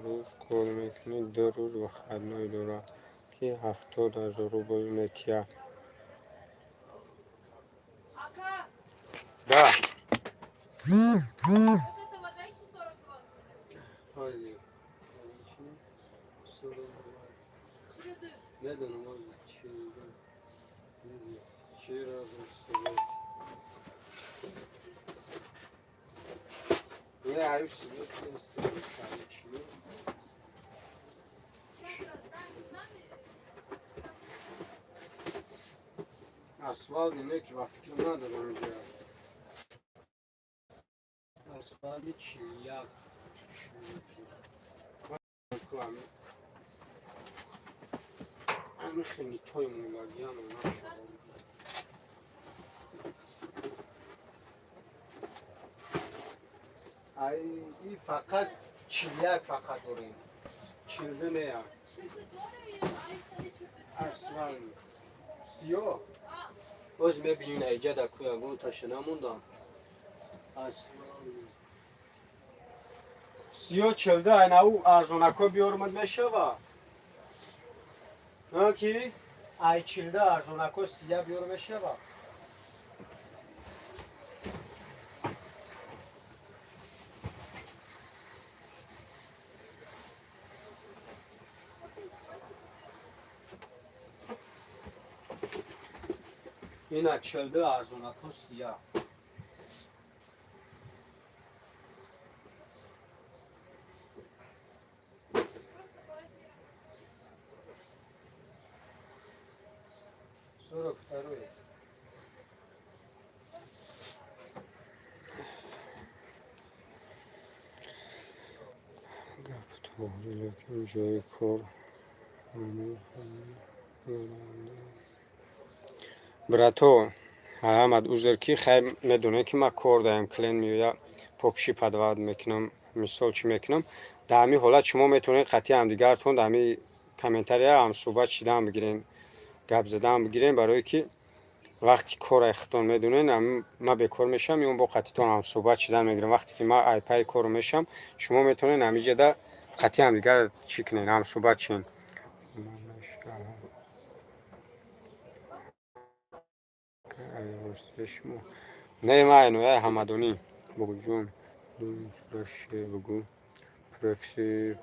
Speaker 1: рӯз кор мекунӣ, 2 рӯз выходной дора, ки 70 000 рубл метия. Да.
Speaker 4: Вот этого дайте 42.
Speaker 1: Ҳозир.
Speaker 4: Череды.
Speaker 1: Медонам, ҳозир чӣ чӣ разм свет. Не, аю свет нест, коричневый. Асфалт не, ки ба фикрам надорам инҷа. Асфалти 41. Ҳамин хелитои мондагиам нашуд. Ай, и фақат 41 фақат дорем. 42 нея. Аслан. Сиёҳ. Боз мебинӣ, наиҷа дар ку ягон таша намондам. Аслан. Сиё 42 айна ӯ арзонако биёрмад мешава. Ки ай 42 арзонако сия биёр мешава. Ина 42 арзонако сия. 42-й. Гап тоғри, лекин ҷои кор. Брато, ҳамад узр, ки хай медонем, ки ман кор даем, клиент меоя, попши подавать мекунам, мисол, чӣ мекунам. Дар ҳамин ҳолат шумо метавонед қатъи ҳамдигаратон дар ҳамин комментария ҳамсӯҳбат шидаам бигирем, гап задаам бигирем, барое ки вақти кора худтон медонед, ман бекор мешавам, ё бо қатъитон ҳамсӯҳбат шидан мегирам. Вақте ки ман айпаи кору мешавам, шумо метавонед ҳамиҷода қатъи ҳамдигар чӣ кунед, ҳамсӯҳбат шин. Шумо не, ман айнояи ҳамадонӣ. Бобоҷон, шеър бугӯ.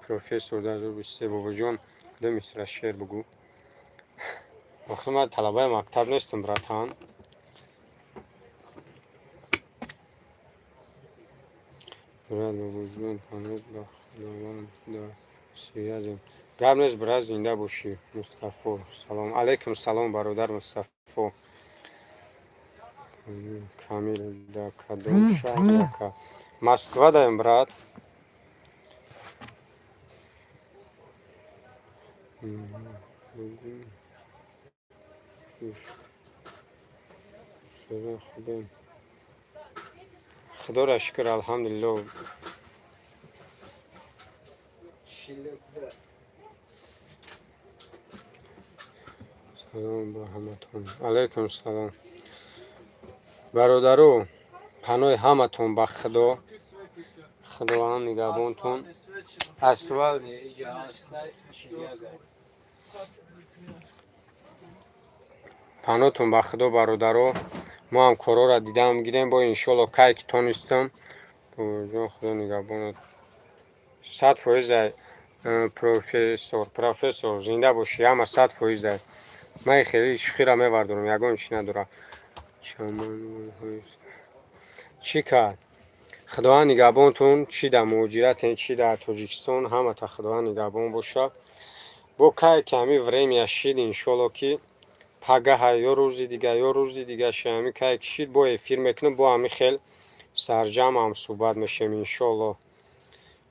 Speaker 1: Профессор 2023. Бобоҷон, ду мисра шеър бугӯ. Охир ман талабаи мактаб нестам, братан. Брат, бобоҷон, паноҳ ба Худованд, дар связи. Гап нест, брат, зинда бошӣ. Мустафо, салом алейкум. Салом, бародар Мустафо. Камил, да кадом шаҳр, яка? Москва даем, брат. Бугӯ. Созан, хубем, худоро шукр, алҳамдулилло.
Speaker 2: 42.
Speaker 1: Салом ба ҳаматон. Алайкум салом, бародаро. Паноҳи ҳаматон ба Худо, Худованд нигаҳбонтон. Асфалт иҷа ҳастай, 41. Паноҳтон ба Худо, бародаро. Мо ҳам корҳоро дидам гирем, бо иншолло, кай ки тонистам. Бобоҷон, Худо нигаҳбонат, 100%-ай. Профессор, профессор, зинда бошӣ. Ҳама 100%-ай. Ман хеле шӯхиро мевардорам, ягон чӣ надорам. Чӣ кард? Худованд нигаҳбонтон, чӣ дар муҳоҷиратен, чӣ дар Тоҷикистон, ҳамата Худованд нигаҳбон боша. Бо кай ки ҳами время шид, иншолло, ки пагаҳа ё рӯзи дига, ё рӯзи дига ши, ҳами кай ки шид, бо эфир мекунем, бо ҳами хел сарҷамъ ҳам суҳбат мешем, иншолло.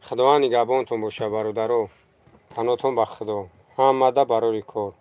Speaker 1: Худованд нигаҳбонтон боша, бародаро. Паноҳтон ба Худо, ҳамада барори кор.